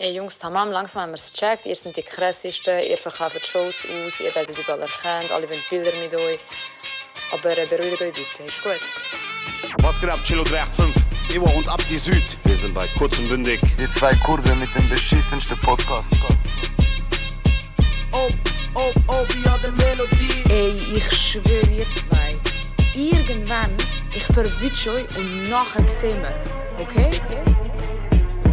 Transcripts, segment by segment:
Ey Jungs, tamam, langsam haben wir es gecheckt. Ihr seid die krassesten, ihr verkauft Shows aus, ihr werdet überall erkannt, alle wollen Bilder mit euch. Aber beruhigt euch bitte, ist gut. Was geht ab, Chilo 385? Ivo und Abdi Süd. Wir sind bei Kurz und Bündig. Die zwei Kurven mit dem beschissensten Podcast. ja, der Melodie. Ey, ich schwöre ihr zwei. Irgendwann, ich verwünsche euch und nachher sehen wir. Okay?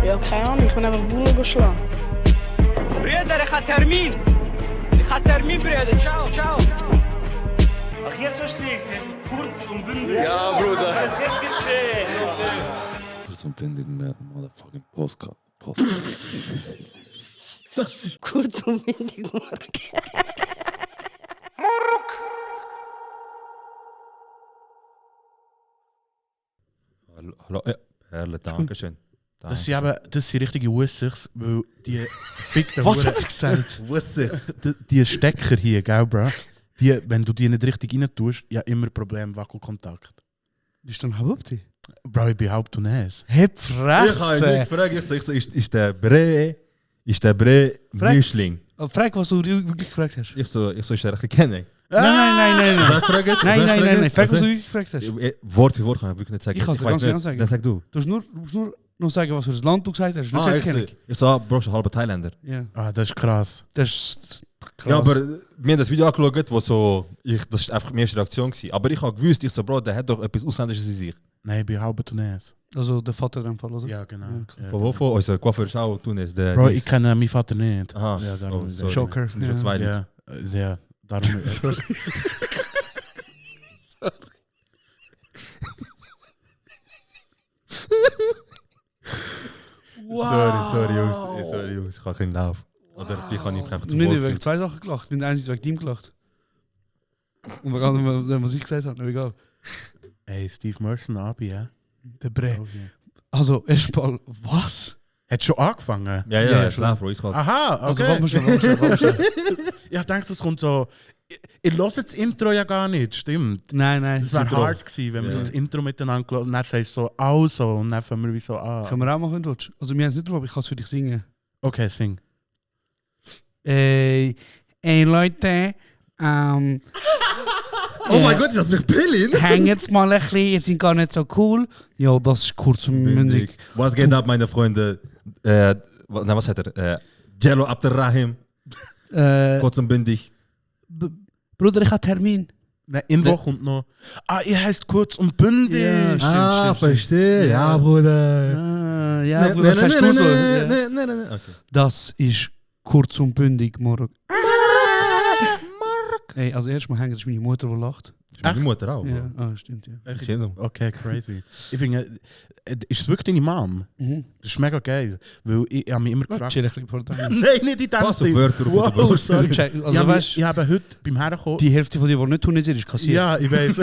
Ja, keine Ahnung, ich bin einfach Bullen geschlagen. Brüder, ich habe Termin. Brüder. Ciao. Ach, jetzt verstehe ich es. Jetzt kurz und bündig. Ja, Bruder. Jetzt gecheckt. Kurz und bündig mit motherfucking Postcard. Das ist kurz und windig, Hallo, ja, Perle, danke schön. Das sind richtige Wussigs, weil die fickten Was hat er gesagt? Wussigs. Die Stecker hier, gell, Bro? Die, wenn du die nicht richtig rein tust, ja immer Problem, Wackelkontakt. Bist du ein Habubti? Bro, ich bin Haupttunes. Heb Ich habe ihn Fresse! gefragt, ich so, ist der Bre Mischling? Frag, was du wirklich gefragt hast. Ich so, ist der richtig kennen? Nein. Nein. Frag, was du wirklich gefragt hast. Wort für Wort kann ich wirklich nicht sagen. Ich kann es ganz genau sagen. Dann sag du. Du musst nur noch sagen, was für ein Land du gesagt hast. Nicht sagen, kenn ich. Ich so, Bro, ist ein halber Thailänder. Ja. Ah, das ist krass. Das ist krass. Ja, aber wir haben das Video angeschaut, wo so, das war einfach meine erste Reaktion gewesen. Aber ich habe gewusst, ich so, Bro, der hat doch etwas Ausländisches in sich. Nein, ich bin Haupttunes. Also der Vater in dem Fall, oder? Ja, genau. Ja, Von wo? Unser Coiffeur ist auch Tunis. Bro, ich kenne meinen Vater nicht. Aha. Ja, darum Oh, sorry. Schocker. Das sind schon zwei Leute. Ja, darum. Sorry, Jungs. Ich habe keinen Lauf. Oder vielleicht kann ich mich einfach zu Ich bin Wort wegen fühlen. zwei Sachen gelacht. Ich bin einerseits wegen ihm gelacht. Und wegen allem, was ich gesagt habe, egal. Hey, Steve Merson, Abi, ja? Der Bre. Okay. Also, erstmal, was? Hat schon angefangen? Ja, Ja, ist klar, Bro. Ich kann. Aha, Also, okay. warte mal schon. Ich dachte, das kommt so... Ich höre das Intro ja gar nicht, stimmt. Nein. Das wäre hart gewesen, wenn wir so das Intro miteinander gehört und dann sagst du so «Also» und dann fangen wir wie so an. Können wir auch machen, Dutsch? Also, wir haben es nicht drauf, aber ich kann es für dich singen. Okay, sing. Ey, Leute, Oh mein Gott, ist das mich Berlin? hängt jetzt mal ein bisschen, ihr seid gar nicht so cool. Ja, das ist kurz und mündig. Was geht ab, meine Freunde? Was hat er? Jello Abderrahim, kurz und bündig. Bruder, ich habe Termin. Nein, Info kommt noch. Ah, ihr heißt kurz und bündig. Ja, stimmt. verstehe. Ja, Bruder. Ja, Bruder, was sagst du so? Ja. Nein. Okay. Das ist kurz und bündig, Morg. Ey, also erstmal hängt, das ist meine Mutter, die lacht. Das ist meine Mutter auch. Ja, stimmt, ja. Erzähl. Okay, crazy. Ich finde, ist es wirklich deine Mom? Das ist mega geil. Weil ich habe mich immer gefragt... Chill ein bisschen vor der Nein, nicht in dem Was für Sinn. Wörter auf der Wow, Brust. sorry. Also weißt Ich habe heute beim Herkommen... die Hälfte von dir, die nicht tun, ist kassiert. Ja, ich weiß.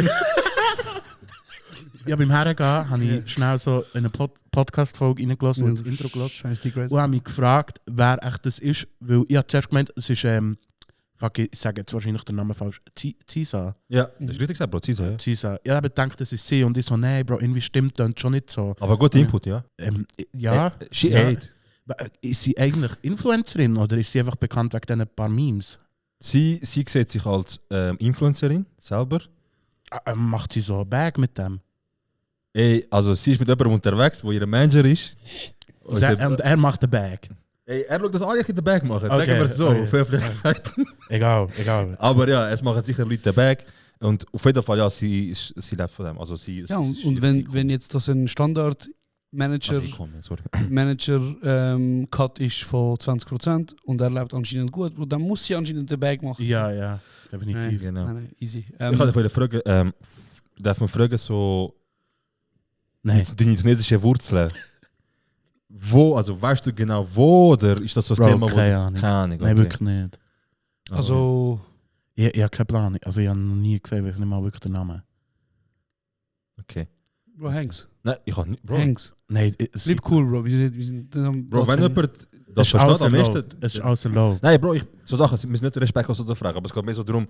Ja, beim Hergehen habe ich schnell so eine Podcast-Folge reingelassen und das Intro gelassen. Scheiß die Grade. Und habe mich gefragt, wer echt das ist. Weil ich habe zuerst gemeint, es ist... fuck, ich sage jetzt wahrscheinlich den Namen falsch. Zisa. Ja, das ist richtig gesagt, Bro. Zisa, ja. Zisa. Ich habe gedacht, das ist sie. Und ich so, nein, Bro, irgendwie stimmt das schon nicht so. Aber guter Input, ja. Ja. She ja. ate. Ist sie eigentlich Influencerin oder ist sie einfach bekannt wegen diesen paar Memes? Sie sieht sich als Influencerin selber. Macht sie so ein Bag mit dem? Ey, also sie ist mit jemandem unterwegs, wo ihr Manager ist. Und er macht den Bag. Ey, er schaut, dass alle in den Bag machen. Okay, Sagen wir es so, okay. auf höflich gesagt. Egal. Aber ja, es machen sicher Leute den Bag. Und auf jeden Fall, ja, sie lebt von dem. Also sie, Ja, sie- und sie- wenn jetzt das ein Standard-Manager Also ich komme, sorry. Cut ist von 20% und er lebt anscheinend gut, dann muss sie anscheinend den Bag machen. Ja, definitiv. Genau. Nein, easy. Ich wollte fragen, darf man fragen, so Nein. die tunesische Wurzeln? Wo, also weißt du genau wo, oder ist das so das Bro, Thema, wo keine Ahnung. Keine Ahnung, Nein, okay. wirklich nicht. Also, Ich habe keine Plan. Also ich habe noch nie gesehen, weiß nicht mal wirklich den Namen. Okay. Bro, Hanks. Nein, ich habe nicht, Bro. Hanks. Nein, Lieb cool, Bro. Wir sind Bro, wenn jemand das versteht am besten... Es ist außer Low. Nein, Bro, so Sachen, wir müssen nicht Respekt aus der Frage, aber es geht mehr so darum,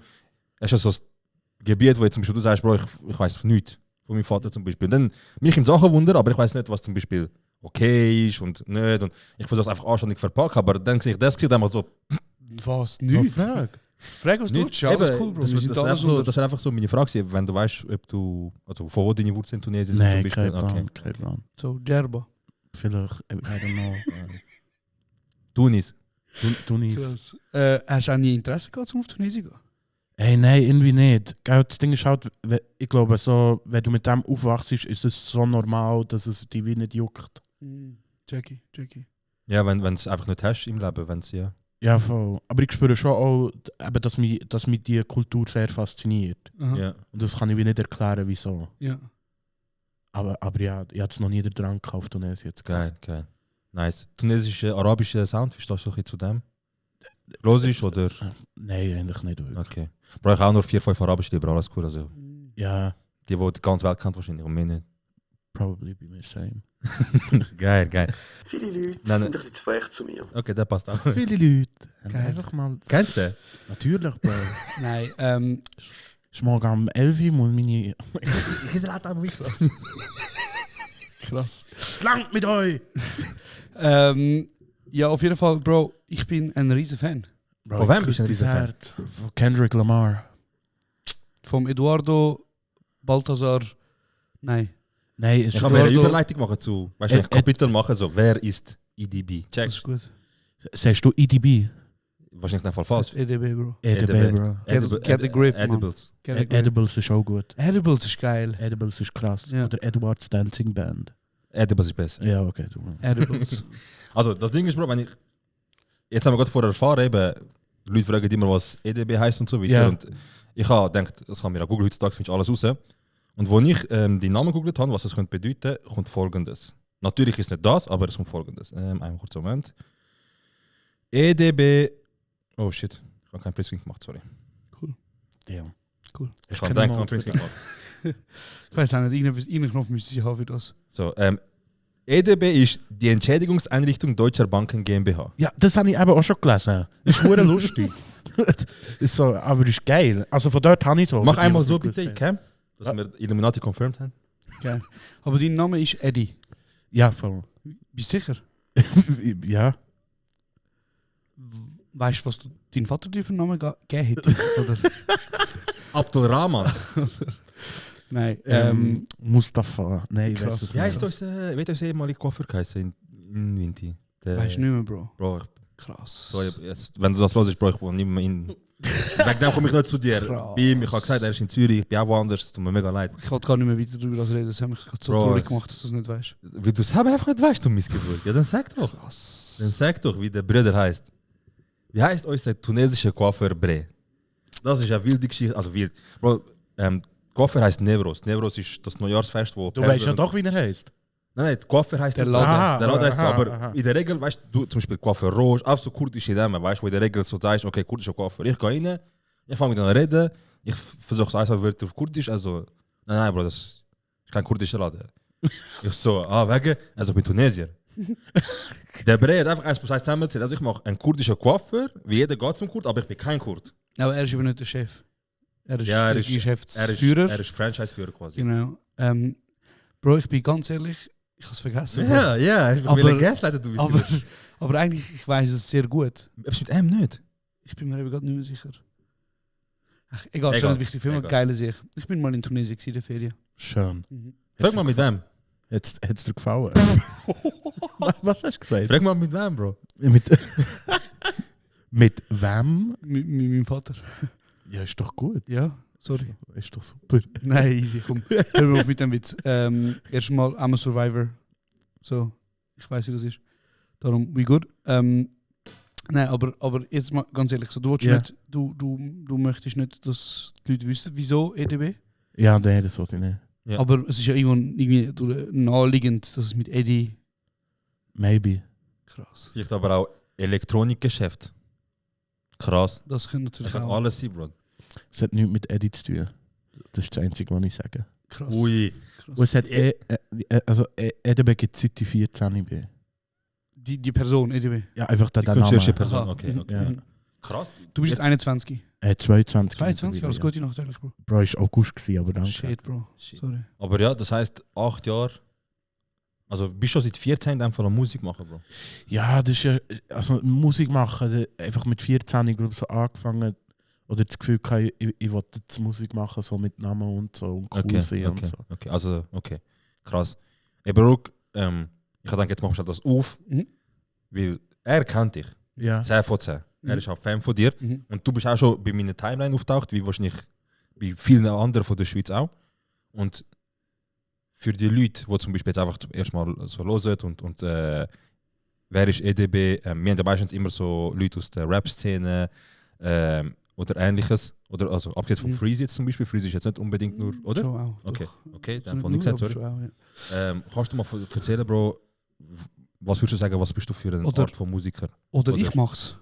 es ist so ein Gebiet, wo jetzt zum Beispiel du sagst, Bro, ich weiß nichts von meinem Vater zum Beispiel. Dann mich in Sachen wundern, aber ich weiß nicht, was zum Beispiel okay ist und nicht. Und ich versuche es einfach anständig verpacken, aber dann sehe ich das dann mal so. Was? Nicht? Frag, was du willst. Ja, alles cool, Bro. Das Wir sind alles ist einfach so meine Frage, wenn du weißt, ob du, also von wo deine Wurzeln in Tunesien sind Nein, zum Beispiel. kein Plan. So, Djerba. Vielleicht, I don't know. Tunis. Tunis. Krass. Hast du auch nie Interesse gehabt, um auf Tunesien zu gehen? Hey, nein, irgendwie nicht. Gell, das Ding ist halt, ich glaube, so, wenn du mit dem aufwachst, ist es so normal, dass es dich wie nicht juckt. Jackie. Ja, wenn es einfach nicht hast im Leben, wenn es ja. Ja, voll. Aber ich spüre schon auch, eben, dass mich die Kultur sehr fasziniert. Aha. Ja. Und das kann ich wie nicht erklären, wieso. Ja. Aber ja, ich hatte noch nie den Drang auf Tunesien jetzt. Geil. Nice. Tunesische, arabische Sound, verstehst du ein bisschen zu dem? Rosisch oder? Nein, eigentlich nicht wirklich. Okay. Brauche ich auch nur 4-5 arabische Lieder, alles cool. Also, Ja, die ganze Welt kennt wahrscheinlich, und mir nicht. probably be the same. Geil. Viele Leute Nein, sind ein bisschen zu echt zu mir. Okay, der passt auch. Viele Leute. Geil. Einfach mal... Kennst du den? Natürlich, Bro. Nein, Ich morgen am 11 Uhr muss meine... Ich ist laut am Mikro. krass. Slangt mit euch! Ja, auf jeden Fall, Bro, ich bin ein riesen Fan. Bro, Von wem bist du ein dieses Riesenfan? Herd von Kendrick Lamar. Vom Eduardo Balthazar. Nein. Nein, es Ich kann mir eine Eduardo- Überleitung machen zu, weißt du, ein Kapitel machen, so, wer ist EDB? Das Check. ist gut. Sagst du EDB? Wahrscheinlich in dem Fall Das falsch. ist EDB, Bro. EDB, Bro. Get the grip, man. Edibles. Get a grip. Edibles ist auch gut. Edibles ist geil. Edibles ist krass. Ja. Oder Edward's Dancing Band. Edibles ist besser. Ja, okay. Du. Edibles. Also, das Ding ist, Bro, wenn ich. Jetzt haben wir gerade vorher erfahren, eben, Leute fragen immer, was EDB heißt und so weiter. Ja. Und ich habe gedacht, das kann mir auch Google heutzutage, finde ich alles raus. Und wo ich die Namen gegoogelt habe, was das könnte bedeuten, kommt folgendes. Natürlich ist nicht das, aber es kommt folgendes. Einen kurzen Moment. EDB. Oh shit, ich habe keinen Printscreen gemacht, sorry. Ja. Ich habe gedacht, ich habe einen Printscreen gemacht. Ich weiß auch nicht, irgendeinen Knopf müsste sie haben für das. So, EDB ist die Entschädigungseinrichtung Deutscher Banken GmbH. Ja, das habe ich eben auch schon gelesen. Das ist sehr lustig. Ist so, aber ist geil. Also von dort habe ich so. Mach einmal so bitte, Cam, dass wir Illuminati confirmed haben. Geil. Aber dein Name ist Eddie. Ja, voll. Bist du sicher? Ja. Weißt du, was dein Vater dir für einen Namen gegeben hat? Oder? Abdul Rahman. Nein. Mustafa. Nein, ich Krass. weiß es Ja, nicht. ist das, wie hat das ehemalige Koffer geheißen in Winti? Weißt du nicht mehr, Bro. Bro, Krass. wenn du das hörst, Bro, ich wohne nicht mehr in. Wegen dem komme ich nicht zu dir. Krass. Bei ihm, ich habe gesagt, er ist in Zürich, ich bin auch woanders, es tut mir mega leid. Ich wollte gar nicht mehr weiter darüber reden. Das hat mich gerade so Bro, traurig es- gemacht, dass du es nicht weißt. Wie du es selber einfach nicht weißt, du Missgeburt. Ja, dann sag doch. Krass. Dann sag doch, wie der Bruder heißt. Wie heißt unser tunesischer Coiffeur Bre? Das ist eine wilde Geschichte. Also wild. Bro, Coiffeur heißt Nevros. Nevros ist das Neujahrsfest, wo. Du weißt ja doch, wie er heißt. Nein, Coiffeur heißt Der das. Laden. Aha, Der Laden heißt so, aha, aber aha. in der Regel, weißt du, zum Beispiel Coiffeur Rouge, auch so kurdische Namen, weißt du, wo in der Regel so sagst, okay, kurdischer Coiffeur. Ich gehe rein, ich fange mit denen reden, ich versuche es einfach Wörter auf Kurdisch, also, nein, Bro, das ist kein kurdischer Laden. Ich so, wegen, also ich bin Tunesier. Der Bre hat einfach 1 plus 1 zusammengezählt. Also ich mache einen kurdischen Coiffeur, wie jeder geht zum Kurd, aber ich bin kein Kurd. Aber er ist aber nicht der Chef. Er ist Ja, der Geschäftsführer. Er ist Franchise-Führer quasi. Genau. Bro, ich bin ganz ehrlich, ich habe es vergessen. Ja, ich Aber- will ein Gaslighter, du aber, bist. aber eigentlich, ich weiß es sehr gut. Etwas mit M nicht. Ich bin mir eben gerade nicht mehr sicher. Ach, egal, ist Egal, nicht wichtig. Viel egal. geile sich. Ich bin mal in Tunesien in der Ferien. Schön. Frag mal mit wem. Hat es dir gefallen? Was hast du gesagt? Frag mal mit wem, Bro. Mit wem? Mit meinem Vater. Ja, ist doch gut. Ja, sorry. Ist doch super. Nein, easy, komm. Hör mal auf mit dem Witz. Erstmal, I'm a Survivor. So, ich weiß, wie das ist. Darum, we good. Nein, aber jetzt mal ganz ehrlich, so, du, willst Ja. nicht, du möchtest nicht, dass die Leute wissen, wieso EDB. Ja, nee, das sollte ich nicht. Ja. Aber es ist ja irgendwie naheliegend, dass es mit Eddie. Maybe. Krass. Vielleicht aber auch Elektronikgeschäft. Krass. Das kann Das natürlich kann auch. alles sein, Bro. Es hat nichts mit Edit zu tun. Das ist das Einzige, was ich sage. Krass. Ui. Krass. Und es hat also EDB gibt es seit ich 14 bin. Die Person, EDB. Ja, einfach der Die Name. künstlerische Person, Aha. okay. Mhm. okay. Ja. Krass. Du bist jetzt 21. 22. 22, alles Gute noch, natürlich, Bro. Bro, ist August gewesen, aber danke. Shit, Bro. Shit. Sorry. Aber ja, das heisst 8 Jahre Also bist du schon seit 14 in dem Fall am Musik machen, Bro? Ja, das ist ja, also Musik machen, einfach mit 14 ich glaube so angefangen oder das Gefühl gehabt, ich wollte jetzt Musik machen, so mit Namen und so und cool sein und so. Okay, also, okay. Krass. Ey, Bro, ich habe gedacht, jetzt machst du das auf, weil er kennt dich. Ja. 10 von 10. Er ist auch Fan von dir. Und du bist auch schon bei meiner Timeline auftaucht, wie wahrscheinlich bei vielen anderen von der Schweiz auch. Und für die Leute, die zum Beispiel jetzt einfach zum ersten Mal so hören und wer ist EDB, wir haben ja meistens immer so Leute aus der Rap-Szene oder ähnliches. Oder also abgesehen von Freezy jetzt zum Beispiel. Freezy ist jetzt nicht unbedingt nur, oder? Schon auch, Okay, dann von nichts sorry. Kannst du mal erzählen, Bro, was würdest du sagen, was bist du für eine Art von Musiker? Oder ich mach's.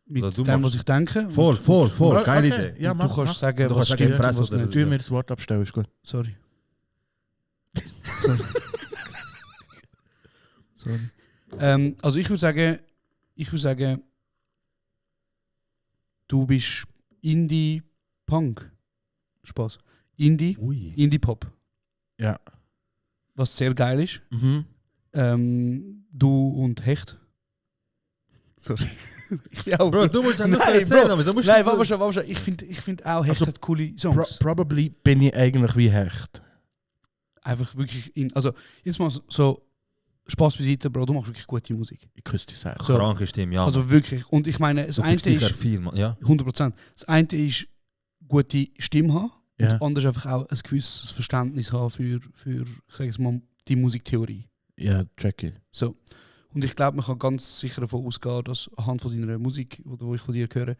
Mit Oder du dem, machst- was ich denke. Voll, geile Idee. Ja, Du mach, kannst sagen, Du was kannst sagen, stimmt und Fresse was oder- nicht. Du mir das Wort abstellen, ist gut. Sorry. Also ich würde sagen, du bist Indie-Punk. Spaß. Indie-Pop. Ja. Was sehr geil ist. Du und Hecht. Sorry. Ich bin auch Bro, du musst ja nicht Nein, erzählen, Bro. aber so musst Nein, du... warte mal. Ich find auch, Hecht Also, hat coole Songs. Probably bin ich eigentlich wie Hecht. Einfach wirklich also jetzt mal so Spaß beiseite, Bro, du machst wirklich gute Musik. Ich küsse dich sehr. So. Kranke Stimme, ja. Also wirklich. Und ich meine, das du eine fickst sicher ist viel, man. Ja. 100%. Das eine ist gute Stimme haben und Ja. das andere ist einfach auch ein gewisses Verständnis haben für ich sage jetzt mal, die Musiktheorie. Ja, Jackie. So. Und ich glaube, man kann ganz sicher davon ausgehen, dass anhand von deiner Musik, wo ich von dir höre,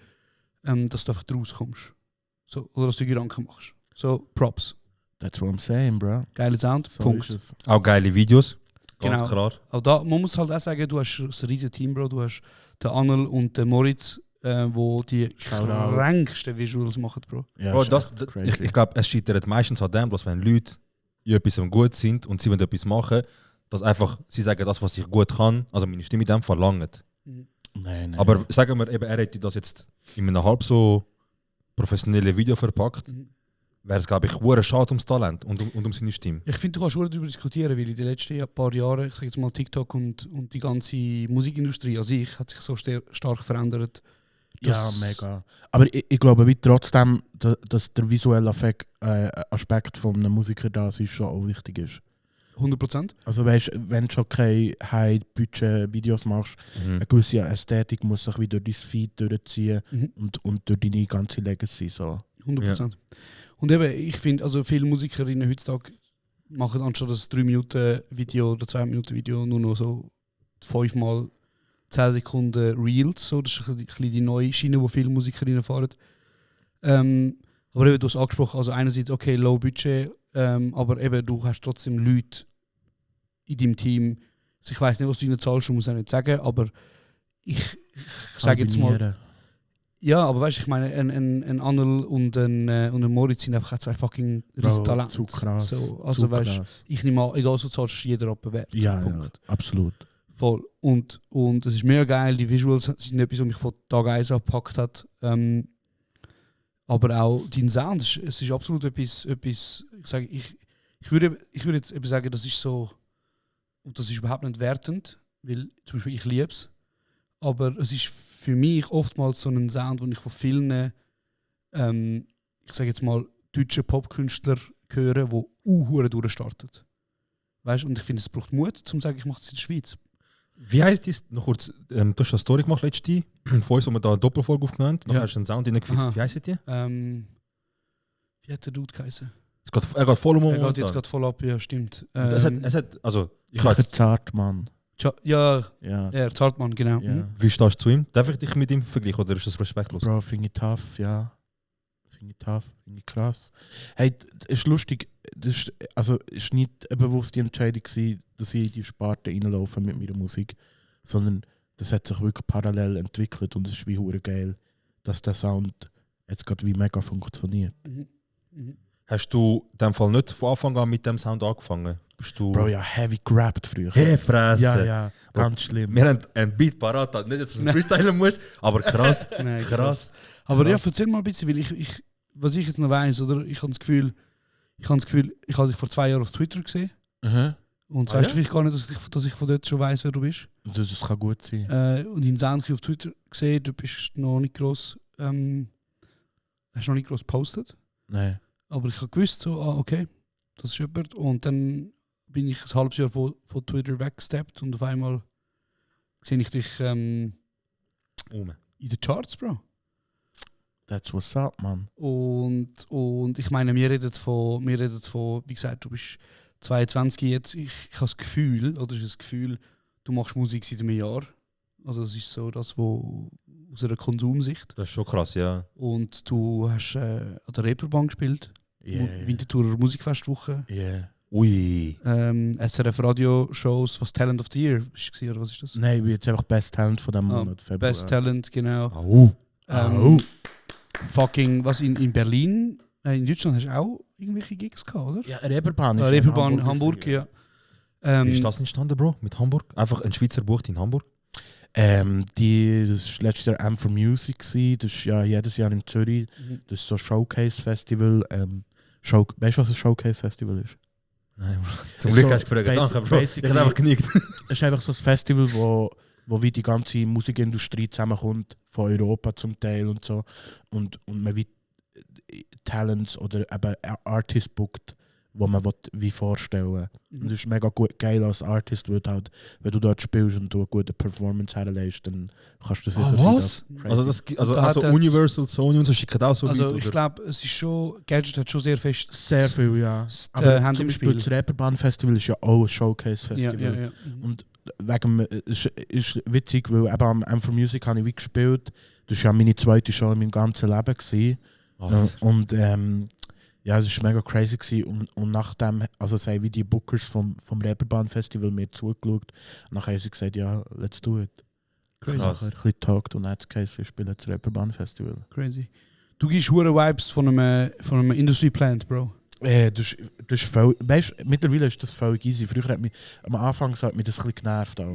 dass du einfach draus kommst. So, oder dass du Gedanken machst. So, Props. That's what I'm saying, bro. Geiler Sound, So Punkt. ist es. Auch geile Videos, ganz Genau. klar. Auch da, man muss halt auch sagen, du hast ein riesiges Team, Bro. Du hast den Annel und den Moritz, wo die Shoutout. kränksten Visuals machen, Bro. Ja, Bro, ist das, echt crazy. ich glaube, es scheitert meistens an dem, dass wenn Leute in etwas gut sind und sie wollen etwas machen, dass einfach sie sagen, das, was ich gut kann, also meine Stimme in dem verlangen. Nein. Aber sagen wir eben, er hätte das jetzt in einem halb so professionellen Video verpackt, wäre es, glaube ich, hure schade ums Talent und um seine Stimme. Ich finde, du kannst darüber diskutieren, weil in den letzten paar Jahren, ich sage jetzt mal TikTok und die ganze Musikindustrie an sich hat sich so stark verändert. Ja, dass- mega. Aber ich glaube wie trotzdem, dass der visuelle Aspekt von einem Musiker da ist, schon auch wichtig ist. 100%. Also weißt, wenn du schon keine High-Budget-Videos machst, eine gewisse Ästhetik muss sich wieder durch dein Feed durchziehen und durch deine ganze Legacy. So. 100%. Und eben, ich finde, also viele Musikerinnen heutzutage machen anstatt das 3-Minuten-Video oder 2-Minuten-Video nur noch so 5 mal 10 Sekunden Reels. So. Das ist ein bisschen die neue Schiene, die viele Musikerinnen fahren. Aber eben, du hast angesprochen, also einerseits, okay, Low Budget, aber eben, du hast trotzdem Leute in deinem Team. Also ich weiß nicht, was du ihnen zahlst, ich muss auch nicht sagen, aber ich sage jetzt mal. Kombinieren. Ja, aber weißt du, ich meine, ein Annel und ein Moritz sind einfach zwei fucking Bro, Riestalente. zu krass. So, also zu weißt krass. ich nehme an, egal was du zahlst, ist jeder Rappen wert. Ja, Punkt. absolut. Voll. Und es ist mega geil, die Visuals sind etwas, was mich von Tag 1 angepackt hat. Aber auch dein Sound, es ist absolut etwas ich würde jetzt eben sagen, das ist so, und das ist überhaupt nicht wertend, weil zum Beispiel ich liebe es, aber es ist für mich oftmals so ein Sound, den ich von vielen, ich sage jetzt mal, deutschen Popkünstlern höre, die hure durchstarten. Weißt? Und ich finde, es braucht Mut, um zu sagen, ich mache das in der Schweiz. Wie heisst das? Noch kurz, du hast eine Story gemacht letzte, von uns, wo wir da eine Doppelfolge aufgenommen haben. Noch Ja. hast du einen Sound reingefixt. Aha. Wie heisst die? Wie hat der Dude geheißen? Er geht voll um Er geht jetzt momentan. gerade voll ab, ja, stimmt. Es hat, also, ich Ich weiß, bin zart, Mann. Ja, Ja. Zartmann, genau. Ja. wie stehst du zu ihm? Darf ich dich mit ihm vergleichen oder ist das respektlos? Bro, finde ich tough, ja. Finde ich krass. Hey, es ist lustig, das ist, also es ist nicht eine bewusste Entscheidung gewesen, dass ich in die Sparte reinlaufe mit meiner Musik, sondern das hat sich wirklich parallel entwickelt und es ist wie hure geil, dass der Sound jetzt gerade wie mega funktioniert. Hast du in dem Fall nicht von Anfang an mit dem Sound angefangen? Bist du... Bro, ja, heavy gerappt früher. Hey, Fresse! Ja, ganz schlimm. Wir haben einen Beat parat, nicht, dass du es freestylen musst, aber krass, Nein, krass. Aber ja, Krass. erzähl mal ein bisschen, weil was ich jetzt noch weiss, oder? Ich habe das Gefühl, ich habe dich vor 2 Jahren auf Twitter gesehen. Mhm. Und Ah, weißt du ja? vielleicht gar nicht, dass ich von dort schon weiss, wer du bist. Das kann gut sein. Und in Sendung auf Twitter gesehen, du bist noch nicht gross, hast noch nicht gross gepostet. Nein. Aber ich habe gewusst, so, okay, das ist jemand. Und dann bin ich ein halbes Jahr von Twitter weggesteppt und auf einmal sehe ich dich in den Charts, Bro. That's what's up, man. Und ich meine, wir reden von, wie gesagt, du bist 22 jetzt. Ich habe das Gefühl, oder ist das Gefühl, du machst Musik seit einem Jahr. Also das ist so das, wo aus einer Konsumsicht. Das ist schon krass, ja. Und du hast an der Reeperbahn gespielt. Yeah. Winterthurer Musikfestwoche. Yeah. Ui. SRF Radio-Shows, was Talent of the Year war, oder was ist das? Nein, ich bin jetzt einfach Best Talent von diesem Monat. Februar. Best Talent, genau. Au. Fucking, was in Berlin, in Deutschland hast du auch irgendwelche Gigs gehabt, oder? Ja, Reeperbahn ist Reeperbahn, Hamburg, ja. Wie ist das entstanden, Bro? Mit Hamburg? Einfach ein Schweizer Bucht in Hamburg? Das war letztes Jahr M for Music, gewesen. Das ist ja jedes Jahr in Zürich. Das ist so ein Showcase-Festival. Weißt du, was ein Showcase-Festival ist? Nein, zum Glück hast du gefragt. Danke, Bro. Ich habe einfach genickt. Es ist einfach so ein Festival, wo wie die ganze Musikindustrie zusammenkommt, von Europa zum Teil und so. Und man wie Talents oder eben Artists bookt, wo man wie vorstellen. Und das ist mega geil als Artist, weil halt, wenn du dort spielst und du eine gute Performance herlegst, dann kannst du das sicher was? Also Universal, Sony und so schicken auch so also weit, ich oder? glaube, es ist schon, Gadget hat schon sehr fest sehr viel, ja. Aber Aber zum Beispiel das Reeperbahn Festival ist ja auch ein Showcase-Festival. Ja. Und wegen, es ist witzig, weil eben am M for Music habe ich wie gespielt. Das war ja meine zweite Show in meinem ganzen Leben gewesen. Und ja, das war mega crazy gewesen. Und nachdem, also sagen wie die Bookers vom Reeperbahn Festival mir zugeschaut, nachher haben sie gesagt, ja, let's do it. Crazy. Nachher ein bisschen getagt und dann hat es geheißen, ich spiele das Reeperbahn Festival. Crazy. Du gibst hure Vibes von einem Industry Plant, Bro. Das ist voll, weißt, mittlerweile ist das völlig easy. Früher hat mich, am Anfang hat mich das ein bisschen genervt. Auch,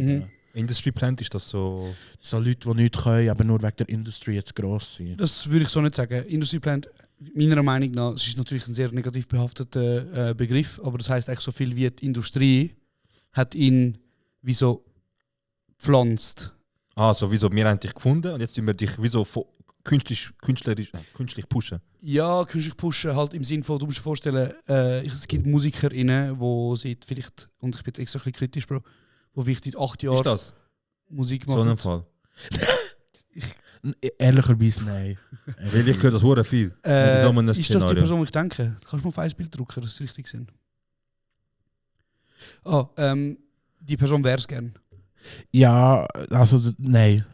Industry Plant, ist das so? So Leute, die nichts können, aber nur wegen der Industrie jetzt gross sind. Das würde ich so nicht sagen. Industry Plant, meiner Meinung nach, es ist natürlich ein sehr negativ behafteter Begriff, aber das heißt eigentlich so viel wie die Industrie hat ihn wie so pflanzt. Ah, so wie so, wir haben dich gefunden und jetzt tun wir dich wie so künstlich pushen. Ja, künstlich pushen, halt im Sinne von, du musst dir vorstellen, es gibt MusikerInnen, die seit vielleicht, und ich bin jetzt extra ein bisschen kritisch, Bro, die vielleicht seit 8 Jahren Ist das Musik so machen. ein Fall? Ehrlicherweise nein. Weil ich höre das hure viel. In so einem ist das die Szenario. Person, die ich denke? Kannst du mal auf ein Bild drucken, dass es richtig sind? Die Person wäre es gern. Ja, also nein.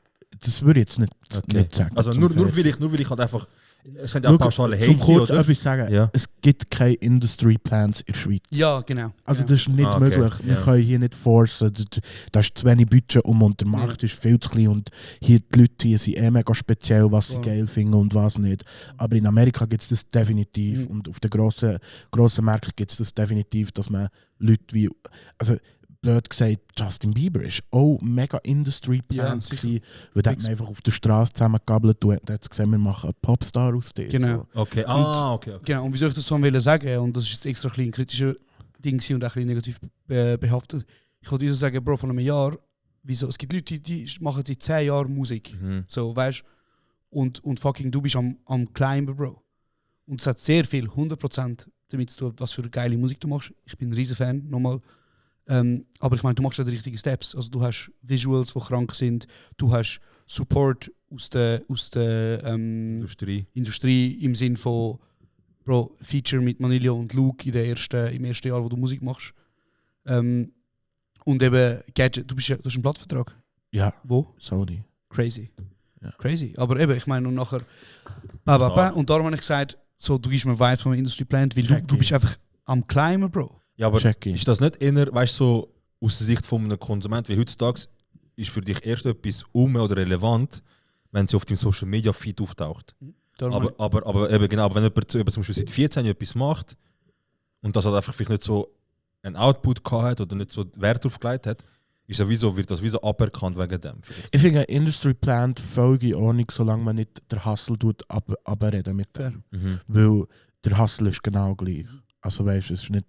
Das würde ich jetzt nicht sagen. Also nur will ich halt einfach. Es könnte auch Nur pauschale zum Hate sein, kurz oder? etwas sagen. Ja. Es gibt keine Industry Plans in der Schweiz. Ja, genau. Also ja. das ist nicht okay. möglich. Wir können hier nicht forcen. Da ist zu wenig Budget und der Markt ist viel zu klein und hier die Leute hier sind mega speziell, was sie geil finden und was nicht. Aber in Amerika gibt es das definitiv und auf den grossen Märkten gibt es das definitiv, dass man Leute wie, also blöd gesagt, Justin Bieber ist auch mega Industry-Plan gewesen, weil der hat man einfach auf der Straße zusammengegabelt und hat gesehen, wir machen einen Popstar aus dir. Genau. So. Okay, okay. Genau, und wie soll ich das so sagen? Und das ist jetzt extra ein kritischer Ding und auch ein bisschen negativ behaftet. Ich wollte so sagen, Bro, von einem Jahr, wieso? Es gibt Leute, die machen seit 10 Jahren Musik. So, weißt und fucking du bist am Climben, Bro. Und es hat sehr viel, 100% damit zu tun, was für eine geile Musik du machst. Ich bin ein riesen Fan, nochmal. Aber ich meine, du machst ja die richtigen Steps. Also du hast Visuals, die krank sind, du hast Support aus der Industrie im Sinn von Bro, Feature mit Manilio und Luke im ersten Jahr, wo du Musik machst. Und eben Gadget, du hast einen Plattvertrag. Ja. Wo? Sony. Crazy. Ja. Crazy. Aber eben, ich meine, und nachher und darum habe ich gesagt, so, du gibst mir Vibes von Industry Plant, weil du bist einfach am Climben, Bro. Ja, aber ist das nicht eher, weißt du, so aus der Sicht von einem Konsument, weil heutzutage ist für dich erst etwas oder relevant, wenn sie auf dem Social Media Feed auftaucht. Aber eben genau, aber wenn jemand zum Beispiel seit 14 etwas macht und das halt einfach vielleicht nicht so einen Output gehabt hat oder nicht so Wert drauf gelegt hat, wird das wie so aberkannt wegen dem. Vielleicht. Ich finde, Industry Plant völlig in Ordnung, solange man nicht der Hustle abreden mit dem. Weil der Hustle ist genau gleich. Also weißt du, es ist nicht,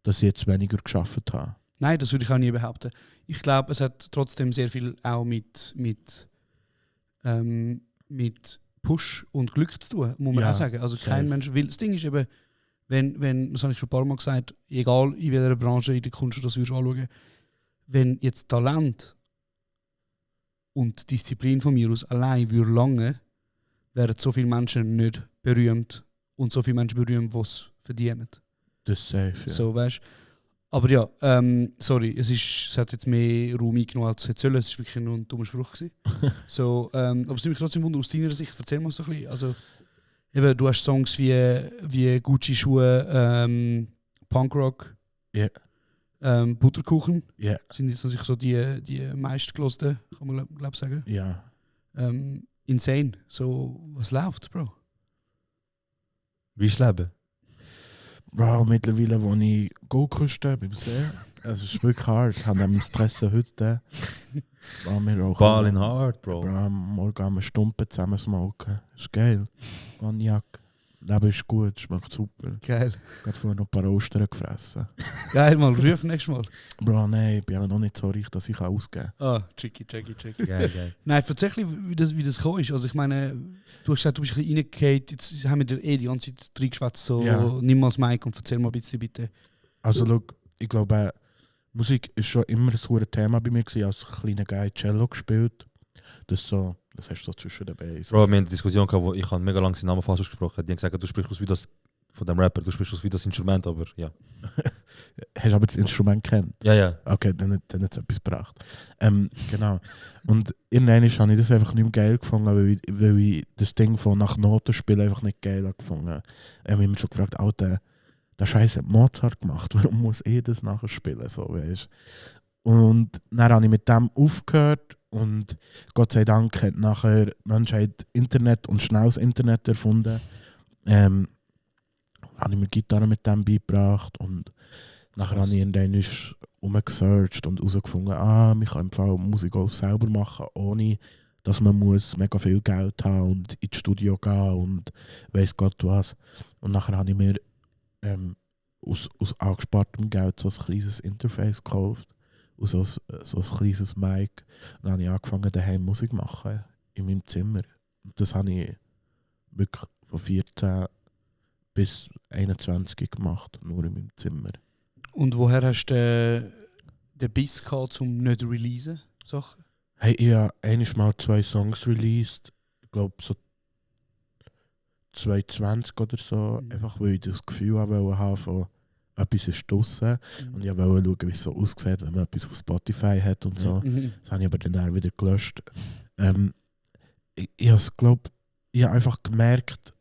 dass ich jetzt weniger geschafft habe. Nein, das würde ich auch nie behaupten. Ich glaube, es hat trotzdem sehr viel auch mit Push und Glück zu tun, muss man Ja, auch sagen. Also kein safe. Mensch will. Das Ding ist eben, wenn, das habe ich schon ein paar Mal gesagt, egal in welcher Branche in der Kunst du das würdest anschauen, wenn jetzt Talent und Disziplin von mir aus allein würde lange, wären so viele Menschen nicht berühmt und so viele Menschen berühmt, die es verdienen. Das ist safe, ja. So, weißt. Aber ja, sorry, es hat jetzt mehr Raum eingenommen, als es hätte sollen. Es war wirklich nur ein dummer Spruch gewesen. So, aber es nimmt mich trotzdem wunder, aus deiner Sicht, erzähl mal so ein bisschen. Also, eben, du hast Songs wie Gucci-Schuhe, Punkrock, Ja. Butterkuchen. Ja. Sind jetzt natürlich so die meistgelosten, kann man glaube sagen. Ja. Insane. So, was läuft, Bro? Wie ist das Leben? Bro, mittlerweile wohne ich Goldküste beim See. Es ist wirklich hart. Ich habe einen Stress heute. Bro, wir rauchen. Ball in hard, Bro. Bro, morgen haben wir Stumpen zusammen smoken. Ist geil. Cognac. Leben ist gut, schmeckt super. Geil. Ich habe vorher noch ein paar Ostern gefressen. Geil, mal, ruf nächstes Mal. Bro, nein, ich bin ja noch nicht so reich, dass ich ausgeben kann. Ah, checky. Geil. Nein, erzähl ein bisschen, wie das gekommen ist. Also ich meine, du hast gesagt, du bist ein bisschen reingefallen, jetzt haben wir dir die ganze Zeit reingeschwätzt, so Ja. nimm mal das Mic und erzähl mal ein bisschen bitte. Also, schau, ich glaube, Musik ist schon immer ein hohes Thema bei mir gewesen. Als kleiner Guy Cello gespielt. Das hast du so zwischen den Beinen. Bro, wir hatten eine Diskussion gehabt, wo ich habe mega lange seinen Namen fast ausgesprochen. Die haben gesagt, du sprichst aus wie das von dem Rapper, du sprichst aus wie das Instrument, aber ja. Hast du aber das Instrument kennt? Ja. Okay, dann hat es etwas gebracht. Genau. Und irgendwann habe ich das einfach nicht mehr geil gefunden, weil ich das Ding von nach Noten spielen einfach nicht geil gefunden. Ich habe mich schon gefragt, Alter, der Scheiß hat Mozart gemacht, warum muss ich das nachher spielen? So, weißt? Und dann habe ich mit dem aufgehört und Gott sei Dank hat nachher die Menschheit Internet und schnelles Internet erfunden. Habe ich mir Gitarre mit dem beigebracht und nachher habe ich irgendwann rumgesearcht und herausgefunden, man kann im Fall Musik auch selber machen, ohne dass man muss mega viel Geld haben und ins Studio gehen und weiss Gott was. Und nachher habe ich mir aus angespartem Geld so ein kleines Interface gekauft und so ein kleines Mic. Dann habe ich angefangen, daheim Musik zu machen, in meinem Zimmer. Und das habe ich wirklich von 14 bis 21 gemacht, nur in meinem Zimmer. Und woher hast du den Biss gehabt, um nicht zu releasen? Sachen? Hey, ich habe einmal mal 2 Songs released. Ich glaube so 2020 oder so. Einfach weil ich das Gefühl habe von etwas ist draussen. Und ich wollte schauen, wie es so aussieht, wenn man etwas auf Spotify hat und so. Das habe ich aber dann auch wieder gelöscht. Ich habe einfach gemerkt,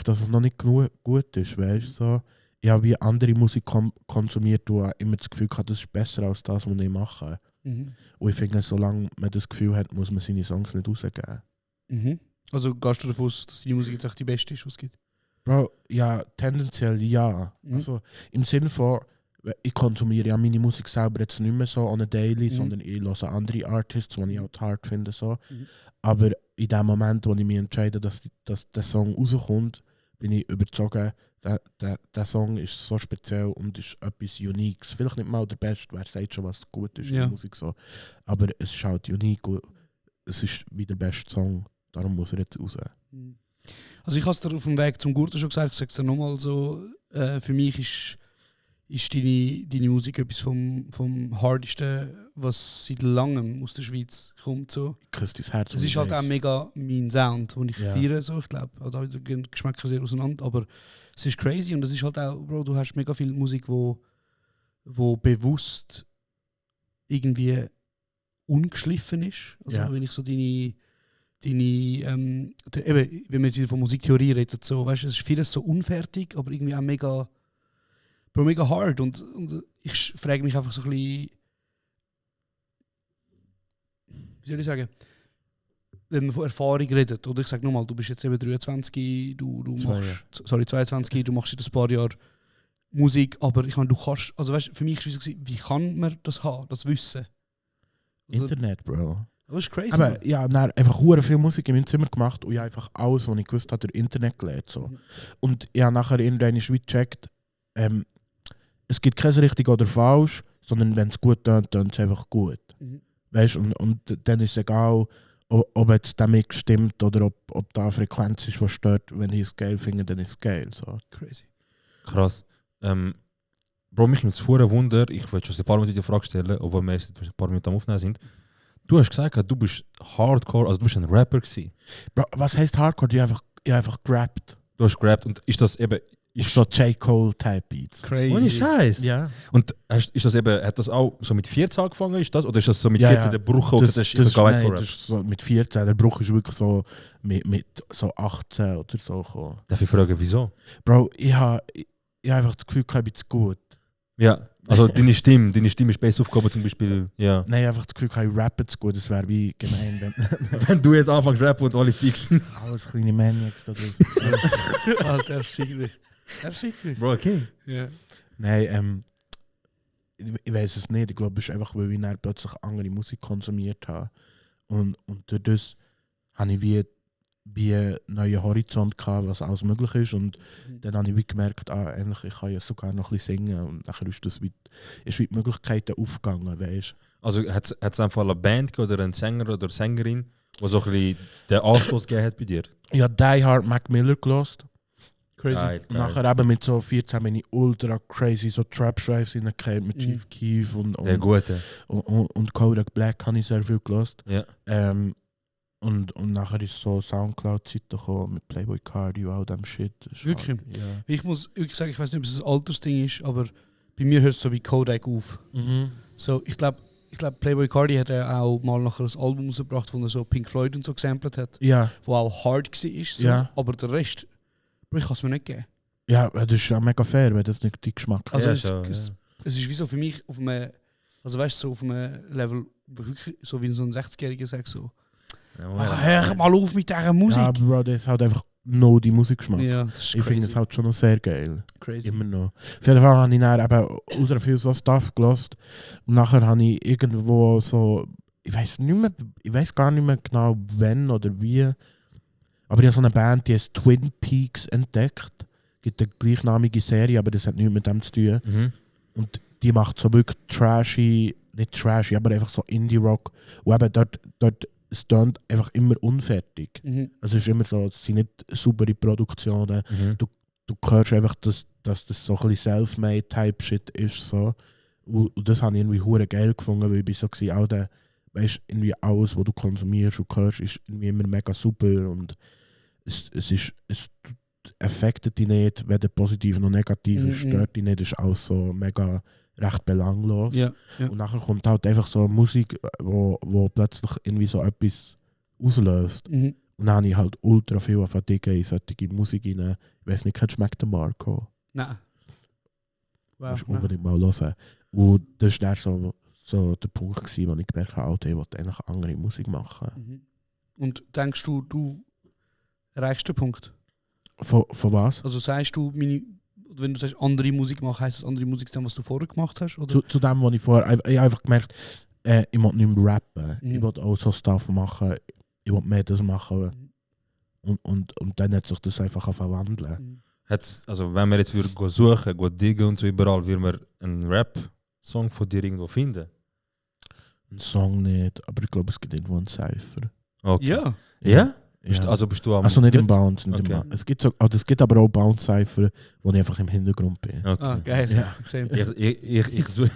dass es noch nicht genug gut ist, weißt du? So. Ich habe wie andere Musik konsumiert und immer das Gefühl gehabt, das ist besser als das, was ich mache. Und ich finde, solange man das Gefühl hat, muss man seine Songs nicht rausgeben. Also gehst du davon aus, dass deine Musik jetzt echt die beste ist, was es gibt? Bro, ja, tendenziell ja. Also im Sinne von, ich konsumiere ja meine Musik selber jetzt nicht mehr so on a daily, sondern ich höre andere Artists, die ich auch hart finde. So. Aber in dem Moment, wo ich mich entscheide, dass der Song rauskommt, bin ich überzeugt, der Song ist so speziell und ist etwas Uniques. Vielleicht nicht mal der Beste, wer sagt schon, was gut ist in der Musik. So. Aber es ist halt unique und es ist wie der beste Song. Darum muss er jetzt raus. Also ich habe es dir auf dem Weg zum Gurten schon gesagt, ich sage es dir nochmal so, für mich ist deine Musik etwas vom Hardesten, was seit langem aus der Schweiz kommt. So. Ich küsse dein Herz. Es ist halt auch mega mein Sound, den ich feiere, so, ich glaube. Also, da gehen die Geschmäcker sehr auseinander, aber es ist crazy und es ist halt auch, Bro, du hast mega viel Musik, wo bewusst irgendwie ungeschliffen ist. Also wenn ich so deine eben, wenn man jetzt von Musiktheorie redet, so, weißt, es ist vieles so unfertig, aber irgendwie auch mega hard und ich frage mich einfach so ein bisschen, wie soll ich sagen, wenn man von Erfahrung redet, oder ich sage nochmal, du bist jetzt eben 23, du machst, 22, du machst seit ein paar Jahren Musik, aber ich meine, du kannst, also weißt, für mich ist es so, wie kann man das haben, das Wissen? Also, Internet, Bro. Das ist crazy. Aber ja, dann einfach hure viel Musik in meinem Zimmer gemacht und ich habe einfach alles, was ich gewusst habe, durch Internet gelernt. So. Und ich habe nachher irgendwann gecheckt, es gibt kein richtig oder falsch, sondern wenn es gut tönt, tönt es einfach gut. Weißt, und dann ist es egal, ob jetzt der Mix stimmt oder ob da eine Frequenz ist, die stört. Wenn ich es geil finde, dann ist es geil. So. Crazy. Krass. Bro, mich nimmt es vorher Wunder, ich wollte schon ein paar Minuten die Frage stellen, obwohl wir jetzt ein paar Minuten am Aufnehmen sind. Du hast gesagt, du bist Hardcore, also du bist ein Rapper gewesen. Bro, was heisst Hardcore? Ich habe einfach gerappt. Du hast gerappt und ist das eben... Auf so J. Cole-Type Beats. Crazy. Ohne Scheiß. Ja. Und ist das eben, hat das auch so mit 14 angefangen, ist das? Oder ist das so mit 14 der Bruch? Oder Das ist so mit 14. Der Bruch ist wirklich so mit so 18 oder so gekommen. Darf ich fragen, wieso? Bro, ich habe einfach das Gefühl, ich bin zu gut. Ja, also deine Stimme ist besser aufgehoben zum Beispiel, ja. Nein, einfach das Gefühl, ich rappe zu gut. Das wäre wie gemein, wenn... Wenn du jetzt anfängst rappen und alle fixen. Alles kleine Maniacs da draußen. Alter, er schickt mich. Bro, okay. Ja. Nein, ich weiß es nicht. Ich glaube, es ist einfach, weil ich dann plötzlich andere Musik konsumiert habe. Und durch das habe ich wie einen neuen Horizont gehabt, was alles möglich ist. Und dann habe ich wie gemerkt, eigentlich, ich kann ja sogar noch ein bisschen singen. Und nachher ist wie die Möglichkeiten aufgegangen, weißt. Also hat es einfach eine Band oder einen Sänger oder eine Sängerin, die so ein bisschen den Anstoß gegeben hat bei dir? Ich habe Die Hard Mac Miller gelost. Crazy. Geil, Und nachher eben mit so 14 bin ich ultra crazy, so Trap-Schreives reingekriegt mit Chief Keef Der Gute. und Kodak Black habe ich sehr viel gelost. Ja. Und nachher ist so Soundcloud-Zeit gekommen mit Playboy Cardi und all dem Shit. Wirklich? Ja. Ich muss wirklich sagen, ich weiß nicht, ob es ein Altersding ist, aber bei mir hört es so wie Kodak auf. So, ich glaube, Playboy Cardi hat auch mal nachher ein Album rausgebracht, wo er so Pink Floyd und so gesampelt hat, Ja, wo auch hard war. So. Ja. Aber der Rest, Bro, ich kann es mir nicht geben. ja, das ist auch mega fair, wenn das nicht dein Geschmack ist. Also Ja, es, schon, es ist wie so für mich auf einem, also weißt du, so auf einem Level, wirklich so wie so ein 60-Jähriger sagt so, hör mal auf mit dieser Musik. Ja, aber Bro, das ist halt einfach no die Musikgeschmack. Ja, das ist Ich finde es crazy. halt schon noch sehr geil. Crazy. Immer noch. Auf jeden Fall habe ich dann eben ultra viel so Stuff gelost. Und nachher habe ich irgendwo so, ich weiß gar nicht mehr genau wann oder wie, aber ich habe so eine Band, die heißt Twin Peaks entdeckt. Es gibt eine gleichnamige Serie, aber das hat nichts mit dem zu tun. Mhm. Und die macht so wirklich nicht trashy, aber einfach so Indie-Rock. Und eben dort es tönt einfach immer unfertig. Also es ist immer so, es sind nicht saubere Produktionen. Du hörst einfach, dass das so ein bisschen Self-Made-Type-Shit ist. So. Und das habe ich irgendwie hure geil gefunden, weil ich bin so gewesen, auch der, weißt, irgendwie alles, was du konsumierst und hörst, ist irgendwie immer mega super und es affectet dich nicht, weder positiv noch negativ, es stört dich nicht, es ist alles so mega recht belanglos. Ja. Und nachher kommt halt einfach so Musik, wo plötzlich irgendwie so etwas auslöst. Und dann habe ich halt ultra viel von Diggen in solche Musik rein. Ich weiss nicht, kennst du Mac DeMarco? Nein. Wow. Musst du unbedingt mal hören. Und das war dann so der Punkt, wo ich gemerkt habe, ich wollte eigentlich andere Musik machen. Und denkst du erreichst den Punkt? Von was? Also sagst du, wenn du sagst, andere Musik machen, heisst es andere Musik dann, was du vorher gemacht hast? Oder? Zu dem, was ich vorher... Ich habe einfach gemerkt, ich will nicht mehr rappen. Ich will auch so Stuff machen. Ich will mehr das machen. Und dann hat sich das einfach verwandeln. Also wenn wir jetzt wieder suchen, diggen und so überall, würden wir einen Rap-Song von dir irgendwo finden? Ein Song nicht, aber ich glaube, es gibt irgendwo einen Cypher. Okay. Ja. Ja? Ja. Also bist du am... Also nicht im Bounce. Nicht Okay. im Bounce. Es gibt aber auch Bounce-Cypher, wo ich einfach im Hintergrund bin. Okay. Ah, geil. Ja. Same. Ich suche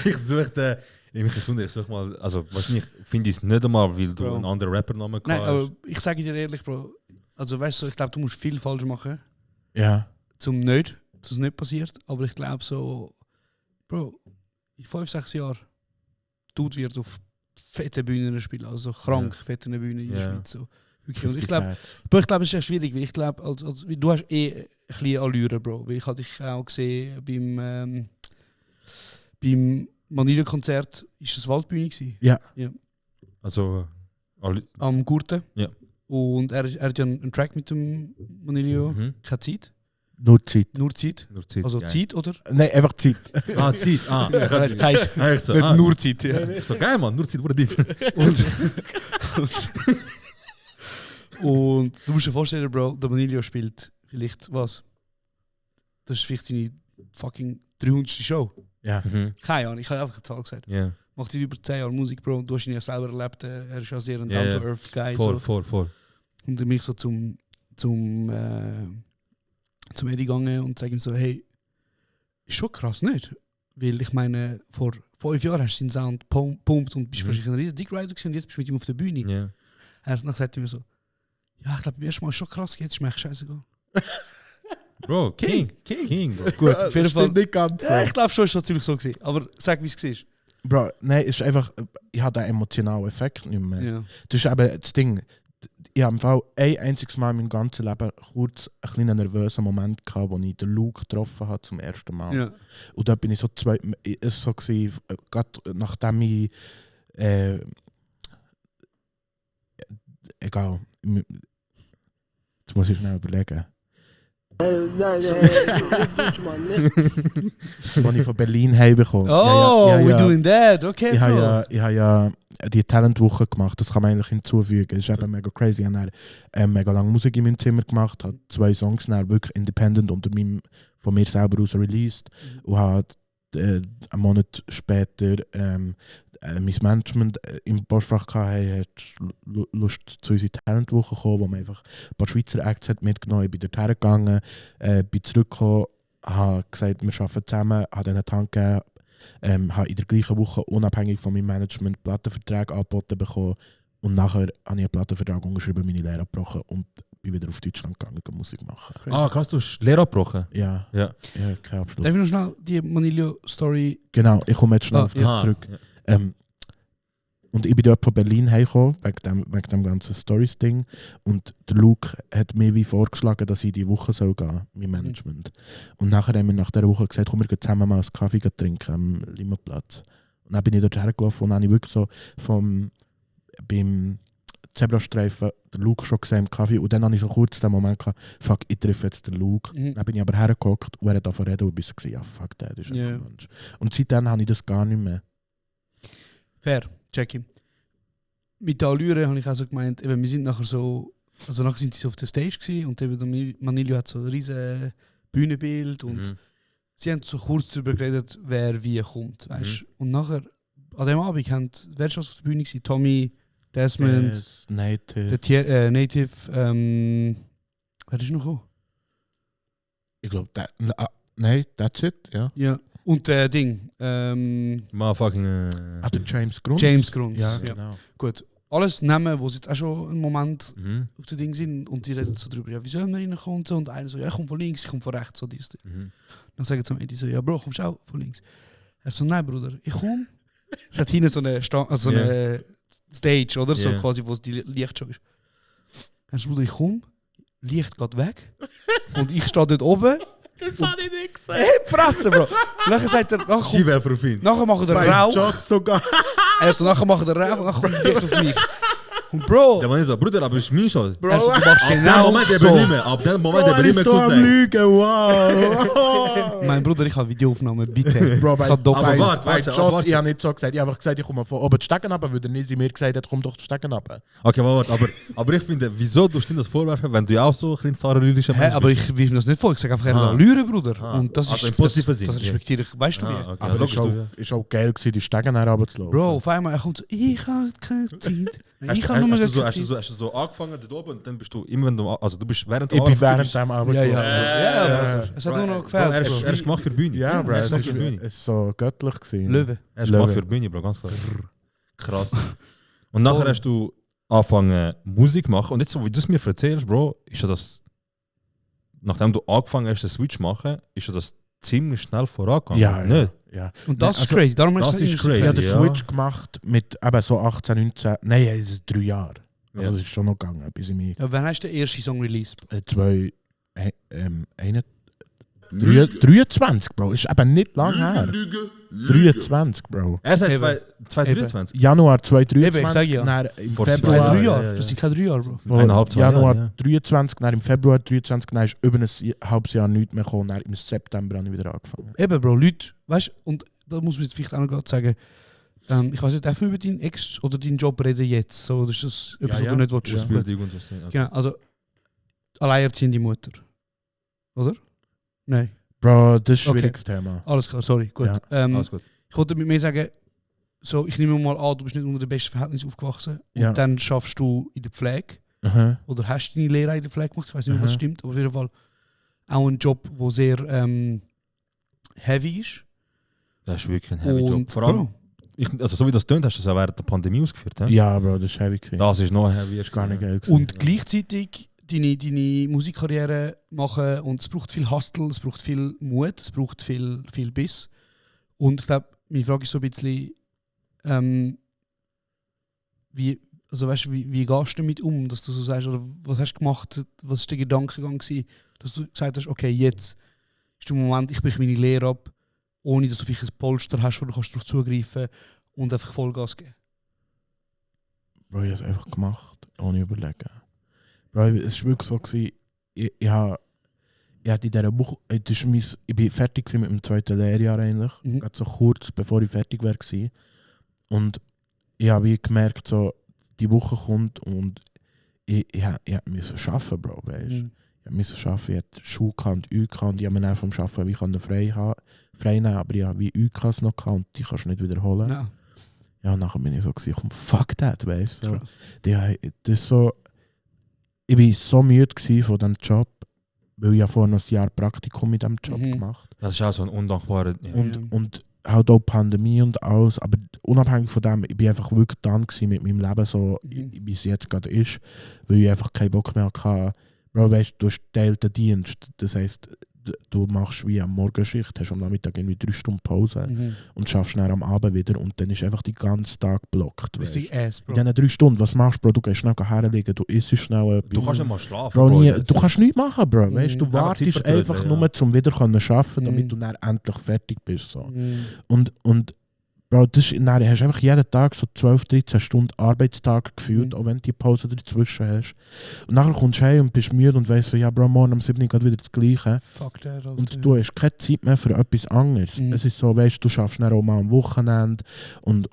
ich suche mal, also wahrscheinlich finde ich es nicht einmal, weil du Bro. einen anderen Rappernamen Nein, hast. aber ich sage dir ehrlich, Bro, also weißt du, ich glaube, du musst viel falsch machen, Ja. dass es nicht passiert, aber ich glaube so, Bro, in 5-6 Jahren Dude wird auf fette Bühnen spielen, also krank fette Bühnen in der Ja. Schweiz. So. Wirklich. Und ich glaube, es ist ja schwierig, weil ich glaube, du hast ein bisschen Allure, Bro, weil ich habe dich auch gesehen beim Manila-Konzert, ist das Waldbühne gewesen? Ja. Also... Am Gurten. Ja. Und er hat ja einen Track mit dem Manilio. Keine Zeit. Nur Zeit. Nur Zeit. Also geil. Zeit, oder? Nein, einfach Zeit. Zeit. Er heißt Zeit. Ich so, Nicht nur Zeit. Ja. Ich so, geil, Mann, nur Zeit, wurde deep. Und du musst dir vorstellen, Bro, der Manilio spielt vielleicht was? Das ist vielleicht fucking 300. Show. Ja. Keine Ahnung, ich habe einfach eine Zahl gesagt. Ja. Macht seit über 10 Jahren Musik, Bro. Du hast ihn ja selber erlebt. Er ist ja sehr ein Ja, ja. Down-to-Earth-Guy. Voll, So. voll. Und dann bin ich so zum Eddie gegangen und sage ihm so, hey, ist schon krass, nicht? Weil ich meine, vor 5 Jahren hast du seinen Sound pumpt und bist wahrscheinlich ein riesen Dick Rider gewesen und jetzt bist du mit ihm auf der Bühne. Ja. Er sagt mir so, ja, ich glaube, beim ersten Mal ist schon krass, jetzt ist mir echt scheißegal. Bro, King, Bro. Gut, auf jeden Fall. Nicht ganz so. Ja, ich glaube schon, ist das ziemlich so gewesen. Aber sag, wie es war. Bro, nein, es ist einfach, ich habe den emotionalen Effekt nicht mehr. Ja. Das ist eben das Ding. Ich habe im Fall ein einziges Mal in meinem ganzen Leben kurz einen kleinen nervösen Moment gehabt, wo ich den Luke getroffen habe zum ersten Mal. Ja. Und da bin ich so es so gewesen, gerade nachdem ich egal. Jetzt muss ich schnell überlegen. Als ich von Berlin heimgekommen Oh, we're doing that, okay. Ich habe ja die Talentwoche gemacht, das kann man eigentlich hinzufügen. Das ist eben mega crazy. Ich habe mega lange Musik in meinem Zimmer gemacht, habe 2 Songs wirklich independent von mir selber aus released und habe einen Monat später mein Management im Postfach hatte, hat Lust zu unserer Talentwoche gekommen, wo man einfach ein paar Schweizer Acts hat mitgenommen. Ich bin dort hergegangen, bin zurückgekommen, habe gesagt, wir arbeiten zusammen, habe denen die Hand gegeben, habe in der gleichen Woche unabhängig von meinem Management Plattenverträge angeboten bekommen und nachher habe ich einen Plattenvertrag unterschrieben, meine Lehre abgebrochen und bin wieder auf Deutschland gegangen und Musik machen. Ah, krass, du hast Lehre abgebrochen? Ja. Ja. Ja, kein Abschluss. Darf ich noch schnell die Manilio-Story... Genau, ich komme jetzt schnell auf das zurück. Ja. Und ich bin dort von Berlin heimgekommen, wegen dem ganzen Stories-Ding. Und der Luke hat mir wie vorgeschlagen, dass ich die Woche soll gehen, mein Management. Und nachher haben wir nach dieser Woche gesagt, komm, wir gehen zusammen mal einen Kaffee trinken am Limmerplatz. Und dann bin ich dort hergelaufen und dann habe ich wirklich so beim Zebrastreifen den Luke schon gesehen im Kaffee. Und dann habe ich so kurz den Moment gehabt, fuck, ich treffe jetzt den Luke. Dann bin ich aber hergehockt und er hat davon reden und ich war ja, fuck, der ist ein Mensch. Und seitdem habe ich das gar nicht mehr. Fair, Jackie. Mit der Allüre habe ich auch so gemeint, eben, wir sind nachher so, also nachher sind sie auf der Stage gewesen und eben der Manilio hat so ein riesen Bühnenbild und sie haben so kurz darüber geredet, wer wie kommt, weißt? Und nachher, an dem Abend, wer ist auf der Bühne gewesen? Tommy, Desmond, Native, Native, wer ist noch gekommen? Ich glaube, nein, that's it, ja. Ja. Und Ding. Motherfucking. Der James Grunz. James Grunz. Ja, genau. Gut. Alles Namen, wo sie jetzt auch schon einen Moment auf dem Ding sind und die reden so drüber, ja, wie sollen wir reinkommen? Und einer so, ja, ich komme von links, ich komme von rechts. So dies. Dann sagen sie mir so, ja, Bro, kommst du auch von links? Er so, nein, Bruder, ich komme. Es hat hinten so eine, eine Stage, oder? So quasi, wo die Lichtshow ist. Er so, Bruder, ich komme, Licht geht weg und ich stehe dort oben. Das habe ich nicht gesehen. Hey, Fresse, Bro. Nachher sagt er, nachher machen wir Rauch. Job sogar. Nachher machen wir Rauch und nachher kommt Licht auf mich. Und Bro... Der Mann ist so, Bruder, aber ich bin schon. Bro, du machst genau so. Ab dem Moment eben nicht mehr so am Cousin. Lügen, wow. Mein Bruder, ich habe Videoaufnahmen, bitte. Bro, Aber warte. Ich habe nicht so gesagt. Ich habe einfach gesagt, ich komme von oben die Stegen runter, weil der Nisi mir gesagt hat, komm doch die Stegen runter. Okay, warte, aber ich finde, wieso tust du das vorwerfen, wenn du ja auch so ein kleines lyrischer Mensch bist? Aber ich will mir das nicht vor. Ich sage einfach, er hat Lüre, Bruder. Und das also ist... im positiven Sinn. Das respektiere ich. Weißt du wie? Okay, Aber es war auch geil, die Stegen runterzulaufen. Bro, auf einmal, er kommt so, ich habe keine Zeit. Ich habe nur keine Zeit. Hast du so angefangen dort oben und dann bist du immer, wenn du, also du bist während Ich bin während dem Arbeit. Ja, es hat nur noch gefällt. Er ist gemacht für die Bühne. Ja, Bro, er es ist für die Bühne. war so göttlich gewesen. Löwe. Er ist gemacht für die Bühne, Bro, ganz klar. Krass. Und nachher hast du angefangen Musik machen und jetzt, so wie du es mir erzählst, Bro, ist ja das, nachdem du angefangen hast, den Switch zu machen, ist ja das ziemlich schnell vorangegangen. Ja. Und das ist crazy. Darum das ist crazy. Ich habe den Ja. Switch gemacht mit eben so 18, 19, nein, es ist 3 Jahre. Also es ist schon noch gegangen, bis ich mich Ja, wann hast du den ersten Song released? 23, Bro. Ist eben nicht lang her. 23, Bro. Er sagt Eben. 2023. Januar 2023. Eben, ich sag ja. Dann im Vor Februar. Keine 3 ja, Jahre. ja. Das sind keine 3 Jahre, Bro. Von 1,5 Jahre, Januar ja. 23, dann im Februar 23, dann ist über ein halbes Jahr nichts mehr gekommen, dann im September habe ich wieder angefangen. Eben, Bro, Leute, weißt du, und da muss man jetzt vielleicht auch noch gerade sagen, ich weiß nicht, darf man über deinen Ex oder deinen Job reden jetzt? So, oder ist das etwas, was du nicht willst? Ausbildung und so. Genau, also alleinerziehende Mutter. Oder? Nein. Bro, das ist ein Okay. schwieriges Thema. Alles klar, sorry, gut. Ja, Alles gut. Ich wollte mit mir sagen, so, ich nehme mal an, du bist nicht unter den besten Verhältnissen aufgewachsen und Ja. dann schaffst du in der Pflege Aha. oder hast deine Lehre in der Pflege gemacht, ich weiß nicht, ob das Aha. stimmt, aber auf jeden Fall auch ein Job, der sehr heavy ist. Das ist wirklich ein heavy Job. Und, Vor allem, Bro, also so wie das tönt, hast du das auch während der Pandemie ausgeführt. He? Ja, Bro, das ist heavy gewesen. Das ist noch heavy. Das ist gar nicht geil gewesen. und gleichzeitig deine Musikkarriere machen und es braucht viel Hustle, es braucht viel Mut, es braucht viel Biss. Und ich glaube, meine Frage ist so ein bisschen, wie gehst du damit um, dass du so sagst, oder was hast du gemacht, was war der Gedankengang gewesen, dass du gesagt hast, okay, jetzt ist der Moment, ich breche meine Lehre ab, ohne dass du vielleicht ein Polster hast, wo du kannst darauf zugreifen und einfach Vollgas geben. Bro, ich habe es einfach gemacht, ohne überlegen. Bro, es war wirklich so, gewesen, ich hatte in dieser Woche, ich bin fertig gewesen mit dem zweiten Lehrjahr eigentlich, gerade so kurz bevor ich fertig war. Und ich habe wie gemerkt, so, die Woche kommt und ich musste arbeiten, Bro, weißt du. Ich musste arbeiten, ich hatte Schule und UK und ich habe mir dann vom Arbeiten wie frei nehmen, aber ich habe wie UK noch gehabt und die kannst du nicht wiederholen. Ja. Ja, nachher bin ich so gewesen, komm, fuck that, weißt du. So. Krass. Das ist so, ich war so müde gewesen von diesem Job, weil ich ja vorher noch ein Jahr Praktikum mit diesem Job gemacht. Das ist auch so ein undankbarer... Ja. Und halt auch Pandemie und alles, aber unabhängig von dem, ich bin einfach wirklich dran gewesen mit meinem Leben, so wie es jetzt gerade ist, weil ich einfach keinen Bock mehr hatte. Bro, weißt du, hast geteilten Dienst, das heisst, du machst wie am Morgenschicht, hast am Nachmittag irgendwie 3 Stunden Pause und schaffst dann am Abend wieder und dann ist einfach den ganzen Tag geblockt. Richtig Ass, Bro. In diesen 3 Stunden, was machst du, Bro? Du gehst schnell herlegen, du isst schnell etwas. Du kannst nicht mal schlafen, Bro. Bro. Du kannst nichts machen, Bro. Weißt, du Einfach wartest Zeit vertrödeln, einfach ja. nur, um wieder arbeiten zu können, damit du dann endlich fertig bist. So. Und Bro, dann hast du einfach jeden Tag so 12-13 Stunden Arbeitstag gefühlt, auch wenn du die Pause dazwischen hast. Und nachher kommst du heim und bist müde und weißt so, ja Bro, morgen am 7. geht wieder das Gleiche. Fuck that, Alter. Und du hast keine Zeit mehr für etwas anderes. Es ist so, weißt du, schaffst dann auch mal am Wochenende und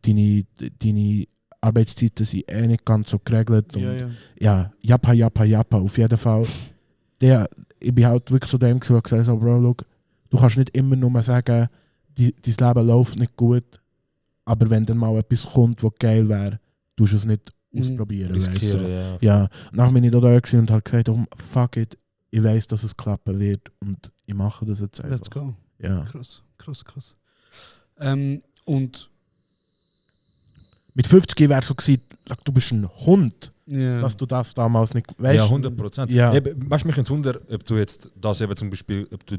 deine Arbeitszeiten sind nicht ganz so geregelt. Und ja, Jappa, auf jeden Fall. Ich bin halt wirklich so dem gesagt, so, Bro, look, du kannst nicht immer nur sagen, dein Leben läuft nicht gut, aber wenn dann mal etwas kommt, was geil wäre, tust du es nicht ausprobieren. Weißt du? Riskieren, Ja, nachher bin ich da gewesen und habe gesagt, oh, fuck it, ich weiss, dass es klappen wird und ich mache das jetzt einfach. Let's go. Ja. Krass. Und mit 50 wäre es so gewesen, du bist ein Hund, ja. dass du das damals nicht weißt. Ja, 100%. Ja. Weißt du, mich Wunder, ob du jetzt das eben zum Beispiel, ob du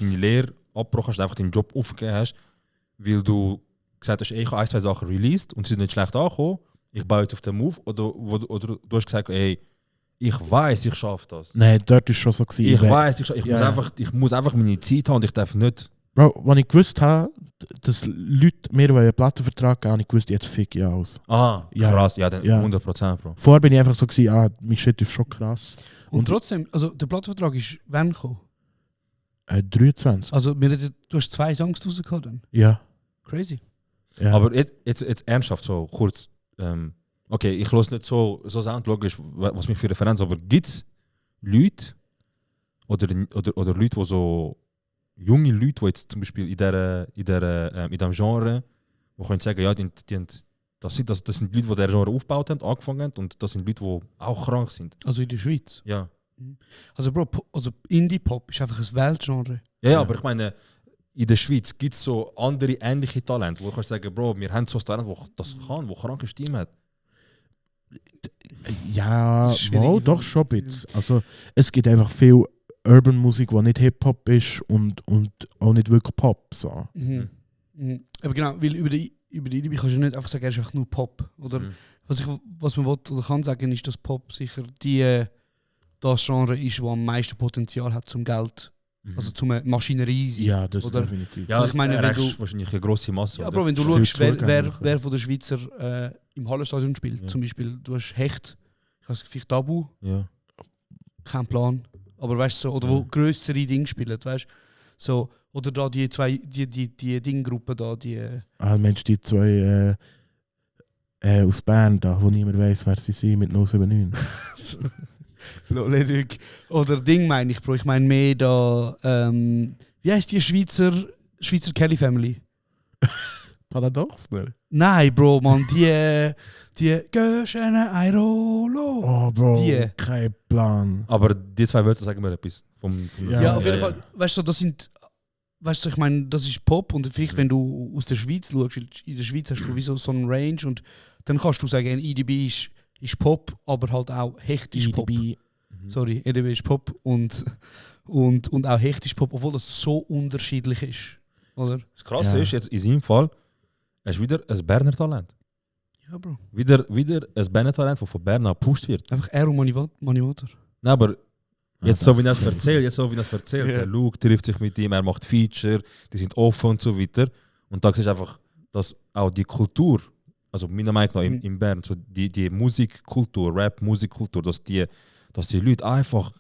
deine Lehre abgebrochen hast, einfach deinen Job aufgegeben hast, weil du gesagt hast, ey, ich habe 1, 2 Sachen released und sie sind nicht schlecht angekommen, ich baue jetzt auf den Move, oder du hast gesagt, ey, ich weiß, ich schaffe das. Nein, dort war es schon so gewesen. Ich weiß, Ja. ich muss einfach meine Zeit haben und ich darf nicht. Bro, wenn ich gewusst habe, dass Leute mir einen Plattenvertrag geben, habe ich gewusst, jetzt fick ich aus. Ah, Ja. krass, ja, dann Ja. 100%, Bro. Vorher bin ich einfach so gewesen, mein Shit ist schon krass. Und trotzdem, also der Plattenvertrag ist wann gekommen? 23. Also du hast 2 Songs rausgehauen dann? Ja. Crazy. Ja. Aber jetzt ernsthaft, so kurz. Okay, ich höre nicht so soundlogisch, was mich für Referenz, aber gibt es Leute oder Leute, die so junge Leute, die jetzt zum Beispiel in diesem Genre, die können sagen, ja, das sind Leute, die dieses Genre aufgebaut haben, angefangen haben, und das sind Leute, die auch krank sind. Also in der Schweiz? Ja. Also Bro, also Indie-Pop ist einfach ein Weltgenre. Ja, aber ich meine, in der Schweiz gibt es so andere ähnliche Talente, wo du kannst sagen, Bro, wir haben so ein Talent, das kann, wo kranke Stimme hat. Ja, Das ist schwierig. wohl, doch schon ein bisschen. Also, es gibt einfach viel Urban-Musik, die nicht Hip-Hop ist und auch nicht wirklich Pop. So. Aber genau, weil über die Indie kannst du nicht einfach sagen, er ist einfach nur Pop. Oder was man will oder kann sagen, ist, dass Pop sicher das Genre ist, das am meisten Potenzial hat zum Geld. Also zum Maschinerie sein. Ja, das oder? definitiv. Ja, Also ich meine, wenn du wahrscheinlich eine grosse Masse. Ja, oder? aber wenn du Viel schaust, zugänglicher. wer von den Schweizer im Hallenstadion spielt, zum Beispiel, du hast Hecht, ich weiß vielleicht Tabu, Ja. kein Plan, aber weißt du, so, oder wo grössere Dinge spielen, weißt so, oder da die Dinggruppen da, Mensch, die 2 aus Bern, da, wo niemand weiß, wer sie sind, mit 079. Ledig. Oder Ding meine ich, Bro. Ich meine mehr da. Wie heißt die Schweizer Kelly Family? Paradox, ne? Nein, Bro, man, die Göschene Airolo. Oh, Bro, Die. kein Plan. Aber die zwei Wörter sagen mir etwas. Ja, auf jeden Fall. Weißt du, das sind. Weißt du, ich meine, das ist Pop und vielleicht, wenn du aus der Schweiz schaust, in der Schweiz hast du wie so einen Range und dann kannst du sagen, EDB ist Pop, aber halt auch hektisch Pop. Sorry, EDB ist Pop und auch hektisch Pop, obwohl das so unterschiedlich ist. Oder? Das Krasse ist, jetzt in seinem Fall, er ist wieder ein Berner Talent. Ja, Bro. Wieder ein Berner Talent, das von Bern gepusht wird. Einfach er und Manivator. Nein, aber jetzt Ja, so wie er es erzählt, Ja. der Luke trifft sich mit ihm, er macht Feature, die sind offen und so weiter. Und da siehst du einfach, dass auch die Kultur, also meiner Meinung nach in Bern, so die Musikkultur, Rap-Musikkultur, dass die Leute einfach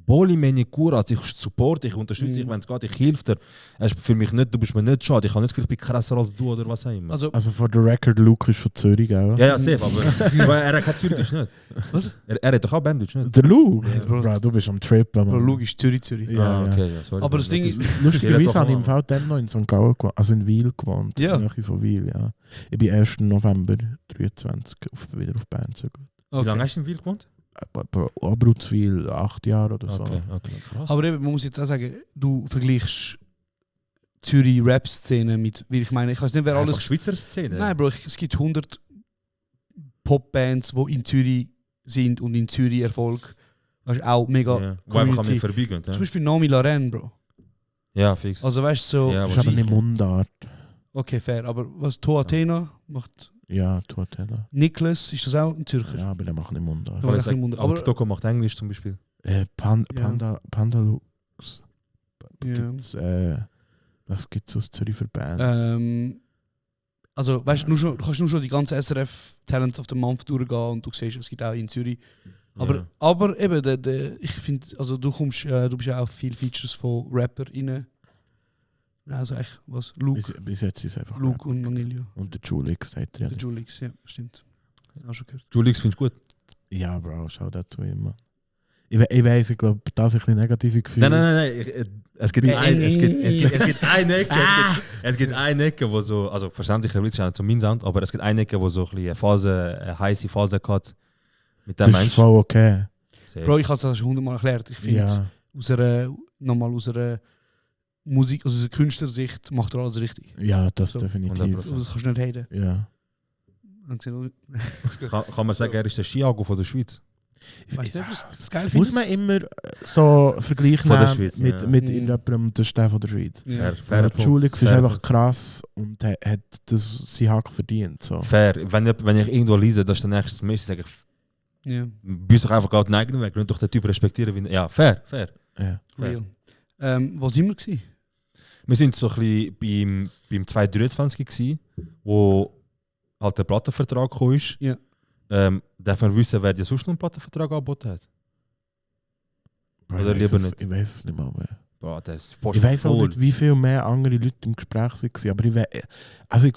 Boli meine Kur, also ich supporte, ich unterstütze dich, wenn es geht, ich helfe dir. Es ist für mich nicht, du bist mir nicht schade, ich habe nicht das Gefühl, ich bin krasser als du oder was auch immer. Also, Also for the record, Luke ist von Zürich, gell? ja, safe, aber er hat kein Zürichdeutsch nicht. Was? Er hat doch auch Berndeutsch nicht. Der Luke? Ja, Bro. Bro, du bist am Trip, Mann. Bro, logisch, Zürich. Ja, Okay, ja, sorry. Aber das Ding ist, Lustigerweise habe ich im Fall dann noch in St. Gallen gewohnt, also in Wiel gewohnt. Ja. In der Nähe von Wiel, ja. Ich bin 1. November 23 wieder auf Bern zurück. Wie lange hast du in Wiel gewohnt? Abrutzwil, 8 Jahre oder so. Okay, krass. aber eben, man muss jetzt auch sagen, du vergleichst Zürich-Rap-Szene mit, weil ich meine, ich weiß nicht, wer Einfach alles... Schweizer Szene? Nein, Bro, es gibt 100 Popbands, die in Zürich sind und in Zürich Erfolg. Das ist auch mega Ja. Wo einfach an mir Community. vorbeigehen. Ja, Zum Beispiel Nami Laren, Bro. ja fix. Also weißt du, so... Ja, Das ist aber sie- nicht Mundart. Okay, fair. Aber was To Athena macht... Ja, Tuatella. Niklas, ist das auch ein Zürcher? Ja, aber der macht nicht Mundart. Ja. Aber, ich sag- aber Toko macht Englisch zum Beispiel. Pandalux. Ja. Was gibt es aus Zürich für Bands? Also, weißt du, du kannst nur schon die ganze SRF Talents of the Month durchgehen und du siehst, es gibt auch in Zürich. Ja. Aber eben, ich finde, also du bist ja auch viel Features von RapperInnen. Also echt, was? Bis jetzt ist es einfach Luke und Manilio. Und der Julix hat drin. Der Julix, ja, stimmt. Auch schon gehört. Julix findest du gut? Ja, Bro, schau dazu immer. Ich weiss, ich glaube, das ist ein bisschen negative Gefühl. Nein. Es gibt eine Ecke, wo so, also verständlicherweise ist es zu meinem Sound, aber es gibt eine Ecke, wo so ein bisschen eine heiße Phase hat mit dem Das ist Mensch. voll okay. Bro, ich habe es das schon 100-mal erklärt. Ich finde, Ja, aus einer Musik, also aus einer Künstlersicht, macht er alles richtig. ja, das So, definitiv. 100%. Also, das kannst du nicht haten. Ja. Kann man sagen, er ist der Chiago von der Schweiz? Ich weiß nicht, ob ich das geil Muss finde. man immer so vergleichen Von der Schweiz, mit, ja. mit Mhm. jemandem, das ist der von der Schweiz. Ja. Fair Julix ist Fair einfach Punkt. krass und hat das seinen Hack verdient. So. Fair. Wenn ich irgendwo lese, das ist der nächste Messi, sage ich, Ja. bist doch einfach auf den eigenen Weg. Lass doch den Typ respektieren. Wie, ja, fair. Ja. Real. Wo sind wir gewesen? Wir sind so ein bisschen beim 2023 gewesen, wo halt der Plattenvertrag gekommen ist. Ja. Darf man wissen, wer dir sonst noch einen Plattenvertrag angeboten hat? Bro, Oder ich lieber weiss nicht? Ich weiß es nicht mal mehr. Boah, das ist Ich weiß auch nicht, wie viel mehr andere Leute im Gespräch waren. Aber ich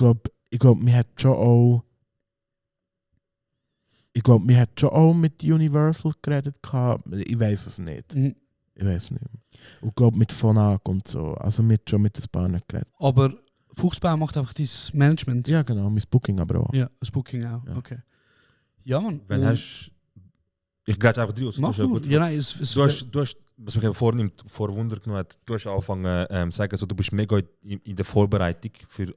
glaube, wir hat schon auch. Ich glaube, wir hat schon auch mit Universal geredet. Ich weiß es nicht. Mhm. Ich weiß nicht. Und ich glaube mit Phonak und so. Also mit schon mit den Bahnen geredet. Aber Fuchsbau macht einfach dein Management. Ja, genau, mein Booking aber auch. Ja, das Booking auch. Ja. Okay. Ja, Mann. Wenn Und- hast ich greife einfach draus. Mach nur. Ja, nein, es Du hast, was mich eben vornimmt, vor Wunder genommen hat, du hast angefangen zu sagen, so, du bist mega in der Vorbereitung für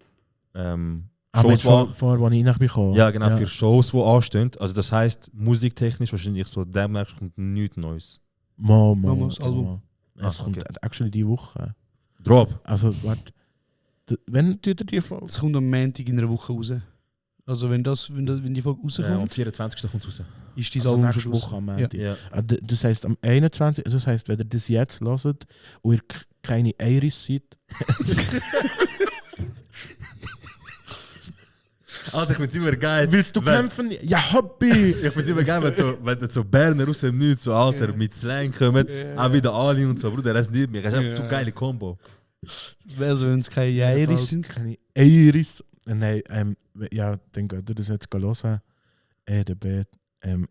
Shows, vor wann ich reingekommen. ja, genau, für Shows, die anstehen. Also das heisst, musiktechnisch wahrscheinlich so demnächst kommt nichts Neues. das Album. Genau. Es Ah, kommt okay. actually die Woche. Drop. Also, warte. Wenn tut ihr die Folge? Es kommt am Montag in einer Woche raus. Also wenn die Folge Am rauskommt, 24. kommt es raus. ist dein Also Album nächste schon Woche raus. am Ja. Montag. Ja. Das heisst am 21. Das heisst, wenn ihr das jetzt hört und ihr keine Iris seid. Alter, ich find's immer geil. Willst du kämpfen? Ja, Hobby! Ich find's immer geil, wenn so Berner aus dem Nichts, so Alter, mit Slang kommen, auch wieder alle und so, Bruder, das nicht mehr. Das ist einfach so eine geile Kombo. Also wenn es keine Iris sind. Keine Iris. Nein, ja, dann geht ihr das jetzt hören. EDB,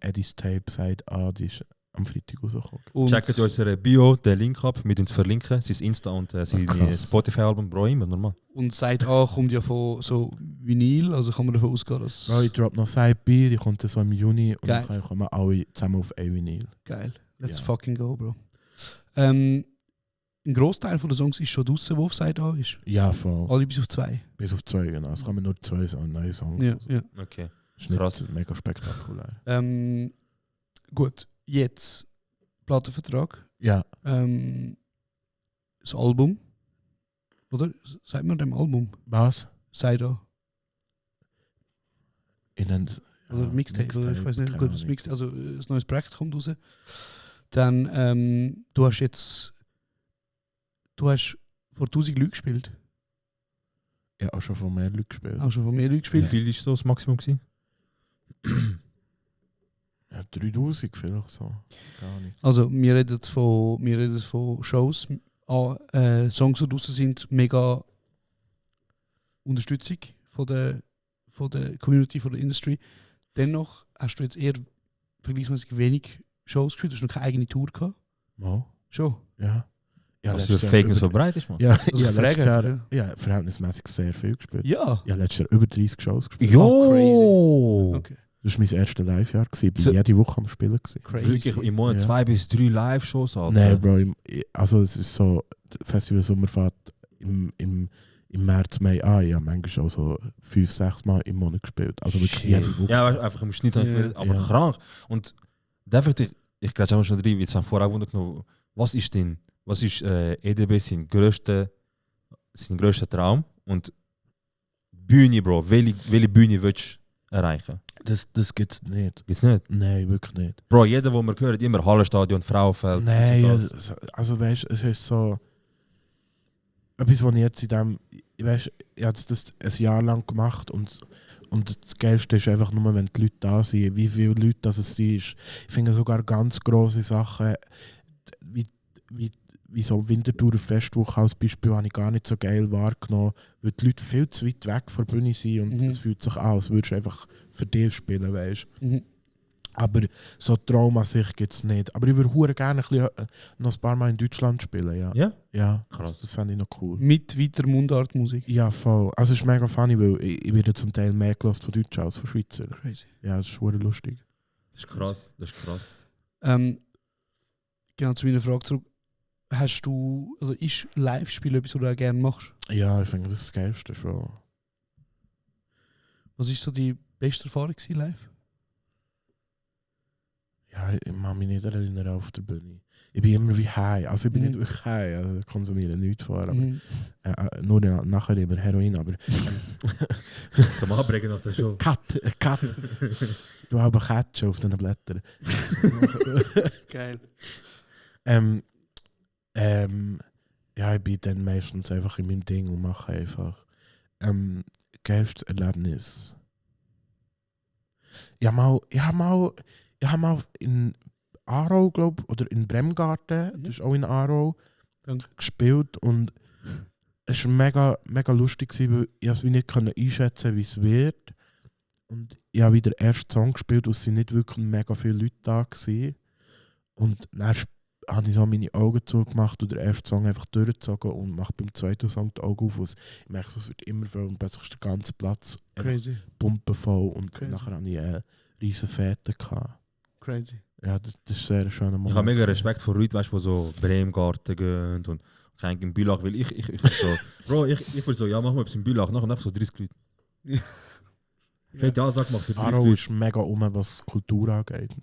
Eddie's Tape sagt, das ist am Freitag rausgekommen. Und Checkt unsere Bio, den Link ab, mit uns verlinken, sein Insta und sein krass. Spotify-Album, Bro, immer normal. Und Side A kommt ja von so Vinyl, also kann man davon ausgehen, dass... Bro, ich drop noch Side B, die kommt dann so im Juni und Geil. dann kommen wir alle zusammen auf ein Vinyl. Geil. Let's Ja. fucking go, Bro. Ein Großteil der Songs ist schon draussen, wo auf Side A ist. Ja, voll. Alle bis auf 2. Bis auf 2, genau. Es kommen nur 2 neue Songs. Ja, ja. Okay. Das ist nicht Krass. mega spektakulär. Gut, jetzt Plattenvertrag. Ja, Das Album. Oder? Sagt man dem Album? was? Side A. Oder Ja, Mixtape, oder ich weiß nicht. keine Gut, das Ahnung. Mixtape, also ein neues Projekt kommt raus. Dann, du hast jetzt. Du hast vor 1000 Leuten gespielt. Ja, auch schon von mehr Leuten gespielt. Auch schon von mehr Leuten Wie gespielt. viel ist so das Maximum gewesen? Ja, 3000 vielleicht so. Gar nicht. Also, wir reden von Shows. Songs, die draussen sind, mega Unterstützung von der Community, von der Industry. Dennoch hast du jetzt eher vergleichsweise wenig Shows gespielt. Du hast noch keine eigene Tour gehabt. Mal? Schon. Ja. Ja, Was letztes für Jahr Fake News über- verbreitet ist, man. Ja, Also ja, ich frage letztes Jahr einfach, ja, verhältnismäßig sehr viel gespielt. Ja. Ja, letztes Jahr über 30 Shows gespielt. Jo! Okay. Das war mein erstes Live-Jahr. Ich So- war jede Woche am Spielen. Gewesen. Crazy. Wirklich im Monat Ja. 2 bis 3 Live-Shows, Alter. Nein, Bro. Also, es ist so, Festival Sommerfahrt im März, Mai an. Ich habe manchmal auch so 5-6 Mal im Monat gespielt. Also wirklich Shit. jede Woche. Ja, weißt du, einfach im Schnitt, Ja. aber Ja. krank. Und darf ich glaube auch schon drin, jetzt haben vorher genommen, was ist EDB sein grösster Traum und Bühne, Bro, welche Bühne willst du erreichen? Das gibt es nicht. Gibt's nicht? Nein, wirklich nicht. Bro, jeder, wo man hört, immer Hallenstadion, Frauenfeld. Nein, das und das. also weißt du, es ist so. Etwas, was ich jetzt in dem. Weißt, ich habe das ein Jahr lang gemacht und das Geilste ist einfach nur, wenn die Leute da sind, wie viele Leute das es sind. Ich finde sogar ganz grosse Sachen, wie so Winterthur Festwoche als Beispiel, habe ich gar nicht so geil wahrgenommen, weil die Leute viel zu weit weg von der Bühne sind und es fühlt sich an, als würdest du einfach für dich spielen, weißt du. Mhm. Aber so Traum an sich gibt es nicht. Aber ich würde hure gerne noch ein paar Mal in Deutschland spielen, ja. Ja? Ja, Krass. das fände ich noch cool. Mit weiter Mundartmusik. Ja, voll. Also es ist mega funny, weil ich werde zum Teil mehr gelost von Deutschen als von Schweizer. Crazy. Ja, das ist hure lustig. Das ist krass, das ist krass. Genau zu meiner Frage zurück. Hast du, also ist Live-Spiel etwas, was du auch gerne machst? Ja, ich finde das Geilste schon. Was ist so die beste Erfahrung gewesen, live? Ja, ich mag mich nicht erinnern auf der Bühne. Ich bin immer wie high. Also ich bin nicht wirklich high, also ich konsumiere nichts vor. Aber, nur nachher immer Heroin, aber... Zum Abbrechen nach der Show. Cut! Du hast aber Kätzchen auf diesen Blättern. Geil. Ja, ich bin dann meistens einfach in meinem Ding und mache einfach. Geilstes Erlebnis. Ich habe mal in Aarau, glaube ich, oder in Bremgarten, das ist auch in Aarau, gespielt und es war mega, mega lustig, weil ich nicht einschätzen konnte, wie es wird. Und ich habe wieder den ersten Song gespielt und es waren nicht wirklich mega viele Leute da gewesen. Und dann habe ich so meine Augen zugemacht und den ersten Song einfach durchgezogen und mache beim zweiten Song die Augen auf. Und ich merke, es wird immer voll und plötzlich ist der ganze Platz Crazy. pumpenvoll und Crazy. nachher hatte ich eine riesen Fete gehabt. Crazy. Ja, das ist sehr ein schöner Moment. Ich habe mega Respekt vor Leuten, weißt, die so Bremgarten gehen und kein in Bülach, weil ich so, Bro, ich will so, ja, mach mal etwas in Bülach, nachher so 30 Leute. Ja, sag mal für 30 Aarau Leute. ist mega was Kultur angeht.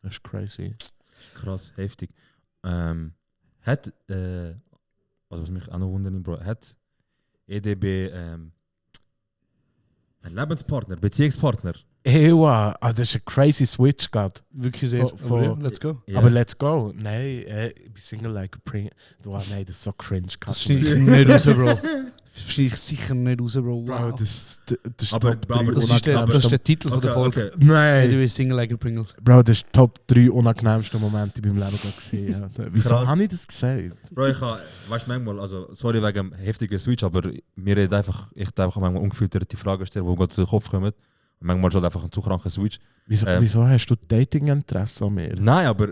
Das ist crazy. Krass, heftig. Hat, also was mich auch noch wundert, Bro, hat EDB einen Lebenspartner, Beziehungspartner? Ewa, also das ist ein crazy Switch gerade. Wirklich sehr. Von- Aber ja, let's go. Ja. Aber let's go. Nein, ich bin Single like a Pring. Nein, das ist so cringe. Das schneide ich nicht raus, Bro. Das schneide ich sicher nicht raus, Bro. Bro, Wow. das ist Aber- Top aber 3 Das ist der Titel von der Folge. Okay. Nein, Du bist Single like a Pringle. Bro, das ist Top 3 unangenehmste Momente in meinem Leben gesehen. Ja. Wieso Krass. habe ich das gesagt? Bro, ich habe, weißt du, manchmal, also sorry wegen dem heftigen Switch, aber mir redet einfach, ich darf einfach manchmal ungefilterte Fragen stellen, die gerade durch den Kopf kommen. Und manchmal schon einfach ein zu kranker Switch. Wieso hast du Dating-Interesse an mir? Nein, aber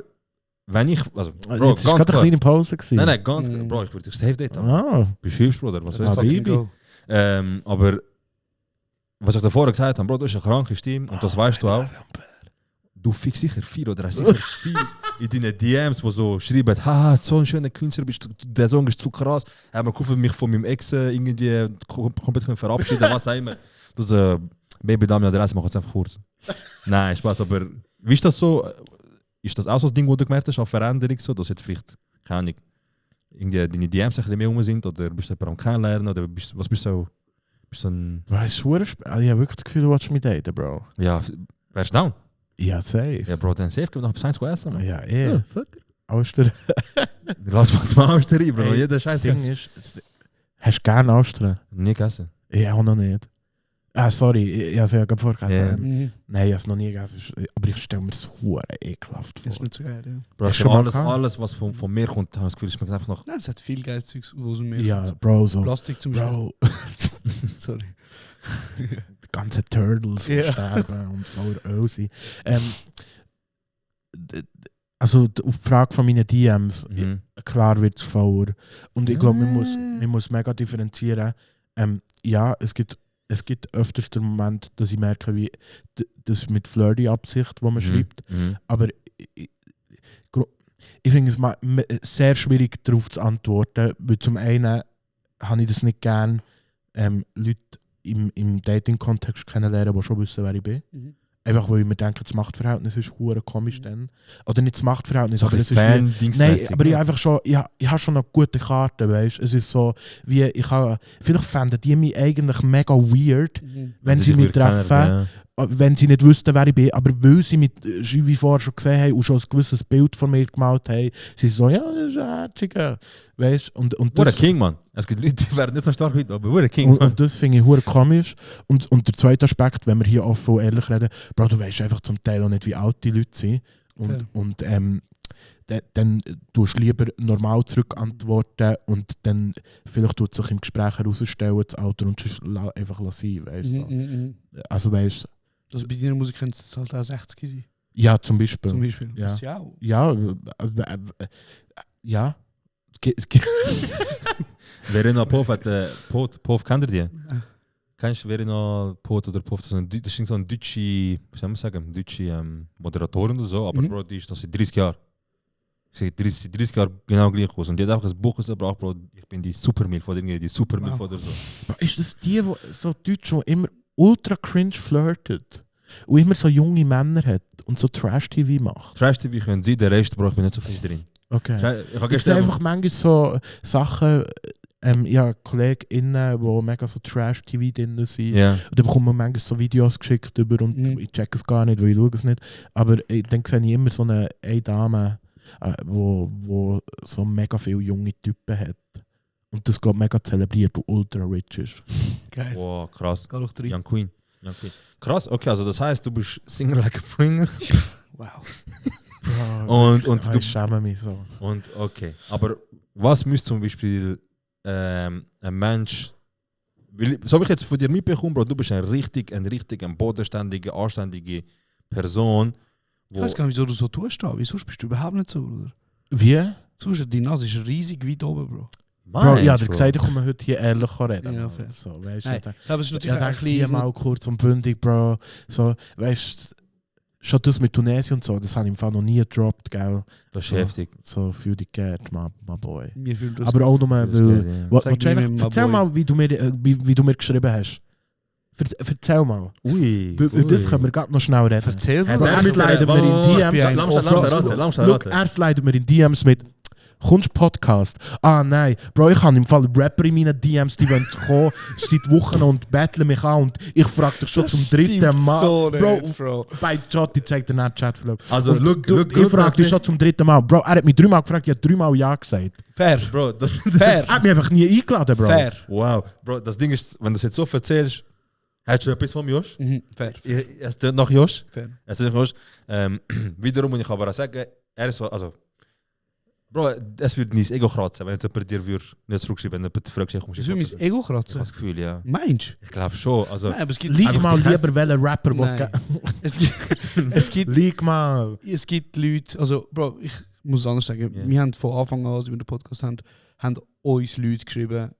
Wenn ich, also, Bro, Bro, jetzt war gerade eine kleine Pause. Nein, ganz klar. Bro, ich würde dich safe daten. Ah, Bist du hübsch, Bruder? Was Ah, willst du? Baby. Aber, was ich davor gesagt habe, Bro, du hast eine kranke Stimme und das weißt du auch. Du fickst sicher 4 oder hast sicher 4 in deinen DMs, wo so schreiben, haha, so ein schöner Künstler bist du, der Song ist zu krass. Haben wir gehofft, mich von meinem Ex irgendwie komplett verabschieden, was auch immer. Du so, Baby, Dame, Adresse, mach jetzt einfach kurz. Nein, Spaß, aber wie ist das so? Ist das auch so ein Ding, wo du gemerkt hast, auf Veränderung, so, dass jetzt vielleicht, keine Ahnung, irgendwie deine DMs ein bisschen mehr rum sind oder bist du jemanden am Kennenlernen oder was bist du so? Bist du ein... Weißt du, ich habe wirklich das Gefühl, du willst mich daten, Bro. Ja, wärst du down? Ja, safe. Ja, Bro, dann safe, gehen wir noch bis 1 essen. Man. Ja, Austern. Lass was mal Austern rein, Bro. Hey, Jeder das Scheiß Ding ist, hast du gerne Austern? Nie gegessen. Ich auch noch nicht. Sorry, ich habe es ja gerade vorgegessen. Ja. Nein, ich habe es noch nie gegessen. Aber ich stelle mir das hure ekelhaft vor. Das ist nicht so geil, ja. Bro, Hast ich du schon mal alles, gehabt? alles, was von mir kommt, habe ich das Gefühl, ist mir einfach noch... Nein, es hat viel geiles Zeugs, wo es mir Ja, Bro, so. Plastik zum Beispiel. Bro, Sorry. die ganzen Turtles die Ja. sterben und voll Öl sind. Also auf die Frage von meinen DMs, klar wird es voller. Und ich glaube, man muss mega differenzieren. Ja, es gibt öfters den Moment, dass ich merke, wie das mit flirty Absicht, wo man schreibt. Aber ich finde es sehr schwierig darauf zu antworten, weil zum einen habe ich das nicht gern, Leute im Dating-Kontext kennenlernen, die schon wissen, wer ich bin. Einfach weil ich mir denke, das Machtverhältnis ist hure komisch dann. Oder nicht das Machtverhältnis, So aber es ist Fan-Dingsmäßig, nein, aber ich einfach schon, ich habe schon eine gute Karte, weißt? Es ist so, wie vielleicht fänden die mich eigentlich mega weird, wenn sie mich treffen, wenn sie nicht wüssten, wer ich bin, aber weil sie mich, wie vorher schon gesehen haben und schon ein gewisses Bild von mir gemalt haben, sie so, ja, das ist ein Herziger, weißt? Und What a das, King, Mann. Es gibt Leute, die werden nicht so stark heute, aber what a King, Mann. und das finde ich hure komisch. Und der zweite Aspekt, wenn wir hier offen und ehrlich reden, Bro, du weißt einfach zum Teil auch nicht, wie alt die Leute sind. Und dann tust du lieber normal zurückantworten und dann vielleicht tut sich im Gespräch herausstellen, das Alter und sonst einfach sein, weißt du. Also weißt Also bei deiner Musik könnte es halt auch 60 sein. ja, zum Beispiel. Zum Beispiel. Ja. Das ist ja auch. Ja, ja. Verena Pov hat Pov, kennt ihr die? Kennst du Verena Pov oder Pov? Das ist so eine deutsche, wie soll man sagen, deutsche Moderatorin oder so, aber Bro, die ist das seit 30 Jahren. Sie seit 30 Jahren genau gleich aus. Und die hat einfach ein Buch gebracht, Bro, ich bin die Supermilf oder irgendwie die Supermilf oder so. Ist das die so Deutsch, die immer ultra cringe flirtet und immer so junge Männer hat und so Trash-TV macht? Trash-TV können sie, der Rest, Bro, ich bin nicht so viel drin. Okay. Ich habe Gibt es gestern einfach manchmal so Sachen, ja, KollegInnen, die mega so Trash-TV drin sind. Ja. Und dann bekommen wir manchmal so Videos geschickt über und ich check es gar nicht, weil ich schaue es nicht. Aber dann sehe ich immer so eine Dame, wo so mega viele junge Typen hat. Und das geht mega zelebriert und ultra rich ist. Geil. Wow, krass. Geh doch rein. Young Queen. Krass, okay, also das heißt, du bist Singer like a Bringer. Wow. und du ich schäme mich so. Und okay, aber was müsste zum Beispiel ein Mensch, so habe ich jetzt von dir mitbekommen, Bro, du bist ein richtig bodenständige, anständige Person. Ich weiß gar nicht, wieso du so tust da. Wieso bist du überhaupt nicht so, oder? Wie? Sonst, die Nase ist riesig weit oben, Bro. Bro, ich habe gesagt, ich komme heute hier ehrlich reden. Ja, Mann. fair. So, weißt Nein, du, aber es ist natürlich ja, ein denke hier bisschen... mal kurz und bündig, Bro. So, weißt du, schon das mit Tunesien und so, das habe ich im Fall noch nie gedroppt, gell? Das ist so, heftig. So für die Geld, my boy. Mir fühlt das Aber auch nur, weil... Geil, ja. Erzähl mal, wie du mir geschrieben hast. Erzähl mal. Ui. Über das können wir gerade noch schnell reden. Erzähl Hat mal. er Er mit slidet mir in DMs. Langsam Look, er slidet mir in DMs mit «Kommst Podcast?» Ah nein, Bro, ich habe im Fall Rapper in meinen DMs, die wollen kommen seit Wochen und betteln mich an und ich frage dich schon zum dritten Mal. So Bro, bei Jotti zeigt er nicht Chatverlauf. Also, look, ich frage dich schon zum dritten Mal. Bro, er hat mich 3-mal gefragt, ich habe 3-mal Ja gesagt. Fair. Bro, das Fair. Er hat mich einfach nie eingeladen, Bro. Fair. Wow. Bro, das Ding ist, wenn du das jetzt so erzählst, hast du etwas von Josh? Fair. Es tut nach Josh. Fair. Es tut nach Josh. Wiederum muss ich aber auch sagen, er ist so, also, Bro, es würde nicht das Ego kratzen, wenn jetzt jemand dir nicht zurückschreiben, wenn jemand fragt, kommst Das du will mein Ego Ich habe kratzen. das Gefühl, ja. Meinst du? Ich glaube schon. Also, Nein, aber es gibt... Lieg Einfach mal die Käse- lieber welchen Rapper, Nein. Es gibt... Lieg mal. Es gibt Leute... Also, Bro, muss es anders sagen. Ja. Wir haben von Anfang an, als wir den Podcast haben uns Leute geschrieben,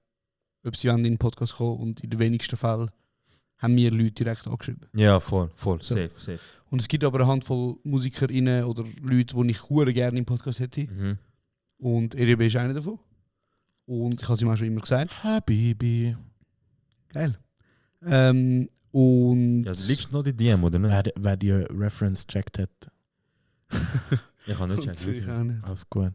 ob sie in den Podcast kommen und in den wenigsten Fällen haben wir Leute direkt angeschrieben. Ja, voll, So. safe. Und es gibt aber eine Handvoll MusikerInnen oder Leute, die ich hure gerne im Podcast hätte. Mhm. Und EDB ist einer davon. Und ich habe es ihm auch schon immer gesagt. Habibi. Geil. Und Ja, du liegst noch die DM, oder nicht? Wer die Reference checkt hat, Ich kann nicht Ich checken. auch nicht. alles gut.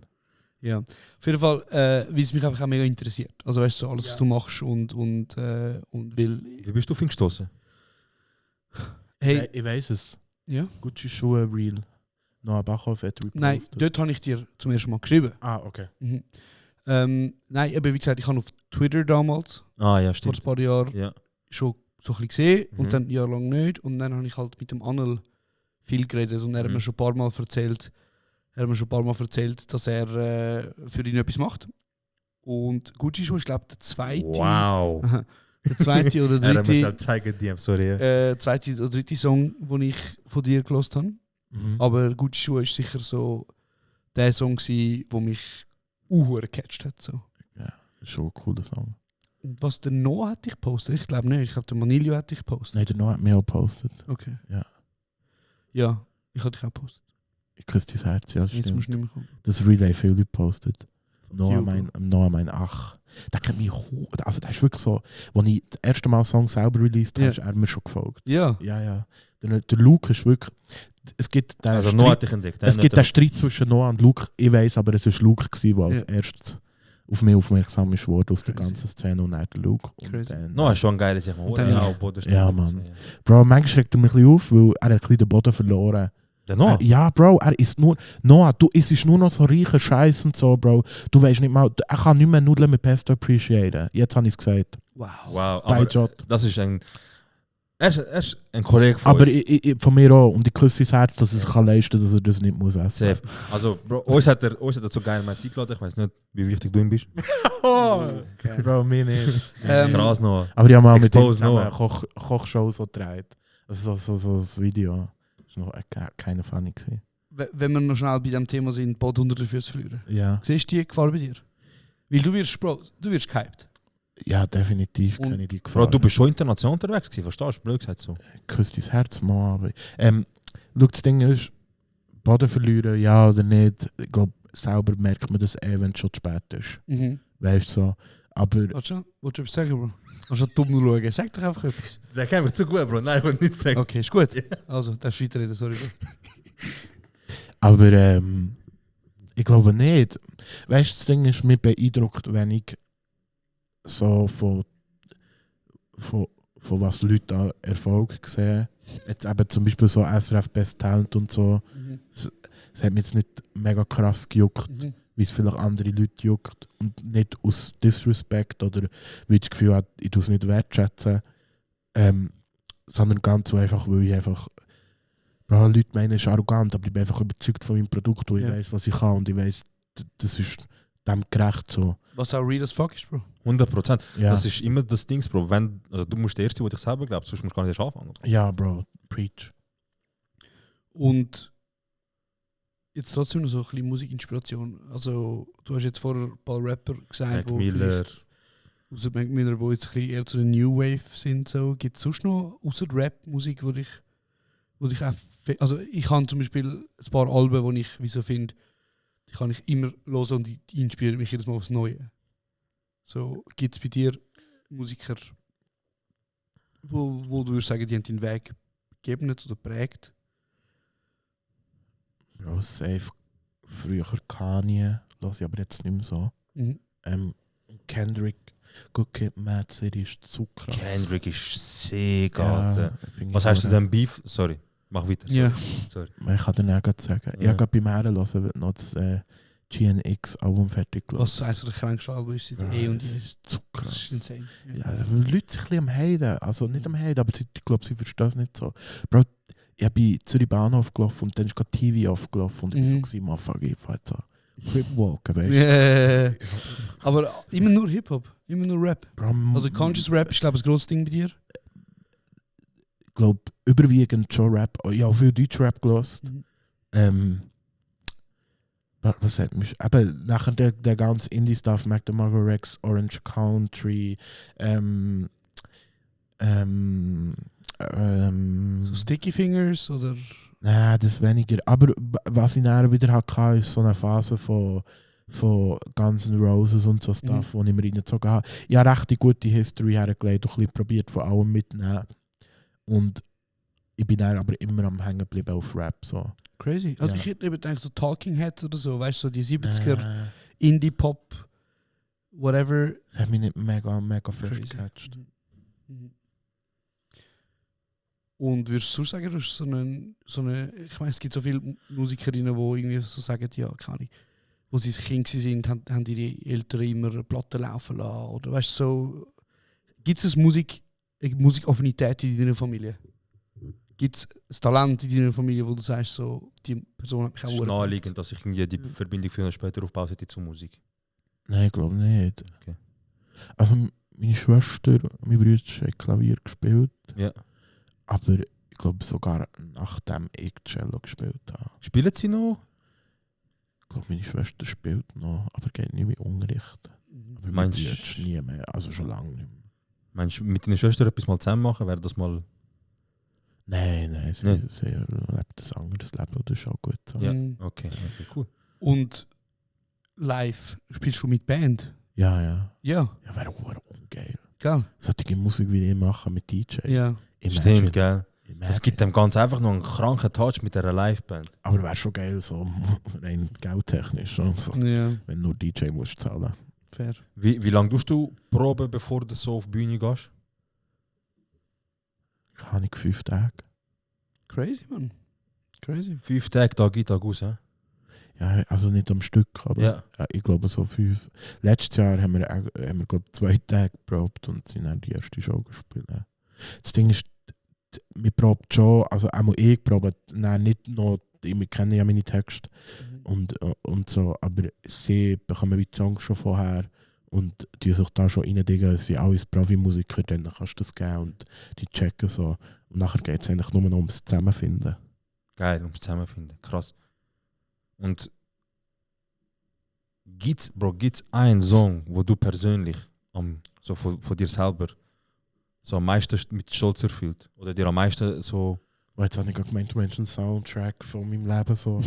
Ja. Auf jeden Fall, weil es mich einfach auch mega interessiert. Also weißt du, so alles, was du machst und will. Wie bist du auf ihn gestoßen? Hey, Ich weiß es. ja? Gucci Schuhe Real. Noah Bachhoff hat repostet. Nein, dort habe ich dir zum ersten Mal geschrieben. Ah, okay. Mhm. Nein, aber wie gesagt, ich habe auf Twitter damals, Ah, ja, vor stimmt. ein paar Jahren, Ja. schon so ein bisschen gesehen Mhm. und dann jahrelang nicht. Und dann habe ich halt mit dem Anel viel geredet und er hat mir schon ein paar Mal erzählt, dass er für ihn etwas macht. Und Gucci Schuhe ist, glaube ich, der zweite. Wow. Der zweite oder Er hat mir dritte, schon zeigen, DM, sorry. Ja. zweite oder dritte Song, den ich von dir gelost habe. Mhm. Aber Gucci Schuhe ist sicher so der Song, der mich gecatcht hat. So. Schon ein cooler Song. Und was der Noah hat dich gepostet? Ich glaube nicht. Ich glaube, der Manilio hat dich gepostet. Nein, der Noah hat mich auch gepostet. Okay. Ja. Ja, ich habe dich auch gepostet. Ich küsse dein Herz, ja, Jetzt stimmt. musst du nicht mehr kommen. Das Relay viele Leute postet. Noah you, mein Ach. Der kennt mich also der ist wirklich so, als ich das erste Mal einen Song selber released habe, Ja. ist er mir schon gefolgt. Ja. Ja. Der Luke ist wirklich, es gibt den Also, Streit, Noah hat dich entdeckt. es gibt den Streit zwischen Noah und Luke, ich weiß, aber es war Luke, der als Ja. erstes auf mich aufmerksam ist worden aus der Crazy. ganzen Szene und nicht der Luke. Und Crazy. dann, Noah ist schon ein geiler, sag mal. Und dann- Ja, Boden Ja, Mann. Bro, manchmal schreckt er mich ein bisschen auf, weil er hat ein bisschen den Boden verloren. Der Noah? Ja, Bro, er ist nur. Noah, du isst nur noch so reicher Scheiß und so, Bro. Du weißt nicht mal, er kann nicht mehr Nudeln mit Pesto appreciaten. Jetzt habe ich es gesagt. Wow. Wow, Bei aber Jot. das ist ein... Er ist ein Kollege von Aber uns. von mir auch. Und ich küsse sein Herz, dass er sich leisten kann, dass er das nicht muss essen Safe. Also, Bro, uns hat er so geil mein Sieg geladen. Ich weiß nicht, wie wichtig du ihm bist. Bro, mir nicht. Krass, Noah. Aber ich habe mal mit ihm Expose zusammen Noah. Kochshow so gedreht. Also so das Video. Das war noch keine Funny gewesen. Wenn wir noch schnell bei dem Thema sind, Boden unter den Füßen verlieren. Ja. Siehst du die Gefahr bei dir? Weil du wirst gehypt. Ja, definitiv Und- kenne ich die Gefahr. Bro, du bist schon international unterwegs gewesen, verstehst du? Blöd gesagt so. Küsst dein Herz mal. Aber, schau, das Ding ist, Boden verlieren, ja oder nicht. Ich glaube, selber merkt man das wenn es schon zu spät ist. Mhm. Weißt du so. Aber Willst du etwas sagen, Bro? Kannst du dumm schauen? Sag doch einfach etwas. Der kennt mich zu gut, Bro. Nein, ich will nichts sagen. Okay, ist gut. Also, darfst du weiterreden, sorry. Bro. Aber ich glaube nicht. Weißt du, das Ding ist, mich beeindruckt, wenn ich so von was Leute an Erfolg sehen. Jetzt eben zum Beispiel so SRF Best Talent und so. Es hat mich jetzt nicht mega krass gejuckt, Mhm. wie es vielleicht andere Leute juckt. Und nicht aus Disrespect oder weil ich das Gefühl habe, ich tue es nicht wertschätzen. Sondern ganz so einfach, weil ich einfach. Bro, Leute meinen, es ist arrogant, aber ich bin einfach überzeugt von meinem Produkt und ich Ja. weiß, was ich kann und ich weiß, das ist dem gerecht so. Was auch real as fuck ist, Bro. 100%. Ja, Das ist immer das Ding, Bro. Also, du musst der Erste, der dich selber glaubt, sonst musst du gar nicht erst anfangen. ja Bro, preach. Und jetzt trotzdem noch so ein bisschen Musikinspiration. Also, du hast jetzt vorher ein paar Rapper gesagt, Mac wo Miller. vielleicht- außer Mac Miller, die jetzt ein bisschen eher zu der New Wave sind. So. Gibt es sonst noch, außer Rap-Musik, wo dich auch... Also, ich habe zum Beispiel ein paar Alben, die ich wieso finde, die kann ich immer hören und die inspirieren mich jedes Mal aufs Neue. So, gibt es bei dir Musiker, wo du würdest sagen, die haben deinen Weg gegeben oder prägt? Bro, safe. Früher Kanye, lasse ich aber jetzt nicht mehr so. Mhm. Kendrick, Good Kid, Mad City ist zu krass. Kendrick ist sehr geil. finde ich Was hast du auch denn Beef? Sorry, mach weiter. Sorry. Ja. Sorry. Ich kann dir auch gerade sagen. Ich Ja. habe gerade beim Herren noch das GNX-Album fertig Was gelassen. eines der kränksten Alben ist seit Bro, eh und das je. ist zu Das ist krass. insane. Ja, weil Leute sich ein bisschen am Heiden. Also nicht am Heiden, aber ich glaube, sie verstehen es nicht so. Bro, ich bin in Zürich Bahnhof gelaufen und dann ist gerade TV aufgelaufen und ich war so, man, fuck, ich fahr jetzt an. Quit walken, weißt du? Yeah. Aber immer nur Hip-Hop, immer nur Rap. Bro, Also Conscious Rap ist, glaube ich, ein grosses Ding bei dir. Ich glaube, überwiegend schon Rap. Ich habe auch viel Deutsch-Rap gehört. Mhm. Was hat mich. Eben, nachher der ganze Indie-Stuff, Mac DeMarco Rex, Orange Country, So Sticky Fingers oder? nein, das weniger. Aber was ich dann wieder hatte, ist so eine Phase von Guns N' Roses und so Stuff, wo ich mir reingezogen habe. Ich habe recht gute History hergelegt und ein bisschen probiert von allem mitzunehmen. Und ich bin dann aber immer am Hängen geblieben auf Rap. So. Crazy. Also Ja. ich hätte eben gedacht, so Talking Heads oder so, weißt du, so die 70er Indie-Pop, whatever. Das hat mich nicht mega fest Crazy. gecatcht. Mhm. Und würdest du sagen, du hast so eine, ich meine, es gibt so viele Musikerinnen, die irgendwie so sagen, ja, keine Ahnung, wo sie Kind sind, haben ihre Eltern immer Platten laufen lassen, oder weißt du, so, gibt es eine Musikaffinität in deiner Familie? Gibt es ein Talent in deiner Familie, wo du sagst, so, die Person hat mich Es auch ist sehr- naheliegend, dass ich irgendwie die Verbindung früher oder später aufgebaut hätte zur Musik. Nein, ich glaube nicht. Okay. Also meine Schwester, mein Bruder hat Klavier gespielt. Ja. Aber ich glaube sogar nachdem ich Cello gespielt habe. Spielen sie noch? Ich glaube, meine Schwester spielt noch, aber geht nicht mehr Unterricht. Aber mein Meinst- Bruder nie mehr, also schon lange nicht mehr. Meinst du, mit deiner Schwester etwas mal zusammen machen? Wäre das mal... Nein, sie Nicht? lebt ein anderes Leben und das ist auch gut so. Ja, Mhm. okay, cool. Und live, spielst du mit Band? Ja. Ja, Ja, wäre auch ungeil. gell? Solche Musik wie ich mache mit DJ. Ja. Stimmt, gell? Imagine. Es gibt dem ganz einfach noch einen kranken Touch mit einer Liveband. Aber wäre schon geil, so rein geldtechnisch. Also, Ja, wenn nur DJ musst zahlen. fair. Wie lange tust du proben, bevor du so auf die Bühne gehst? Kann ich 5 Tage. Crazy, man. Crazy. 5 Tage, Tag ein, Tag aus, hä? Ja, also nicht am Stück, aber Ja. ich glaube so 5. Letztes Jahr haben wir glaub, 2 Tage geprobt und sind dann die erste Show gespielt. Das Ding ist, wir probt schon, also auch ich probe, nein, nicht noch, wir kennen ja meine Texte und so, aber sie bekommen die Songs schon vorher und die sich da schon reindingen, es wie alles Profi-Musiker, dann kannst du das geben und die checken so. Und nachher geht es eigentlich nur noch ums Zusammenfinden. Geil, ums Zusammenfinden. Krass. Und gibt's einen Song, wo du persönlich so von dir selber so am meisten mit Stolz erfüllt? Oder dir am meisten so... Und jetzt habe ich gerade gemeint, du meinst einen Soundtrack von meinem Leben, so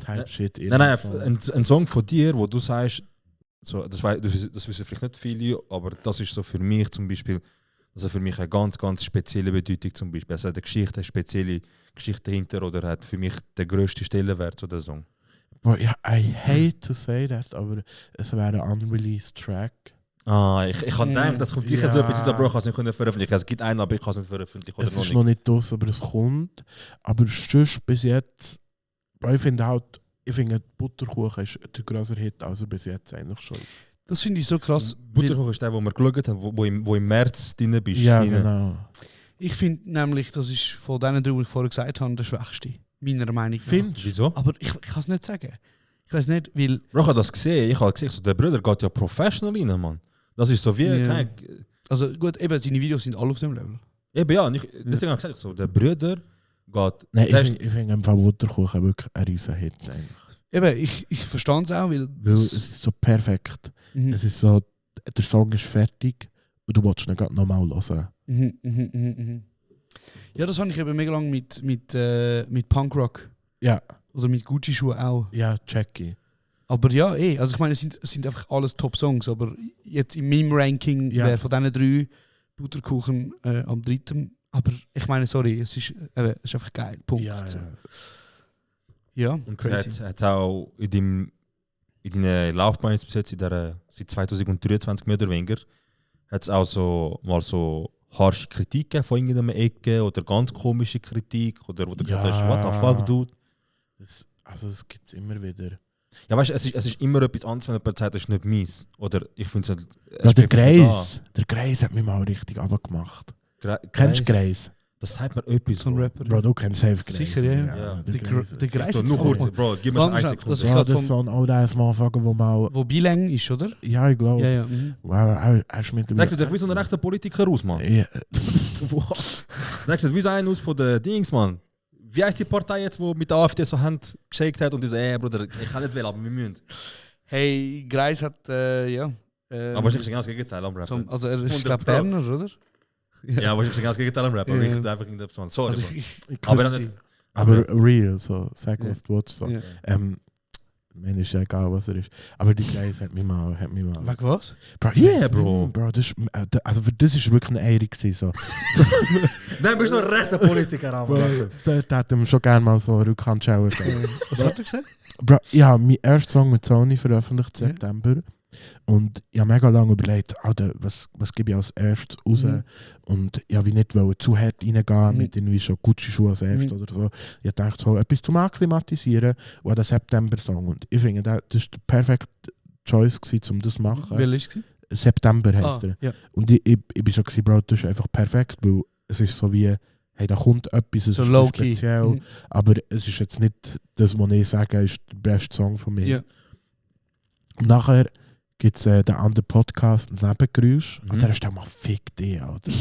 Type-Shit. Nein, so. ein Song von dir, wo du sagst, so, das wissen vielleicht nicht viele, aber das ist so für mich zum Beispiel, also für mich eine ganz, ganz spezielle Bedeutung zum Beispiel. Also eine spezielle Geschichte dahinter oder hat für mich den grössten Stellenwert, so der Song. Bro, ja, I hate to say that, aber es wäre ein unreleased Track. Ich habe gedacht, das kommt sicher so Ja. etwas, aber ich kann es nicht veröffentlichen. Es gibt einen, aber ich kann es nicht veröffentlichen. Oder Es ist noch nicht draus, aber es kommt. Aber sonst bis jetzt, Bro, ich finde Butterkuchen ist der größere Hit, als er bis jetzt eigentlich schon. Das finde ich so krass. Butterkuchen ist der, wo wir geschaut haben, wo im März drin bist. Ja, rein. genau. Ich finde nämlich, das ist von denen drei, die ich vorher gesagt habe, der schwächste. Meiner Meinung nach. Findest du? Wieso? Aber ich kann es nicht sagen. Ich weiß nicht, weil. Bro, ich habe das gesehen. Ich habe gesehen, so, der Bruder geht ja professional rein, Mann. Das ist so wie... Ja. Kein, Also gut, eben, seine Videos sind alle auf dem Level. eben ja, deswegen habe ich gesagt, so, der Bruder geht... Nein, der ich finde einfach Butterkuchen wirklich ein riesen Hit. Eigentlich. Eben, ich verstehe es auch, weil. Weil es ist so perfekt. Mhm. Es ist so, der Song ist fertig und du willst ihn gerade nochmal hören. Ja, das habe ich eben mega lange mit Punkrock Ja, oder mit Gucci-Schuhen auch. ja, Jackie. Aber ja, also ich meine, es sind einfach alles Top-Songs, aber jetzt in meinem Ranking Ja. wäre von diesen drei Butterkuchen am dritten. Aber ich meine, sorry, es ist einfach geil. Punkt. Ja, So. ja. Ja, Und crazy. hat auch in deiner Laufbahn jetzt bis jetzt, seit 2023 mehr oder weniger, hat es auch so mal so harsche Kritik gegeben von irgendeiner Ecke oder ganz komische Kritik oder wo du gesagt hast, what the fuck, dude? Das gibt es immer wieder. Ja, weißt du, es ist immer etwas anderes, wenn jemand sagt, das ist nicht meins. Oder ich finde es Ja, der Greis hat mich mal richtig abgemacht. Kennst du Greis? Das sagt mir etwas. So ein Bro. Rapper. Bro, du kennst safe Greis. Sicher, ja. Ja. Der Der Greis So, hat nur voll- kurz, Bro, gib mir schon Warte eine schnell, das Sekunde. ist Ja, gerade das ist so ein altes Motherfucker, wo mal... Wo Bilang ist, oder? Ja, ich glaube. Ja, ja. Mhm. Wow, er ist mittlerweile... Denkst du, der ist wie so ein rechter Politiker aus, Mann? Ja. Denkst du, wie so einer aus von den Dings, Mann? Wie heißt die Partei jetzt, die mit der AfD so Hand geschickt hat und die so, Bruder, ich kann nicht wählen, aber wir müssen. Hey, Greis hat, ja. Aber wahrscheinlich genau das Gegenteil am Rapper. Also er ist 100 glaub, Berner, oder? Ja, wahrscheinlich genau das Gegenteil am Rapper, aber Ja. ich einfach in der Person. Sorry. Also Bro. ich Aber küsse dann sie. Aber real, so, sag Ja. was du willst. So. Ja. Mir ist ja egal, was er ist. Aber die Greis hat mich mal. Wegen was? Bro, Yeah, Bro. Bro, also für das ist wirklich eine Ehre gewesen. So. Nein, bist du ein rechter Politiker, Bro, da hätte man schon gerne mal so eine Rückhand schauen können. Was hat er gesagt? Bro, ich habe meinen ersten Song mit Sony veröffentlicht im September. Und ich habe mega lange überlegt, Alter, was gebe ich als erstes raus? Und ich wollte nicht zu hart reingehen mit irgendwie schon Gucci-Schuhe als erstes oder so. Ich dachte so, etwas zum Akklimatisieren und einen September-Song. Und ich finde, das war der perfekte Choice gewesen, um das zu machen. Welcher war es? September heisst er. Ja. Und ich bin so gewesen, Bro, das ist einfach perfekt, weil es ist so wie, hey, da kommt etwas, es So ist low-key. speziell, aber es ist jetzt nicht das, was ich sage, ist der beste Song von mir. Ja. Und nachher gibt es den anderen Podcast, Nebengeräusch, und der ist auch mal fick dich, Alter.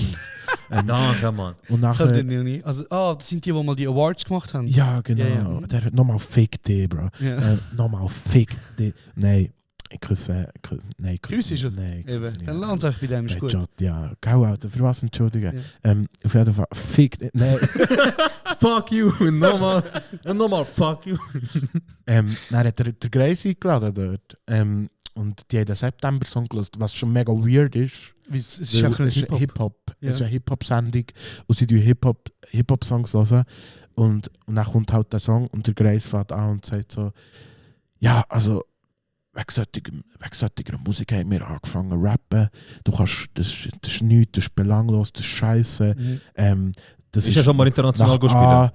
Danke, Mann. Und Ich hab nachher, den noch nie. Also, das sind die mal die Awards gemacht haben. ja genau, Ja, ja. der hat nochmal fick dich, Bro. Ja. Nochmal fick dich. Nein, ich küsse Grüß dich schon. Nein, ich küsse Eben. nicht. Dann lass einfach bei dem, ist Bei gut. Jot, ja. Gau, Alter, für was entschuldigen? Auf jeden Fall, fick dich. Nein. Fuck you, nochmal, fuck you. Dann hat der Grace eingeladen dort. Und die haben den September-Song gelesen, was schon mega weird ist. Es ist Weil einfach ein es ist Hip-Hop. Es ist eine Hip-Hop-Sendung und sie hören Hip-Hop-Songs hören. Und dann kommt halt der Song und der Grace fährt an und sagt so, ja, also wegen solcher Musik haben wir angefangen zu rappen. Du kannst, das ist nichts, das ist belanglos, das ist scheiße. Das Ist ja schon mal international gespielt.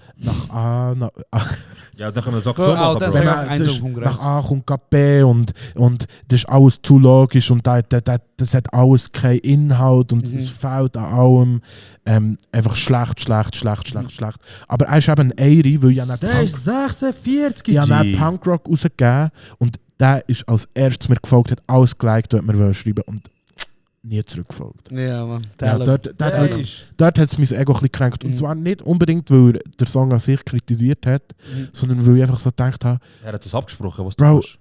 Ja, dann können wir sagen, So, so auch machen, das Bro. ist Wenn auch er- ein das- Song vom nach Grace. A kommt B und das ist alles zu logisch und das hat alles keinen Inhalt und es fehlt an allem. Einfach schlecht. Aber er ist eben ein Eiri, weil ich habe Der ist 46, ich habe einen G. Punkrock rausgegeben und der ist als erstes mir gefolgt, hat alles geliked, was mir schreiben und nie zurückgefolgt. Ja, Mann. Ja, dort hat es mein Ego ein bisschen gekränkt. Und Mhm. zwar nicht unbedingt, weil er den Song an sich kritisiert hat, sondern weil ich einfach so gedacht habe, Er hat das abgesprochen, was Bro, du machst.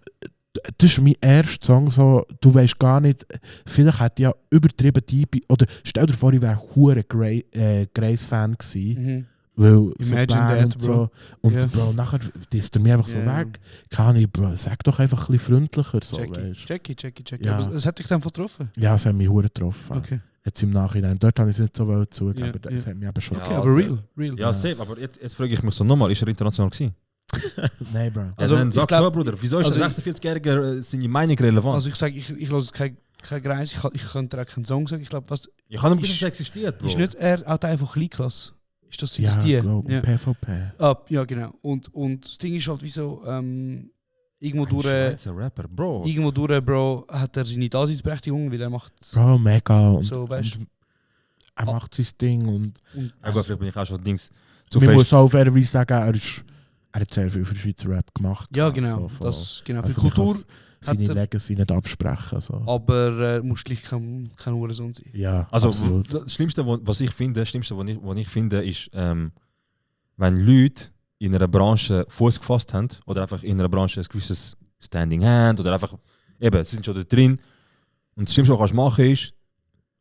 das ist mein erster Song, so, du weißt gar nicht, vielleicht hätte ich ja übertrieben deep, oder stell dir vor, ich wäre hure Grace-Fan gewesen, weil so Imagine Band that, und so. bro. Und Ja. Bro, nachher disst er mich einfach so Ja. weg. Kann ich, Bro, sag doch einfach ein bisschen freundlicher, so, weißt. Jackie. Ja. Aber das hat dich dann getroffen? Ja, es hat mich hure getroffen. Okay. Jetzt im Nachhinein. Dort habe ich es nicht so wohl zugegeben, Ja, aber es ja. hat mich eben schon Okay, aber real. Ja, safe, aber jetzt frage ich mich so nochmal, ist er international gewesen? Nein, Bro. Also, Ja, dann ich sag glaub- so, Bruder, wieso ist also der 46-Jährige seine Meinung relevant? Also ich sage, ich höre kein Greis, ich könnte auch keinen Song sagen. Ich glaube, was ich kann nicht ist- wissen, dass es existiert, Bro. ist nicht er auch einfach Kleinklasse? Ist das Ja, die? glaube Ja. PvP. Ja, genau. Und das Ding ist halt wie so, irgendwo Ein durch, Schweizer Rapper, Bro. Bro, hat er seine Daseinsberechtigung, weil er macht... Bro, mega. Und, So, weißt und er macht sein Ding und Ja, gut, vielleicht bin ich auch schon Dings zu man fest. muss auch fairerweise sagen, er hat sehr viel für Schweizer Rap gemacht. Ja, So genau. von- Das, genau. Für also man Kultur, kann seine hat er- Legacy nicht absprechen. So. aber musst gleich kein Hurensohn sein. Ja, Also, absolut. das Schlimmste, was ich finde, ist, wenn Leute in einer Branche Fuß gefasst haben oder einfach in einer Branche ein gewisses Standing haben oder einfach, eben, sie sind schon da drin. Und das Schlimmste, was du machen kannst, ist,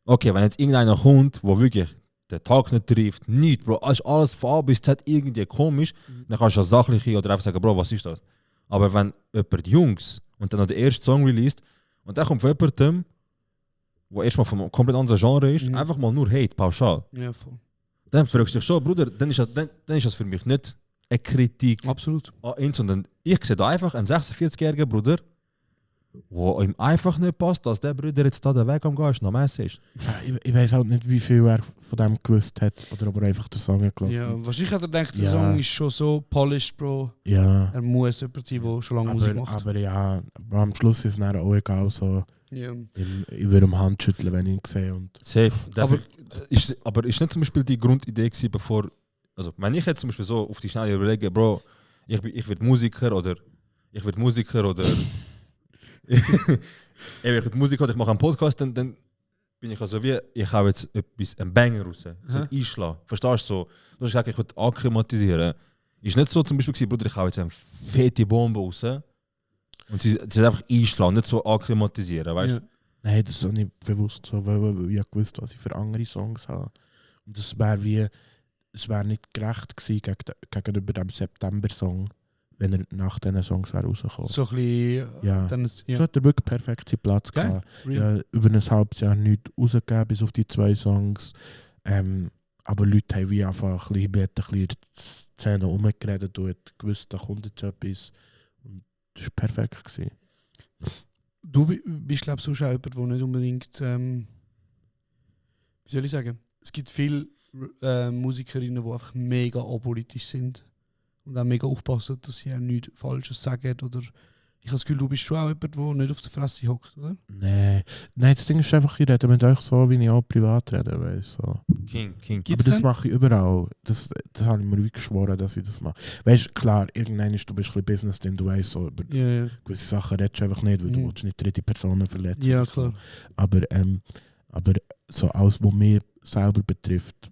okay, wenn jetzt irgendeiner kommt, der wirklich den Tag nicht trifft, nichts, Bro, ist alles von A bis Z irgendwie komisch, dann kannst du als Sachliche oder einfach sagen, Bro, was ist das? Aber wenn jemand Jungs und dann noch den ersten Song released und dann kommt von jemandem, der erstmal von einem komplett anderen Genre ist, einfach mal nur Hate, pauschal. Ja, voll. Dann fragst du dich schon, Bruder, dann ist das für mich nicht eine Kritik Absolut. an ihn, sondern ich sehe da einfach einen 46-jährigen Bruder, wo ihm einfach nicht passt, dass der Bruder jetzt da den Weg am Gehen ist, noch Messe ist. Ja, ich weiß halt nicht, wie viel er von dem gewusst hat oder ob er einfach den Song gelassen Ja, hat. wahrscheinlich hat er gedacht, der Ja. Song ist schon so polished, Bro. Ja. Er muss jemand sein, der schon lange Musik macht. Aber ja, aber am Schluss ist es dann auch egal. So, Ja. ich würde ihm Hand schütteln, wenn ich ihn sehe. Und Safe. Aber- Aber ist nicht zum Beispiel die Grundidee gewesen, bevor, also wenn ich jetzt zum Beispiel so auf die Schnelle überlege, Bro, ich werde Musiker oder ich werde Musiker oder ich mache einen Podcast, dann bin ich also wie, ich habe jetzt ein Banger raus, so einschlagen. Verstehst du so? Du hast gesagt, ich will akklimatisieren. Ist nicht so zum Beispiel gewesen, Bruder, ich hau jetzt eine fette Bombe raus und sie einfach einschlagen, nicht so akklimatisieren, weißt du? Ja. Nein, das ist auch nicht bewusst so, weil ich gewusst, was ich für andere Songs habe. Und es wäre nicht gerecht gewesen gegenüber dem September-Song, wenn er nach diesen Songs wäre rausgekommen. So ein bisschen. Ja. Dann So hat er wirklich perfekt seinen Platz Geil. gehabt. Real. Ja, über ein halbes Jahr nichts rausgegeben, bis auf die 2 Songs. Aber Leute haben wie einfach ein bisschen in der Szene rumgeredet und gewusst, da kommt jetzt etwas. Und das war perfekt gewesen. Du bist, glaube ich, sonst auch jemand, der nicht unbedingt. Wie soll ich sagen? Es gibt viele Musikerinnen, die einfach mega apolitisch sind und auch mega aufpassen, dass sie auch nichts Falsches sagen. Oder ich habe das Gefühl, du bist schon auch jemand, der nicht auf der Fresse hockt, oder? Nein, das Ding ist einfach, ich rede mit euch so, wie ich auch privat rede. Weißt, so. King. Gibt's Aber das denn? mache ich überall. Das habe ich mir wie geschworen, dass ich das mache. Weißt du, klar, irgendwann ist du bist ein bisschen Business, denn du weißt so, über Ja. gewisse Sachen redest du einfach nicht, weil du willst nicht dritte Personen verletzen. Ja, oder so. klar. Aber so alles, was mich selber betrifft,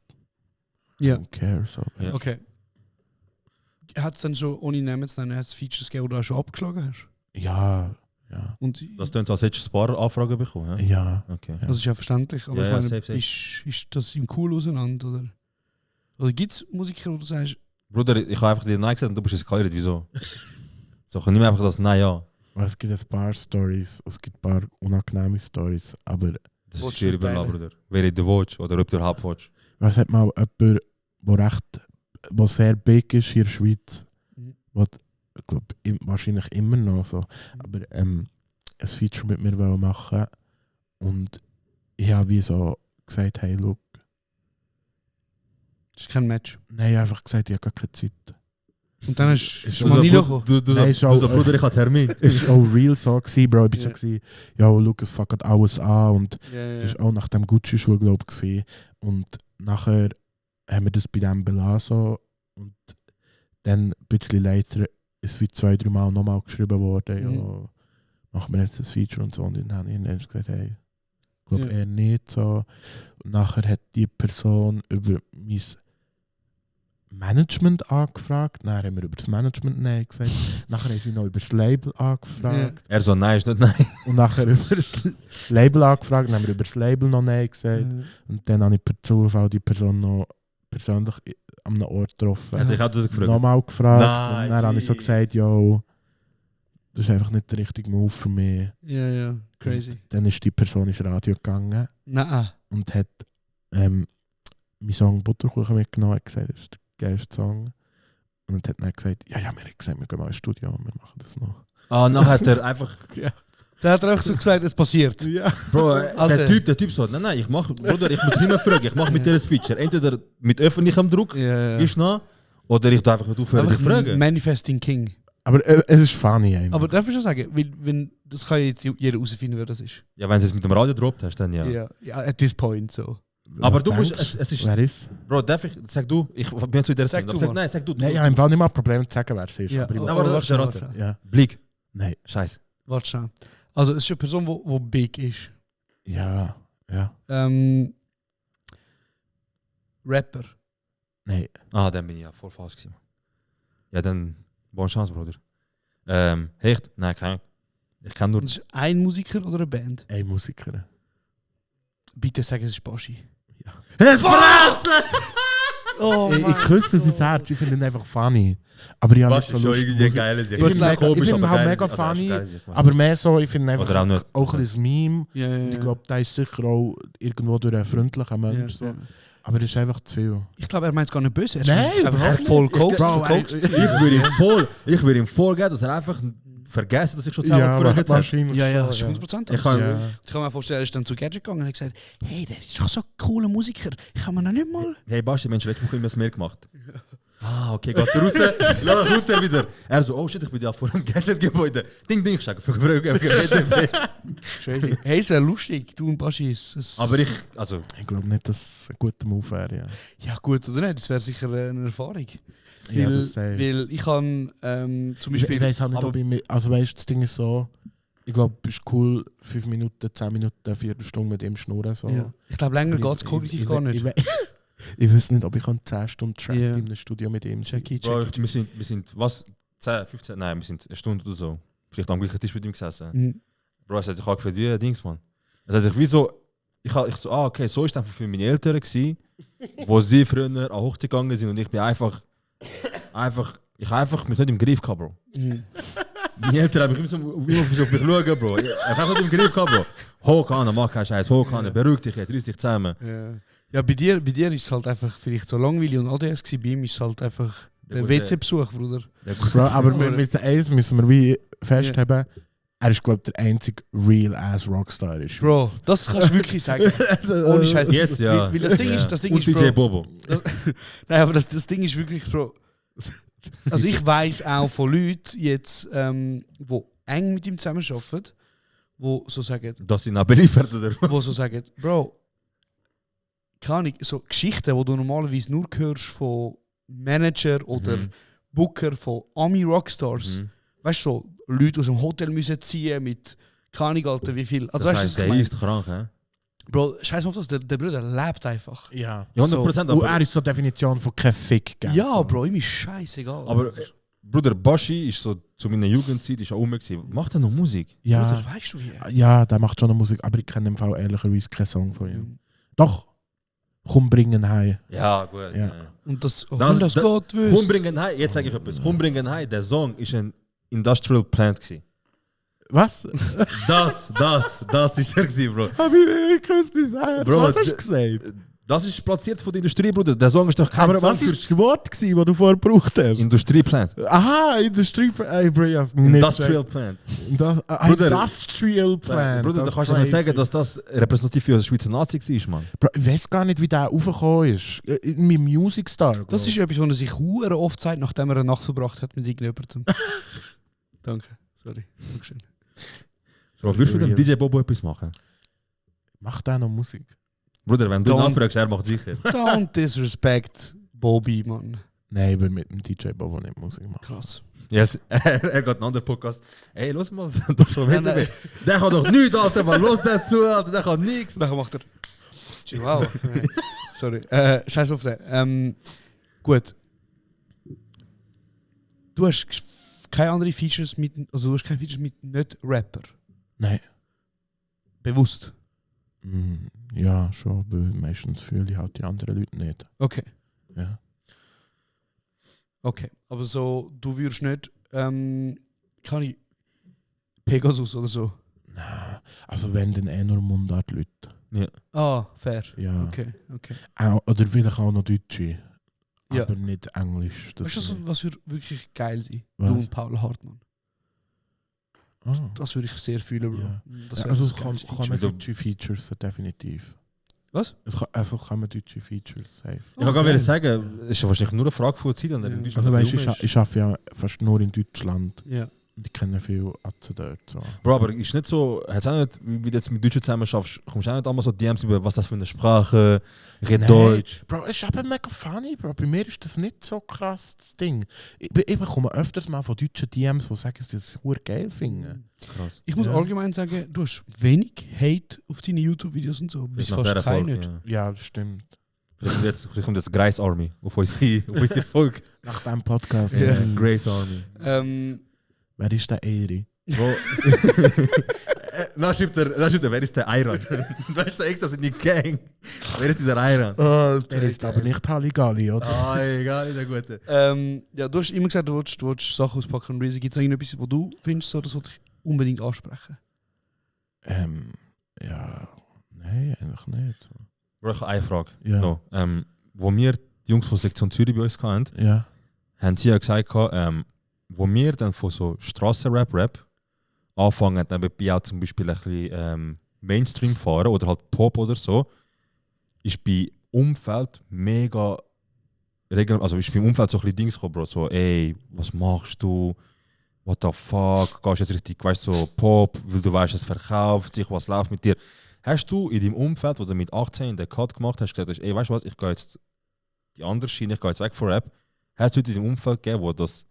Ja. I don't care. So. Ja. Okay. Hat es dann schon, ohne Namen zu nennen, hat's Features gegeben, die du auch schon abgeschlagen hast? Ja. Und Das klingt, als hättest du ein paar Anfragen bekommen, hä? Ja. Okay. das ist ja verständlich, aber Ja, ich meine, safe. ist das im Cool auseinander? Oder gibt es Musiker, wo du sagst, Bruder, ich habe einfach dir Nein gesagt und du bist eskaliert, wieso? So, ich nehme einfach das Nein, ja. Es gibt ein paar Stories, es gibt ein paar unangenehme Stories, aber Das Willst ist du dir nicht überlassen, teilen? Bruder. Wer du willst oder ob du überhaupt willst. was hat mal jemand, der sehr big ist hier in der Schweiz, Mhm. was ich glaube wahrscheinlich immer noch so, aber ein Feature mit mir machen und ich habe wie so gesagt, hey, look, das ist kein Match? nein, einfach gesagt, ich habe gar keine Zeit. Und dann ist Ist Du Manilo so, gekommen. du Nein, so, Bruder, ich habe Termin. Es war auch real so gewesen, Bro. Ich war Ja. so gewesen, ja, Lukas fuckt alles an und Ja. das war auch nach dem Gucci-Schuh, glaube ich, gewesen. Und nachher haben wir das bei dem belassen so. Und dann ein bisschen later ist es wie 2-3 Mal nochmal geschrieben worden, Mhm. ja, machen wir jetzt ein Feature und so. Und dann habe ich ihnen gesagt, hey, ich glaube Ja. eher nicht so. Und nachher hat die Person über mein Management angefragt. Dann haben wir über das Management Nein gesagt. Nachher haben sie noch über das Label angefragt. Er so, nein, ist nicht nein. Und nachher über das Label angefragt. Dann haben wir über das Label noch Nein gesagt. Und dann habe ich per Zufall die Person noch persönlich an einem Ort getroffen. Hätte ich auch das gefragt. Nochmal gefragt. Nein, und dann habe ich so gesagt, yo, das ist einfach nicht der richtige Move für mich. Ja, crazy. Und dann ist die Person ins Radio gegangen Nein. und hat meinen Song Butterkuchen mitgenommen und gesagt, das ist der geilste Song. Und hat dann gesagt, ja, wir haben gesagt, wir gehen mal ins Studio und wir machen das noch. Ah, dann hat er einfach... Der hat auch so gesagt, es passiert. Ja. Bro, Alter. der Typ so, nein, ich mach, Bruder, ich muss nicht mehr fragen, ich mach mit dir ein Feature. Entweder mit öffentlichem Druck, Ja. ist noch, oder ich darf einfach nicht aufhören, dich Einfach fragen. Manifesting King. Aber es ist funny einfach. Aber darf ich schon sagen, wenn, das kann jetzt jeder herausfinden, wer das ist. Ja, wenn du es mit dem Radio droppt hast, dann ja. Ja, at this point so. Aber Was du musst, denkst es ist, wer ist? Bro, darf ich, sag du, ich bin zu dir Sag sagen, du aber sag, mal. nein, sag du. Nein, ich habe im Fall nicht mal ein Problem zu sagen, wer es ist. Ja, aber ich- aber das ist warte raten. schnell. ja. Blick. Nein. Scheiße. Warte schnell. Also es ist eine Person, die big ist. Ja. Rapper. Nein. Ah, dann bin ich ja voll falsch gewesen. Ja, dann, bonne Chance, Bruder. Hecht? Nein, keine Ahnung. Ich kann nur... Und es ist ein Musiker oder eine Band? Ein Musiker. Bitte sag, es ist Baschi. Oh Ich küsse sein Herz, ich finde ihn einfach funny. Aber ich habe nicht so Lust. Musik- geiles Ich finde ihn halt mega funny, aber mehr so, ich finde ihn einfach Oder auch nicht. auch ein bisschen Meme. Ja, Und ich glaube, der ist sicher auch irgendwo durch einen freundlichen Mensch. So. Aber das ist einfach zu viel. Ich glaube, er meint es gar nicht böse. Er Nein, ist einfach überhaupt voll nicht. kokst. Bro, verkokst. Ich würde ihm voll geben, dass er einfach vergessen, dass ich schon selber gefragt habe. wahrscheinlich. Ja, schon, das ist 100%. Ich kann- Ja. Ich kann mir vorstellen, er ist dann zu Gadget gegangen und hat gesagt, hey, der ist doch so ein cooler Musiker. Ich kann mir noch nicht mal... Hey Basti, Mensch, letzte Woche immer das Meer gemacht. Ah, okay, geht er raus, dann kommt er wieder. Er so, oh shit, ich bin ja vor dem Gadget-Gebäude. Ding, ding, ich sage, Crazy. Hey, es wäre lustig, du und Baschi. Es- Aber ich, also, Ich glaube nicht, dass es ein guter Move wäre. Ja. Ja gut oder nicht, das wäre sicher eine Erfahrung. Ja, Weil, das sei- weil ich kann zum Ich Beispiel... weiß auch nicht, aber- ob ich mich, also weißt, das Ding ist so, ich glaube, es ist cool, 5 Minuten, 10 Minuten, 4 Stunden mit ihm schnurren. So. Ja. Ich glaube, länger geht es kognitiv gar nicht. Ich weiß nicht, ob ich 10 Stunden trapped Ja. in einem Studio mit ihm sein. Jackie, Bro, Jackie. wir sind, was, 10, 15, nein, wir sind eine Stunde oder so. Vielleicht am gleichen Tisch mit ihm gesessen. Mhm. Bro, es hat sich angefühlt wie ein Dings, Mann. Es hat sich wie so, ich so, okay, so ist es einfach für meine Eltern gewesen, wo sie früher an Hochzeit gegangen sind und ich bin einfach, ich habe einfach mich nicht im Griff gehabt, Bro. Mhm. Meine Eltern haben mich immer auf mich schauen, Bro. Ich habe nicht im Griff gehabt, Bro. Hoch an, mach keinen Scheiß, hoch an, beruhig dich jetzt, reiß dich zusammen. Ja, bei dir ist es halt einfach vielleicht so langweilig und ADS gewesen. Bei ihm ist es halt einfach der gut, WC-Besuch, Bruder. Bro, aber müssen wir wie festhalten, er ist, glaube ich, der einzige real-ass Rockstar. Ist. Bro, das kannst du wirklich sagen. Ohne Scheiß. Jetzt, ja. Weil das Ding Ja. ist, Und Bro, DJ Bobo. Nein, aber das Ding ist wirklich, Bro. Also ich weiss auch von Leuten jetzt, die eng mit ihm zusammenarbeiten, die so sagen, Dass sie ihn auch beliefert, oder was? wo so sagen, Bro, keine Ahnung, so Geschichten, die du normalerweise nur hörst von Manager oder Booker von Ami-Rockstars. Mhm. Weißt du, so Leute aus dem Hotel müssen ziehen mit, keine Ahnung, Alter, wie viel. Also, Das weißt heißt, du, was der ich ist krank, hä? meine? Bro, scheiß auf das, der Bruder lebt einfach. Ja. Ja, 100%. Und er ist so die Definition von kein Fick. Gell? Ja, so. Bro, ihm ist scheißegal. Aber, Bruder, Bashi ist so zu meiner Jugendzeit ist auch rum gewesen. Macht er noch Musik? Ja, Bruder, weißt du wie? ja, der macht schon eine Musik, aber ich kenne im Fall ehrlicherweise keinen Song von ihm. Doch, komm bringen heim. Ja, gut. Ja. Und das, oh, Das- das das- geht, Komm wüsst. bringen heim, jetzt sage ich etwas. Komm bringen heim, der Song ist ein Industrial Plant gewesen. Was? Das ist er gewesen, Bro. Hab ich kannst nicht sagen. Bro, Was hast du gesagt? Das ist platziert von der Industrie, Bruder. Der Song ist doch kein Aber Song was für war das Wort, das du vorher gebraucht hast? Industrieplant. Aha, Industrie... Ey, Bro, ich hab's nicht Industrial Plant. Das, Bruder, Industrial Plan. Bruder, da das kannst du nicht crazy. sagen, dass das repräsentativ für die Schweizer Nazi war, Mann. Bro, ich weiß gar nicht, wie der raufgekommen ist. Mit Music Star. Bro. Das ist etwas, was er sich hure oft sagt, nachdem er eine Nacht verbracht hat mit irgendjemandem. Danke, sorry. Dankeschön. Bro, würdest du mit dem Real. DJ Bobo etwas machen? Macht der noch Musik? Bruder, wenn du ihn Don't- anfragst, er macht sicher. Don't disrespect Bobby, Mann. Nein, ich will mit dem DJ Bobo nicht Musik machen. Krass. Yes. Er geht einen anderen Podcast. Ey, los mal, das von Nein, hinten. nein. Der kann doch nichts, Alter, man los dazu, Alter, der kann nichts. Nachher macht er. Chihuahua. Nein. Sorry. Scheiß auf den. Gut. Du hast keine anderen Features mit. Also du hast keine Features mit nicht-Rapper. Nein. Bewusst. Ja, schon, weil meistens fühle ich halt die anderen Leute nicht. Okay. Ja. Okay. Aber so, du würdest nicht. Kann ich. Pegasus oder so. Nein. Also wenn dann nur Mundart-Leute. Ah, fair. Ja. Okay. Auch, oder vielleicht auch noch Deutsche. Ja. Aber nicht Englisch. Weißt du, was würde wirklich geil sein? Was? Du und Paul Hartmann. Ah. Das würde ich sehr fühlen, Bro. Ja. Das Ja, wäre also das es kann, geilste kann Feature. man Du- deutsche Features definitiv. Was? Also kann man deutsche Features safe. Ich kann gar nicht sagen, es ist ja wahrscheinlich nur eine Frage von Zeit, und dann in Deutschland Also weißt du, rum ist. ich arbeite ja fast nur in Deutschland. Ja. Und ich kenne viele Atzen dort. So. Bro, aber ist nicht so, hat's auch nicht, wie du jetzt mit Deutschen zusammen schaffst, kommst du auch nicht einmal so DMs über, was das für eine Sprache, ich rede Nein. Deutsch. Bro, es ist eben mega funny, Bro. Bei mir ist das nicht so krass, das Ding. Ich bekomme öfters mal von deutschen DMs, die sagen, dass sie das super geil finden. Krass. Ich muss Ja. allgemein sagen, du hast wenig Hate auf deine YouTube-Videos und so. Bis Bis nach fast dieser kein Folge, nicht. ja. Ja, das stimmt. Vielleicht kommt jetzt Grace Army auf unsere Folge. Nach diesem Podcast. Ja. Grace Army. Wer ist der Eri? Bro. Dann schreibt er, wer ist der Iron? Weißt du, extra sind die Gang. Wer ist dieser Iron? Der ist aber nicht Halligalli, oder? Ah, egal, nicht der Gute. Ja, du hast immer gesagt, du willst Sachen auspacken und Reezy. Gibt es noch irgendetwas, wo du findest, so, das wollte ich unbedingt ansprechen? Ja, nein, eigentlich nicht. Bro, ich habe eine Frage. Ja. No. Wo wir die Jungs von Sektion Zürich bei uns hatten, Ja. haben sie ja gesagt, wo wir dann von so Strassenrap anfangen, dann bei auch zum Beispiel ein bisschen Mainstream fahren oder halt Pop oder so, ist bei Umfeld mega also ist beim Umfeld so ein bisschen Dings gekommen, Bro, so ey, was machst du? What the fuck? Gehst du jetzt richtig, weißt so Pop, weil du weißt, es verkauft sich, was läuft mit dir? Hast du in deinem Umfeld, wo du mit 18 den Cut gemacht hast, gesagt, ey, weißt du was, ich gehe jetzt die andere Schiene, ich gehe jetzt weg von Rap. Hast du in deinem Umfeld gegeben, wo das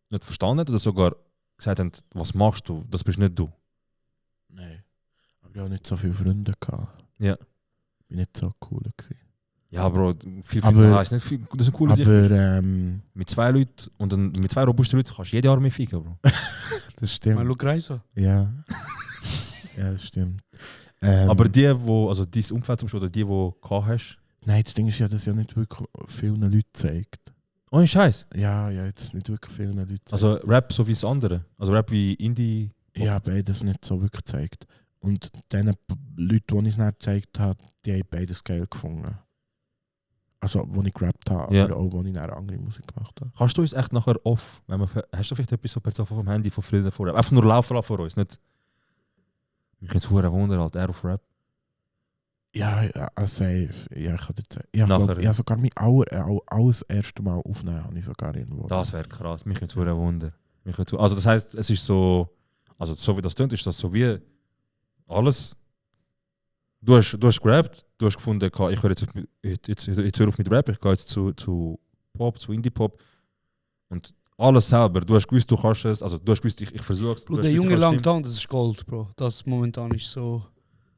nicht verstanden hat oder sogar gesagt haben, was machst du, das bist nicht du? Nein. Aber ich habe nicht so viele Freunde gehabt. Ja. Ich bin nicht so cool gewesen. Ja, Bro, viel Aber- heißt nicht viel. Das ist eine coole Sache. Aber Mit 2 Leuten und dann mit 2 robusten Leuten kannst du jede Armee ficken, Bro. das stimmt. Mal Reise. Ja. Ja, das stimmt. Aber die, wo, also dein Umfeld zum Beispiel, oder die gehabt hast, Nein, das Ding ist ja, dass ja nicht wirklich vielen Leuten zeigt. ohne Scheiß. Ja, jetzt nicht wirklich vielen Leuten zeigt. Also Rap so wie das andere. Also Rap wie Indie. ja, beides nicht so wirklich gezeigt. Und den Leuten, die ich es nicht gezeigt habe, die haben beides geil gefunden. Also, wo ich gerappt habe, Ja. aber auch, wo ich dann andere Musik gemacht habe. Kannst du uns echt nachher off, wenn wir, hast du vielleicht etwas so per Zufall vom Handy von früher vor Rap? Einfach nur laufen lassen vor uns, nicht? Mich jetzt hure Wunder, halt, er auf Rap. Ja, safe. Ja, ich habe jetzt. Ich Nachher, habe ja. sogar mein alles erste Mal aufnehmen, habe ich sogar irgendwo. Das wäre krass, mich jetzt hure Wunder. Also das heisst, es ist so, also so wie das tönt, ist das so wie alles. Du hast gerappt, du hast gefunden, ich höre jetzt höre auf mit Rap, ich gehe jetzt zu Pop, zu Indie-Pop. Und alles selber, du hast gewusst, du kannst es, also du hast gewusst, ich versuche es. Bro, der Junge langt an, das ist Gold, Bro. Das momentan ist so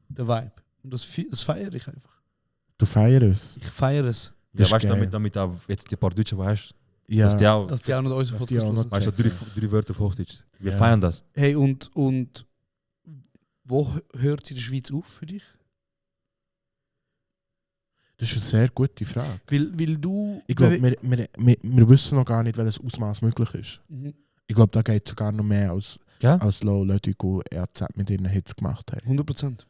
der Vibe. Und das feiere ich einfach. Du feierst es? Ich feiere es. Ja, ist weißt du, geil. damit auch jetzt die paar Deutsche weißt, Ja. dass die auch, Dass die auch noch unsere Dass die Fotos auch noch- hören. weißt du, drei Wörter auf Hochdeutsch. Wir Ja. feiern das. Hey, und wo hört sie in der Schweiz auf für dich? Das ist eine sehr gute Frage. Weil du... Ich glaube, wir wissen noch gar nicht, welches Ausmaß möglich ist. Mhm. Ich glaube, da geht es sogar noch mehr Ja? als Low Letico ERZ mit ihren Hits gemacht haben. 100%.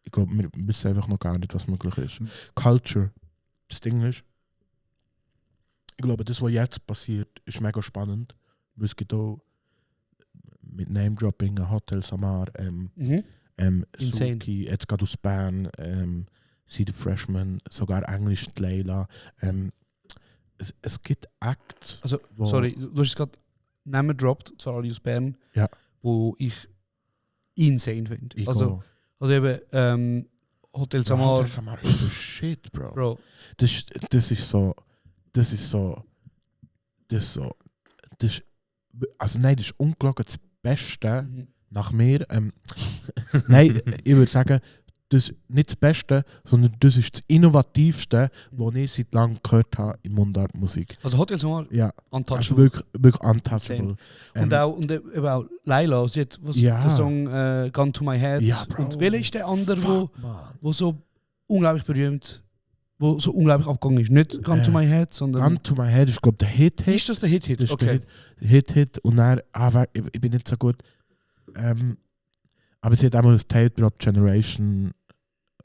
Ich glaube, wir wissen einfach noch gar nicht, was möglich ist. Culture, das Ding ist, ich glaube, das, was jetzt passiert, ist mega spannend. Weil es gibt auch mit Name-Dropping, Hotel Samar, Mhm. Insane. Suki, jetzt gerade aus Bern, Sie the Freshman, sogar Englisch die Leila. Es gibt Acts. Also, wo- sorry, du hast gerade Namen gedroppt, zwar alle aus Bern, Ja. wo ich insane finde. Ich Also auch. eben Hotel Ja, Samar, Hotel Samar ist the shit, Bro. Bro. Das ist so. Also nein, das ist ungelogen das Beste Mhm. nach mir. Nein, ich würde sagen, das ist nicht das Beste, sondern das ist das Innovativste, was ich seit langem gehört habe in Mundartmusik. Also Hotel Samar, Ja, untouchable. also wirklich untouchable. Und eben auch Laila, sie hat Ja. den Song Gun to My Head. Ja, Bro. Und welcher ist der andere, Fuck, man. wo so unglaublich berühmt, wo so unglaublich abgegangen ist? Nicht Gun to My Head, sondern... Gun to My Head ist, glaube ich, der Hit. Ist das der Hit-Hit? Das ist Okay. der Hit. Und dann, ich bin nicht so gut. Aber sie hat einmal das Tape Drop Generation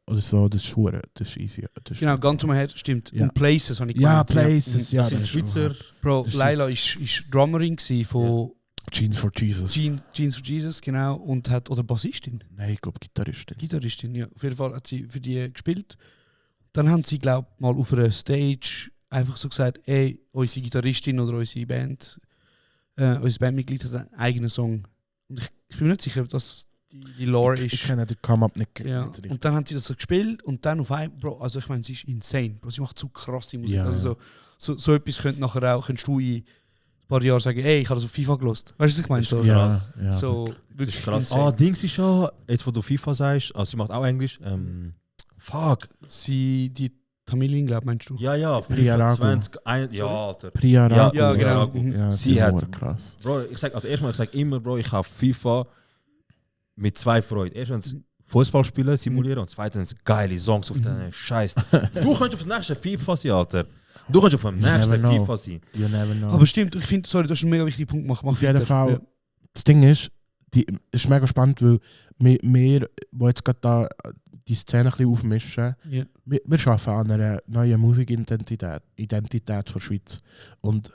oder so, das ist schwer, das ist easy. Das ist Genau, Gun to My Head, stimmt. Ja. Und Places habe ich Ja, gemeint. Places, ja. Das das sind ist Schweizer. schon Bro, Das ist- Laila ist Drummerin gewesen von Jeans for Jesus. Jeans for Jesus, genau. Und hat, oder Bassistin, Nein, ich glaube Gitarristin. Gitarristin, ja. Auf jeden Fall hat sie für die gespielt. Dann haben sie, glaube ich, mal auf einer Stage einfach so gesagt, ey, unsere Gitarristin oder unsere Band, unser Bandmitglied hat einen eigenen Song. Und ich bin mir nicht sicher, ob das die Lore Ich ist. kenne den Come-Up nicht. Ja. nicht richtig. Und dann haben sie das so gespielt und dann auf einmal, Bro, also ich meine, sie ist insane. Bro, sie macht so krasse Musik. Ja, Also so etwas könnt nachher auch, könntest du in ein paar Jahren sagen, ey, ich habe das auf FIFA gelost. Weißt du, was ich meine? So, ja, ja. so Das wirklich ist krass. insane. Dings ist ja, jetzt wo du FIFA sagst, also sie macht auch Englisch. Fuck. Sie, die Tamilin, glaube meinst du? Ja, Priarago. 20, ja, Alter. Priarago. Ja, genau. Priarago. Mhm. Ja, Sie die hat- Hure krass. Bro, ich sag immer, Bro, ich habe FIFA mit 2 Freuden. Erstens Fußball spielen, simulieren und zweitens geile Songs auf den Scheiß. Du kannst auf dem nächsten FIFA sein, Alter. Du kannst auf dem nächsten never know. FIFA sein. You never know. Aber stimmt, ich finde, sorry, du hast einen mega wichtigen Punkt gemacht. Mach Auf jeden weiter. Fall. Ja. Das Ding ist, es ist mega spannend, weil wir die jetzt gerade da die Szene ein bisschen aufmischen, Ja. wir arbeiten an einer neuen Musikidentität der Schweiz. Und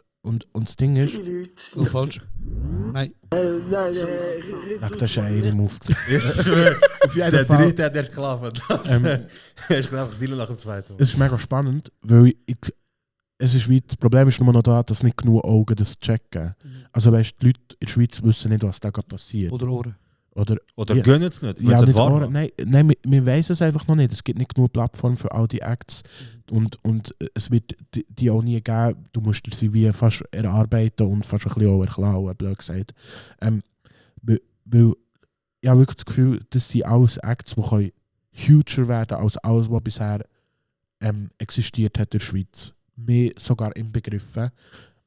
das Ding ist, Oh, falsch. Nein. ach, das ist ja eine Move. Auf jeden Der Fall, dritte hat erst geklappt. Er ist einfach Silo nach dem zweiten. es ist mega spannend, weil es ist wie, das Problem ist nur noch da, dass nicht genug Augen das checken. Also weißt, die Leute in der Schweiz wissen nicht, was da gerade passiert. Oder Ohren. Oder Ja. gönnen es nicht. Ja, Wollen sie nicht warten? Ohren. Nein, wir wissen es einfach noch nicht. Es gibt nicht genug Plattformen für all die Acts und es wird die auch nie geben. Du musst sie wie fast erarbeiten und fast ein bisschen auch erklauen, blöd gesagt. Weil ich habe wirklich das Gefühl, das sind alles Acts, die huger werden als alles, was bisher existiert hat in der Schweiz. Mehr sogar inbegriffen.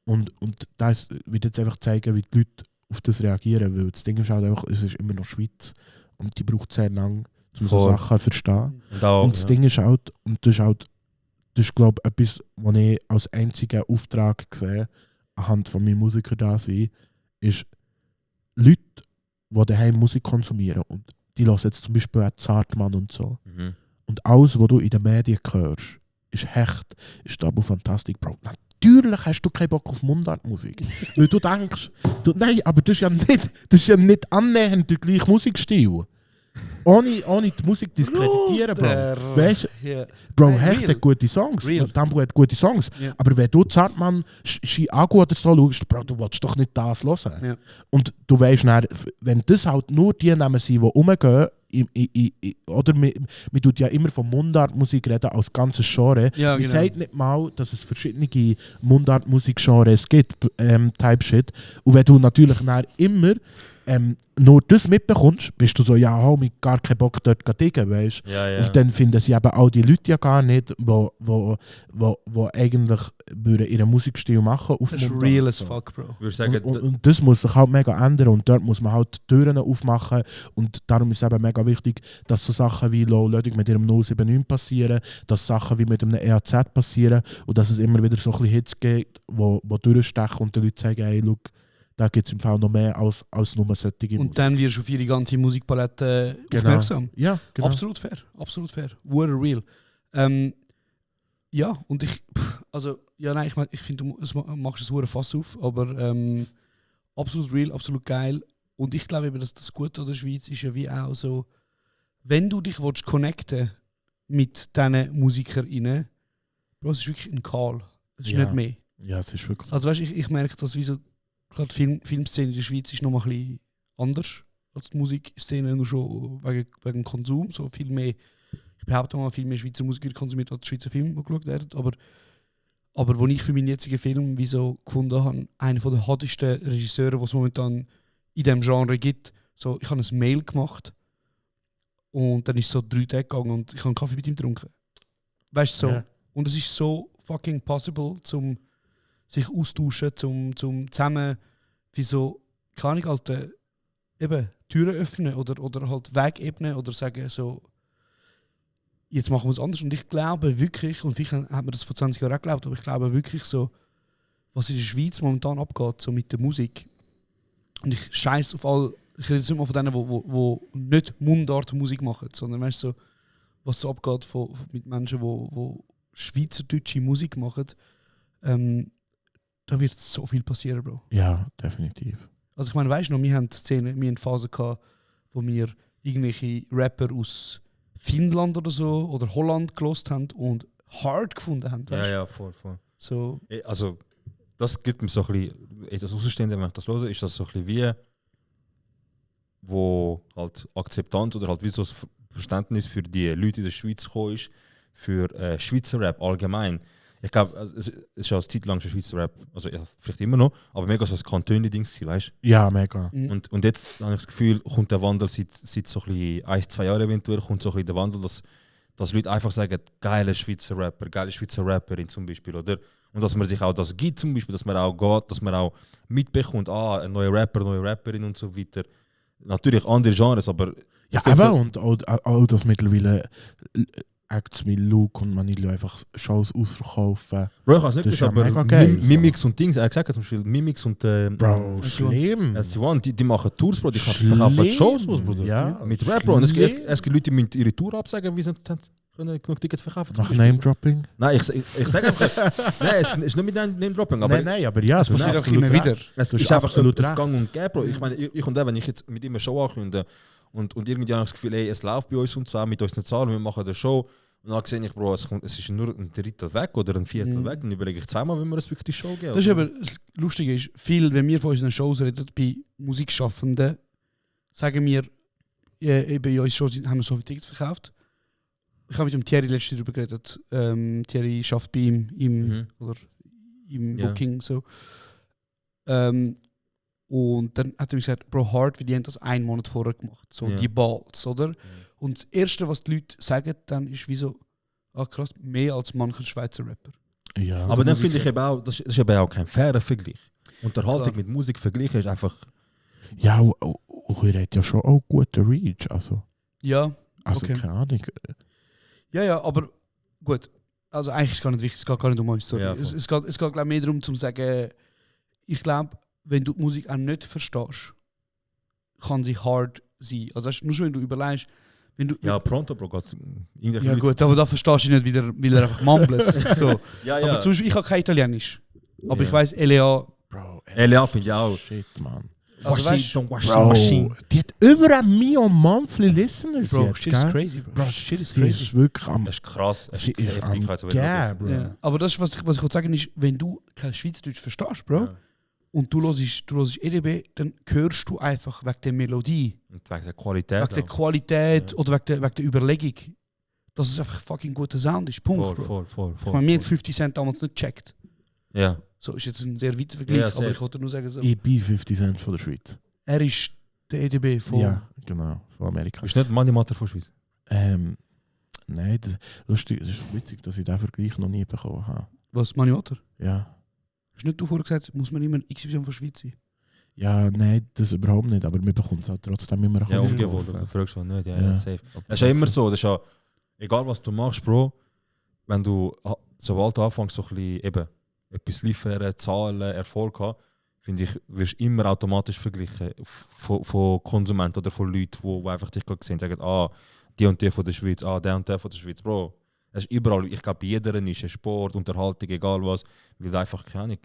Und das wird jetzt einfach zeigen, wie die Leute auf das reagieren. Weil das Ding ist halt einfach, es ist immer noch Schweiz. Und die braucht sehr lange, um so Sachen zu verstehen. Und das Ding ist halt, und das ist glaube ich etwas, was ich als einzigen Auftrag sehe, anhand von meinen Musikern da sind, ist Leute, die daheim Musik konsumieren. Und die hören jetzt zum Beispiel auch Zartmann und so. Mhm. Und alles, was du in den Medien hörst, ist Hecht, ist Tabu Fantastic, Bro. Natürlich hast du keinen Bock auf Mundartmusik. Weil du denkst, nein, aber das ist ja nicht annähernd der gleiche Musikstil. Ohne die Musik diskreditieren, Bro. Weißt du, Bro, Hecht hat gute Songs. Tambo hat gute Songs. Yeah. Aber wenn du Zartmann, Chiago oder so schaust, Bro, du willst doch nicht das hören. Yeah. Und du weißt dann, wenn das halt nur die Namen sind, die rumgehen, oder man tut ja immer von Mundartmusik reden als ganzes Genre. Ja, man sagt nicht mal, dass es verschiedene Mundartmusik-Genres gibt, Type Shit. Und wenn du natürlich immer nur das mitbekommst, bist du so, ja, Homie, gar keinen Bock dort zu diggen, weißt du? Ja, ja. Und dann finden sie eben auch die Leute ja gar nicht, wo eigentlich ihren Musikstil machen. Das ist real as fuck, Bro. Und das muss sich halt mega ändern und dort muss man halt die Türen aufmachen und darum ist es eben mega wichtig, dass so Sachen wie Low Loading mit ihrem 079 passieren, dass Sachen wie mit einem EAZ passieren und dass es immer wieder so ein bisschen Hits gibt, wo durchstechen und die Leute sagen, hey, look, da gibt es im Fall noch mehr als nur solche Musik. Und dann wirst du auf ihre ganze Musikpalette aufmerksam. Ja, genau. Absolut fair. What real. Ja, und ich finde, du machst es hure Fass auf, aber absolut real, absolut geil. Und ich glaube eben, dass das Gute an der Schweiz ist ja wie auch so, wenn du dich connecten mit diesen MusikerInnen, Bro, es ist wirklich ein Call. Es ist nicht mehr. Ja, es ist wirklich so. Also weißt du, ich merke das wie so, gerade die Filmszene in der Schweiz ist noch mal ein bisschen anders als die Musikszene, nur schon wegen Konsum. So viel mehr, ich behaupte mal, viel mehr Schweizer Musiker konsumiert als Schweizer Filme, die geschaut werden. Aber wo ich für meinen jetzigen Film wie so gefunden habe, einer der hottesten Regisseure, die es momentan in diesem Genre gibt, so, ich habe ein Mail gemacht und dann ist es so 3 Tage gegangen und ich habe einen Kaffee mit ihm getrunken. Weißt du, so. Yeah. Und es ist so fucking possible, zum sich austauschen, zum zusammen wie so, keine Ahnung, halt, eben Türen öffnen oder halt Weg ebnen oder sagen so, jetzt machen wir es anders. Und ich glaube wirklich, und vielleicht hat man das vor 20 Jahren auch geglaubt, aber ich glaube wirklich so, was in der Schweiz momentan abgeht, so mit der Musik. Und ich scheiße auf all, ich rede jetzt nicht mal von denen, die nicht Mundart-Musik machen, sondern weißt so, was so abgeht mit Menschen, die schweizerdeutsche Musik machen, da wird so viel passieren, Bro. Ja, definitiv. Also ich meine, weißt du noch, wir haben eine Phase gehabt, wo wir irgendwelche Rapper aus Finnland oder so oder Holland gelost haben und hard gefunden haben. Weißt? Ja, voll. So. Also, das gibt mir so ein bisschen, das Außenstehende, wenn ich das höre, ist das so ein bisschen wie, wo halt Akzeptanz oder halt wie so das Verständnis für die Leute in der Schweiz gekommen ist, für Schweizer Rap allgemein. Ich glaube, es ist ja eine Zeit lang schon Schweizer Rap, also ja, vielleicht immer noch, aber mega so ein Kantone-Dings, weißt du? Ja, mega. Und jetzt habe ich das Gefühl, kommt der Wandel seit so ein bisschen 1-2 Jahren eventuell, kommt so ein bisschen der Wandel, dass Leute einfach sagen, geile Schweizer Rapper, geile Schweizer Rapperin zum Beispiel, oder? Und dass man sich auch das gibt zum Beispiel, dass man auch geht, dass man auch mitbekommt, ein neuer Rapper, neue Rapperin und so weiter. Natürlich andere Genres, aber... Ja, aber so und auch das mittlerweile... Acts mit Luke und Manilo einfach Shows ausverkaufen. Bro, ich kann es nicht gesagt, aber geil, Mimix und Dings, er hat gesagt, zum Beispiel Mimix und Bro, schlimm. Die machen Tours, Bro, die verkaufen Shows aus, Bruder. Ja, mit Rap, Bro. Und es gibt Leute, die müssen ihre Tour absagen, wie sie können genug Tickets verkaufen. Nach Name-Dropping? Nein, ich sage einfach, nein, es ist nicht mit Name-Dropping. Nein, aber ja, es passiert auch immer wieder. Es ist einfach absolut das Gang und Gäbe, Bro. Ich meine, wenn ich jetzt mit ihm eine Show ankündige, und irgendwie habe ich das Gefühl, ey, es läuft bei uns und so, mit unseren Zahlen, wir machen eine Show. Und dann sehe ich, Bro, es ist nur ein Drittel weg oder ein Viertel weg. Dann überlege ich zweimal, wie wir es wirklich die Show geben. Das ist aber das Lustige ist, wenn wir von unseren Shows reden, bei Musikschaffenden, sagen wir, bei unseren Shows haben wir so viele Tickets verkauft. Ich habe mit dem Thierry letztens darüber geredet. Thierry schafft bei ihm im Booking. So. Und dann hat er mir gesagt, Bro, hard, wie die haben das einen Monat vorher gemacht. So die Balls, oder? Und das Erste, was die Leute sagen, dann ist wie so, Ah krass, mehr als mancher Schweizer Rapper. Ja, Aber dann finde ich eben auch, das ist eben auch kein fairer Vergleich. Unterhaltung Klar. mit Musik vergleichen ist einfach... ja, er hat ja schon auch guten Reach. Also Ja, okay. keine Ahnung. Ja, aber gut. Also eigentlich ist es gar nicht wichtig, es geht gar nicht um uns. Sorry. Ja, es geht glaub, mehr darum, zu sagen, ich glaube, wenn du die Musik auch nicht verstehst, kann sie hard sein. Also weißt, nur schon, wenn du überlegst, wenn du... Ja, pronto, Bro. Ja gut, aber da verstehst du nicht, weil er einfach mumbelt. So. Ja, Aber zum Beispiel, ich habe kein Italienisch. Aber Ja. ich weiss, Elea... Bro, LA finde ich auch. shit, man. Also weißt, Bro, die hat über 1 Million monthly listeners Bro, jetzt, shit is gell? crazy, bro. Shit is sie crazy. ist wirklich am... Das ist krass. Es Sie ist am also Gär, bro. Ja. Aber das, was ich wollte sagen, ist, wenn du kein Schweizerdeutsch verstehst, Bro, Ja. und du hörst EDB, dann hörst du einfach wegen der Melodie, Und wegen der Qualität. wegen der auch. Qualität Ja. oder wegen der Überlegung, dass es einfach fucking guter Sound ist. Punkt, Bro. Voll. Ich meine, mir hat 50 Cent damals nicht gecheckt. Ja. So ist jetzt ein sehr weiter Vergleich, Ja, aber safe. ich wollte nur sagen, so, Ich bin 50 Cent von der Schweiz. er ist der EDB von... Ja, genau, von Amerika. Bist du nicht Money Matter von Schweiz? Nein, lustig, es ist witzig, dass ich diesen Vergleich noch nie bekommen habe. Was, Maniotter? Ja. Hast nicht du vorher gesagt, muss man immer XY von der Schweiz sein? Ja, nein, das überhaupt nicht, aber wir bekommen es halt trotzdem immer Ja, ein umgewollt. Du fragst schon nicht. Ja, Ja. safe. Das ist ja immer so. Das ist ja, egal was du machst, Bro, wenn du, sobald du anfängst, so ein bisschen eben etwas liefern, Zahlen, Erfolg haben, finde ich, wirst du immer automatisch verglichen von Konsumenten oder von Leuten, die einfach dich gerade sehen, sagen, ah, die und die von der Schweiz, ah, der und der von der Schweiz, Bro. Es ist überall, ich glaube, bei jeder Nische, Sport, Unterhaltung, egal was, weil einfach, keine Ahnung,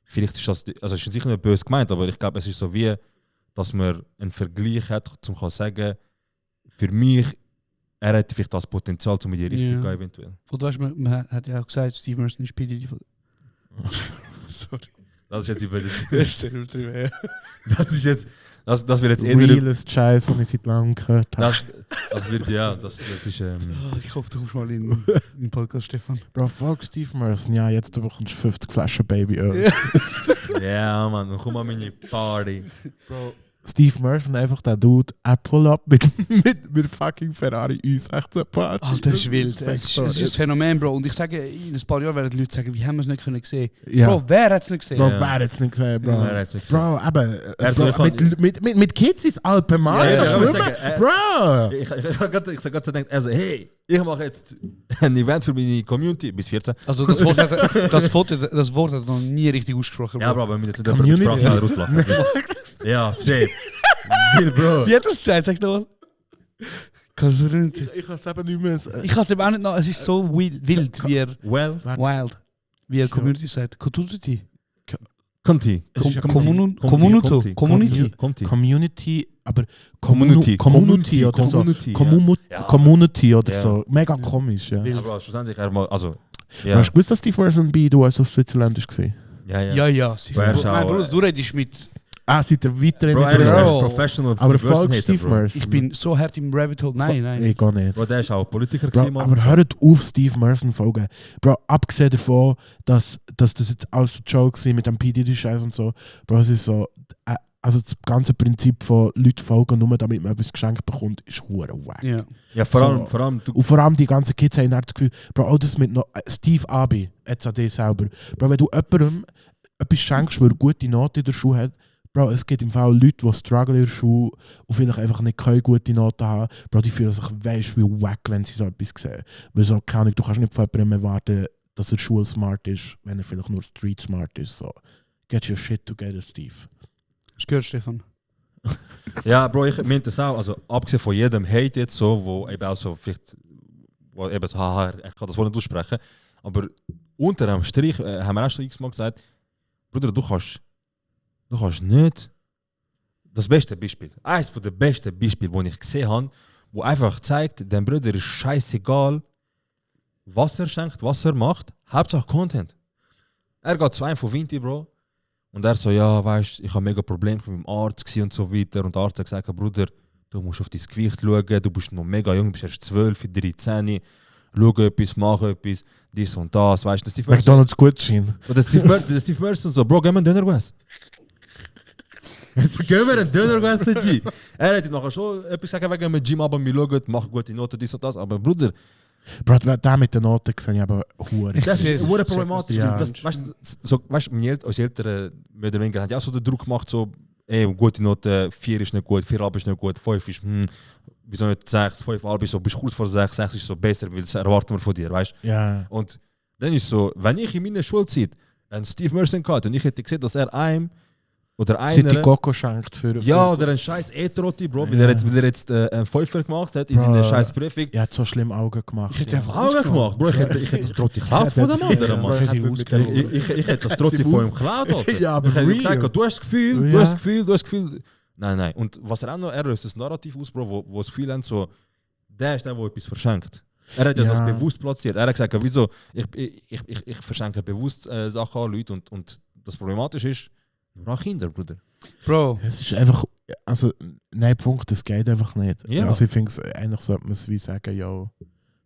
vielleicht ist das, also es ist sicher nicht böse gemeint, aber ich glaube, es ist so wie, dass man einen Vergleich hat, um zu sagen, für mich, er hätte vielleicht das Potenzial, um in die Richtung Ja. zu gehen, eventuell. Und weißt, man hat ja auch gesagt, Steve Merson ist PDD von... Sorry. Das ist jetzt über Das ist sehr übertrieben, ja. Das ist jetzt, das wird jetzt eher... Realest Scheiß, den ich seit langem gehört habe. Das wird, ja, das ist... Ich hoffe, du kommst mal in den Podcast, Stefan. Bro, fuck Steve Merson, ja, jetzt du bekommst 50 Flaschen Babyöl. Ja, Mann, komm mal meine Party. Bro, Steve Merson, einfach der Dude, er pull up mit fucking Ferrari U16 Part. Alter, das ist wild. Es ist ein Phänomen, Bro. Und ich sage, in ein paar Jahren werden die Leute sagen, wie haben wir es nicht können sehen? Ja. Bro, wer hat es nicht gesehen? Bro, Ja. wer hat es nicht gesehen, Bro? Wer hat's nicht gesehen? Bro, aber Also, Bro, mit Kids ins Alpenmarkt Ja, ja, das ja, aber schwimmen. sagen, Bro! Ich sag Gott sei Dank, also hey, ich mache jetzt ein Event für meine Community bis 14. Also das Wort hat noch nie richtig ausgesprochen, Bro. Ja, Bro, aber wir müssen jetzt nicht Community. über die Sprache rauslachen. Ja, safe. Will, Bro. Wie hat das gesagt? Sag's nochmal. Kannst du nicht? Ich kann es eben nicht mehr... Ich kann es eben auch nicht noch. Es ist so wild, wie er... Well, Wild. Wie er Community sagt. Community. Conti. Community. Conti. Community, aber Community. Community oder so. Community, ja. Community oder Ja. so. Mega komisch, ja. Ja, Bro, schlussendlich, also, Ja. ja. Hast du gewusst, dass Steve Merson bei Du aus Switzerland war? Ja, ja. Ja, sicher. Wer ist Mein auch, Bruder, du redest mit... Ah, seid ihr weiter Bro, er ist Bro. professional. Aber Steve Merson folgt hater, Steve Bro. Merson. Ich bin so hart im Rabbit Hole. Nein. Ich gar nicht. Bro, der ist auch Politiker Bro, gewesen, Mann. aber hört auf Steve Merson folgen. Bro, abgesehen davon, dass das jetzt alles so Joke war mit dem PDD-Scheiß und so. Bro, es ist so... Also das ganze Prinzip von Leuten folgen, nur damit man etwas geschenkt bekommt, ist hure wack. Ja. Ja, vor allem, du, Und vor allem die ganzen Kids haben dann das Gefühl, Bro, auch das mit noch Steve Abi, jetzt an dich selber. Bro, wenn du jemandem etwas schenkst, weil er gute Noten in der Schule hat, Bro, es gibt im Fall Leute, die strugglen in der Schule und vielleicht einfach nicht keine gute Noten haben. Bro, die fühlen sich weisst wie wack, wenn sie so etwas sehen. Weil so, keine Ahnung, du kannst nicht von jemandem erwarten, dass er schulsmart ist, wenn er vielleicht nur street smart ist. So. Get your shit together, Steve. Hast du gehört, Stefan? ja, Bro, ich meine das auch, also abgesehen von jedem Hate jetzt so, wo eben auch so vielleicht, wo eben so, haha, er kann das wohl nicht aussprechen, aber unter dem Strich haben wir auch schon x-mal gesagt, Bruder, du kannst nicht, das beste Beispiel, eines der besten Beispiele, die ich gesehen habe, wo einfach zeigt, dem Bruder ist scheißegal, was er schenkt, was er macht, Hauptsache Content. Er geht zu einem von Vinti, Bro, und er so, ja, weißt, ich habe mega Probleme mit meinem Arzt und so weiter. Und der Arzt hat gesagt, Bruder, du musst auf dein Gewicht schauen, du bist noch mega jung, du bist erst 12, 13, schau etwas, mach etwas, dies und das, weißt du. Steve Merson, McDonald's Gutschein. und der Steve Merson so, Bro, gehen wir einen Döner essen. Er so, gehen wir einen Döner essen, G. Er hat nachher schon etwas gesagt wegen dem Gym, aber wir schauen, mach gute Noten, dies und das. Aber Bruder, Bro, der mit den Noten sehe ich aber hure. Das sehe ist es, hure ich check problematisch. das. Weil weißt du, unsere Eltern mehr oder weniger haben ja auch so den Druck gemacht, so, gute Note, 4 ist nicht gut, 4,5 ist nicht gut, 5 ist, wieso nicht 6, 5,5 ist so, bist kurz vor 6, 6 ist so besser, weil das erwarten wir von dir, weißt du? Ja. Und dann ist so, wenn ich in meiner Schulzeit einen Steve Merson hatte und ich hätte gesehen, dass er einem oder Seit die einer. Coco schenkt für. Ja, oder einen scheiß E-Trotti, Bro, weil er jetzt einen Pfeifer gemacht hat in seiner scheiß Prüfung. Er hat so schlimm Augen gemacht. Ich hätte einfach Augen gemacht, Bro. Ich hätte das Trotti geklaut von dem anderen, Mann. Ich hätte das Trotti von ihm geklaut, Alter. Ja, aber ich hätte real. gesagt, du hast das Gefühl, Ja. du hast das Gefühl. Nein. Und was er auch noch, er löst das Narrativ aus, Bro, wo das Gefühl haben, so, der ist der, der etwas verschenkt. Er hat ja das bewusst platziert. Er hat gesagt, wieso, ich verschenke bewusst Sachen an Leute und das Problematische ist, nur an Kinder, Bruder. Bro, Es ist einfach, also, nein, Punkt, das geht einfach nicht. Ja. Also ich finde, eigentlich sollte man es wie sagen, ja,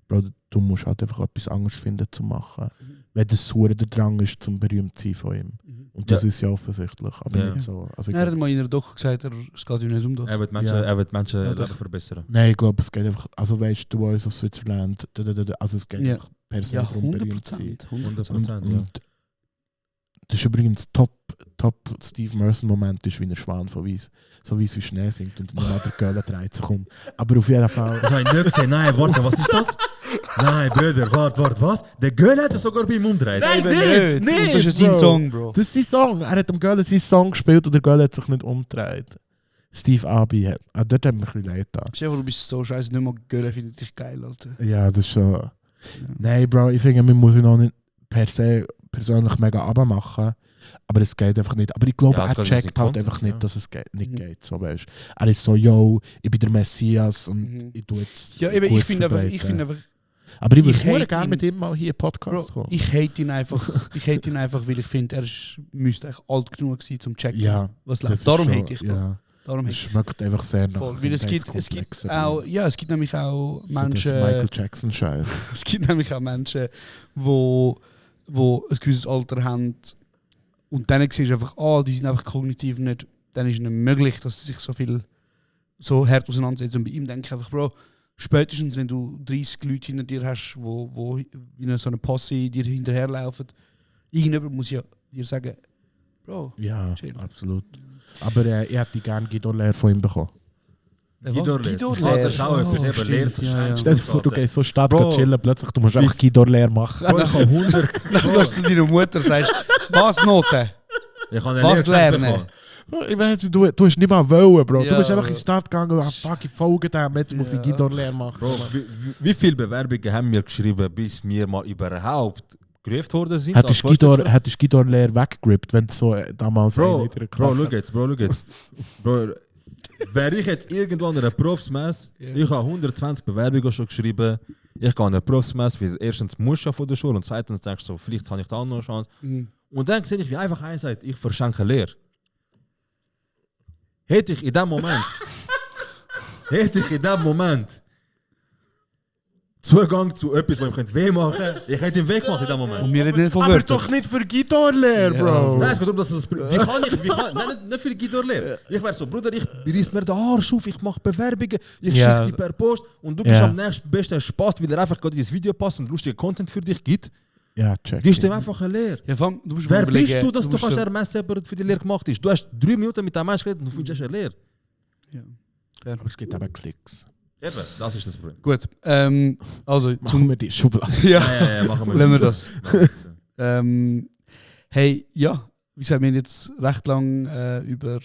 Bro, du musst halt einfach etwas anderes finden zu machen. Wenn das so der Drang ist, zum berühmt zu sein von ihm. Und das ist ja offensichtlich, aber Ja. nicht so. Also ich er hat glaub, mal in einer Doku gesagt, es geht ihm nicht um das. Er wird Menschen Leben verbessern. nein, ich glaube, es geht einfach, also weißt du, Voice of Switzerland, also es geht Ja. einfach per se Ja, darum, berühmt zu sein. 100%. 100%, ja. Und das ist übrigens Top Steve Merson Moment ist, wie ein Schwan von Weiss, so weiss wie Schnee singt und nur der Göhle dreht sich um. Aber auf jeden Fall. Das habe ich nicht gesehen. Nein, warte, was ist das? Nein, Bruder, warte, was? Der Göhle hat es sogar beim Umdrehen. Nein, Eben nicht! Und das ist sein Song, Bro. Das ist sein Song. Er hat dem Göhle seinen Song gespielt und der Göhle hat sich nicht umgedreht. Steve Abi hat. Dort hat mir ein bisschen leid getan. Stell dir vor, du bist so scheiße, nicht mal Gölle findet dich geil, Alter. Ja, das ist schon. Nein, Bro, ich finde, man muss ihn auch nicht per se persönlich mega abmachen. Aber es geht einfach nicht. Aber ich glaube, Ja, es er geht checkt nicht halt Content, einfach nicht, ja. dass es nicht geht. So, weißt. Er ist so, yo, ich bin der Messias und Mhm. ich tue jetzt. Ja, eben, gut ich finde verbreiten. einfach, Aber ich ich würde hate gerne ihn. mit ihm mal hier einen Podcast Bro, kommen. ich hate ihn einfach, weil ich finde, müsste eigentlich alt genug sein, zum checken, Ja, was das läuft. ist Darum schon- hate ich ihn. Ja, Darum es hate ich ihn. schmeckt einfach sehr nach. Voll, weil es gibt Kindheitskomplexen. auch, ja, es gibt nämlich auch So das Menschen, Michael Jackson-Scheiß. es gibt nämlich auch Menschen, wo ein gewisses Alter haben und dann siehst du einfach, die sind einfach kognitiv nicht, dann ist es nicht möglich, dass sie sich so hart auseinandersetzen. Und bei ihm denke ich einfach, Bro, spätestens wenn du 30 Leute hinter dir hast, wo wie so eine Posse dir hinterherlaufen, irgendjemand muss ja dir sagen, Bro, Ja, chill. absolut. Aber ich hätte gerne Guido Lehr von ihm bekommen. Guido Lehr. Guido Ah, das ist Lehr. auch etwas, Oh, eben stimmt, Lehr ja, verschenkt. ja. Stell dir vor, du gehst so Stadt Bro. chillen, plötzlich du musst einfach Guido Lehr machen. Bro, ich habe 100. dass du deiner Mutter sagst, was Noten? Ich habe Was Lehr lernen? Ich weiß, du hast nicht mal wollen, Bro. Ja. Du bist einfach in die Stadt gegangen und fuck, ich folge dem, jetzt muss ich Ja. Guido Lehr machen. Bro, wie viele Bewerbungen haben wir geschrieben, bis wir mal überhaupt gerufen worden sind? Hättest du Guido Lehr weggerippt, wenn du so damals Bro, in der Bro, Klasse... schau jetzt. Bro, wäre ich jetzt irgendwo an einer Berufsmesse, ich habe 120 Bewerbungen schon geschrieben, ich gehe an eine Berufsmesse, weil erstens musst du ja von der Schule und zweitens denkst du so, vielleicht habe ich da noch eine Chance. Und dann sehe ich, wie einfach einer sagt, ich verschenke Lehre. Hätte ich in dem Moment Zugang zu etwas, wo ich weh machen könnte, ich hätte ihn weggemacht in dem Moment. Und wir reden nicht von Aber Wörtern. doch nicht für Guido Lehr, Bro! Nein, es geht darum, dass es. Wie kann nein, nicht für Guido Lehr. Ich wäre so, Bruder, ich reiss mir den Arsch auf, ich mache Bewerbungen, ich Ja. schicke sie per Post und du bist Ja. am nächsten besten Spaß, weil er einfach gerade ins Video passt und lustigen Content für dich gibt. Ja, check. Gibst dem einfach eine Lehre. Ja, vor allem, du musst Wer mal überlegen, bist du, dass du musst kannst so- ermessen, wer für die Lehre gemacht ist? Du hast 3 Minuten mit dem Menschen geredet und du findest eine Lehre. Aber es gibt eben Klicks. Eben, das ist das Problem. Gut, also Machen wir die Schublade. ja, machen wir lassen wir das. Hey, ja, wie gesagt, wir haben jetzt recht lang über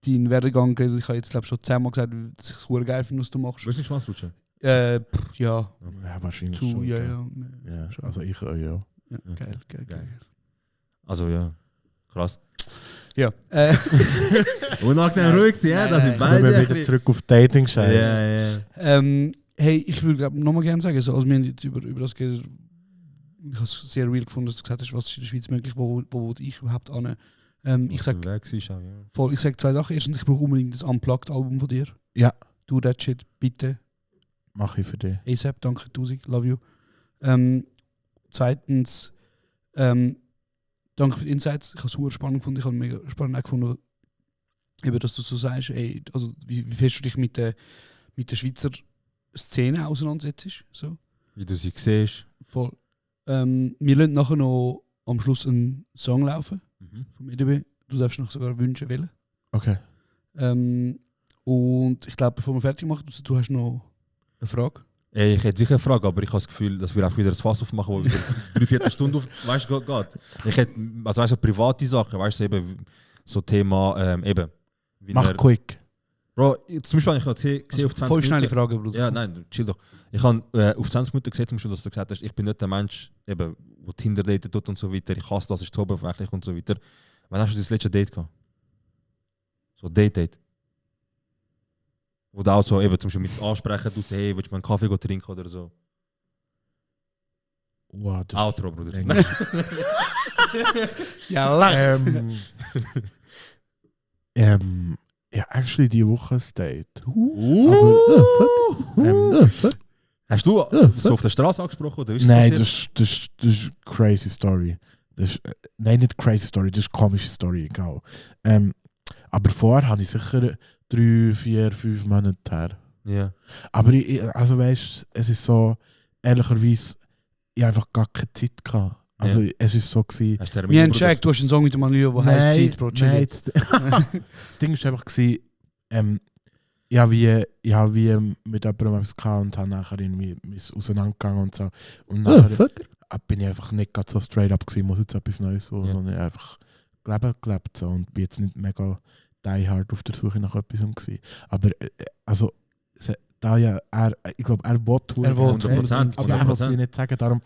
deinen Werdegang geredet. Ich habe jetzt glaube schon 10-mal gesagt, dass ich es sehr geil finde, was du machst. Willst du nicht Schwanzlutschen? Ja, Ja, wahrscheinlich zu, schon. ja, gell. ja. Ja, Schon. also ich ja. Ja, Okay. geil. Geil. Also ja, krass. Ja, Unangenehm ruhig sein, ja? Das sind Kommen beide. wir wieder zurück auf Dating Ja, ja. hey, ich würde nochmal gerne sagen, so, also wir haben jetzt über das geredet, ich habe es sehr real gefunden, dass du gesagt hast, was ist in der Schweiz möglich, wo ich überhaupt an. Ich sage Ja. sag 2 Sachen. Erstens, ich brauche unbedingt das Unplugged-Album von dir. Ja. Do that shit, bitte. Mach ich für dich. ASAP, danke, 1000, love you. Zweitens, danke für die Insights. Ich habe es super spannend gefunden. Ich habe mega spannend auch gefunden, eben, dass du so sagst, ey, also wie fest du dich mit der Schweizer Szene auseinandersetzt. So. Wie du sie siehst. Voll. Wir lassen nachher noch am Schluss einen Song laufen vom EDB. Du darfst noch sogar wünschen wählen. Okay. Und ich glaube, bevor wir fertig machen, du hast noch eine Frage. Ich hätte sicher eine Frage, aber ich habe das Gefühl, dass wir auch wieder das Fass aufmachen, wo wieder 3/4 Stunde weißt du, geht. Ich hätte, also weißt du, private Sachen, weißt du, eben so Thema, eben. Mach quick. Bro, zum Beispiel habe ich gesehen Also, auf 20 voll schnelle Minuten. Frage, Bruder. Ja, nein, chill doch. Ich habe auf 20 Minuten gesehen, zum Beispiel, dass du gesagt hast, ich bin nicht der Mensch, eben, der Tinder datet tut und so weiter. Ich hasse das, ist zu oberflächlich und so weiter. Wann hast du das letzte Date gehabt? So Date. Wo du auch so eben zum Beispiel mit ansprechen, du sagst, hey, willst du mal einen Kaffee trinken oder so? Wow, das Outro, Bruder. Ja, lach. Ja, actually die Woche ein Date. Hast du so auf der Straße angesprochen? Oder ist Nein, passiert? das ist eine crazy Story. Nein, nicht crazy Story, das ist eine komische Story, egal. Aber vorher hatte ich sicher 3, 4, 5 Monate her. Ja. Aber also weißt, es ist so, ehrlicherweise, ich habe einfach gar keine Zeit gehabt. Also es ist so gewesen. Wir haben gecheckt, du hast einen Song mit dem Manlio, der heisst Zeit, Bro. Nein, das Ding ist einfach gewesen, ich habe wie mit jemandem etwas gehabt und habe nachher irgendwie auseinandergegangen und so. Und nachher bin ich einfach nicht ganz so straight up gewesen, muss jetzt etwas Neues so, sondern einfach gelebt so und bin jetzt nicht mega die hard auf der Suche nach etwas gewesen. Aber also da ja ich glaube er will 100%, aber ich will es nicht sagen, darum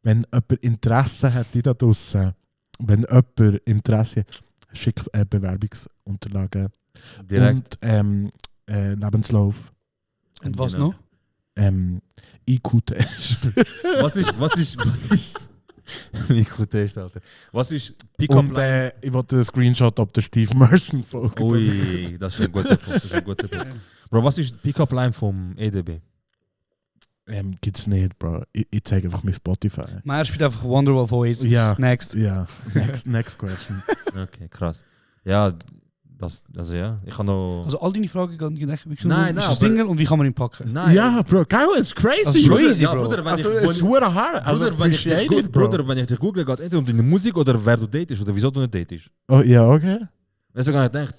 wenn jemand Interesse hat da draussen, wenn jemand Interesse hat, schickt Bewerbungsunterlagen direkt und Lebenslauf. Und was Genau. noch? IQ-Test. Was ist IQ-Test, Alter. Was ist Pickup Und ich wollte einen Screenshot, ob der Steve Merson folgt. Ui, das ist ein guter Punkt. Bro, was ist Pickup Line vom EDB? Gibt's nicht, Bro. Ich zeige einfach mein Spotify. Er spielt einfach Wonderwall von Oasis. Ja. Next. Ja, next question. Okay, krass. Ja, also ja, ich habe noch... Also all deine Fragen gehen wirklich Nein, ist nein, das Ding und wie kann man ihn packen? Nein. Ja, Bro, geil, it's crazy. Das ist crazy, ja, Bro. Bruder, wenn Also, ich... es ist super hart. Also, wenn ich dich google, geht es entweder um deine Musik oder wer du datest oder wieso du nicht datest. Oh, ja, okay. Weißt du, gar nicht gedacht,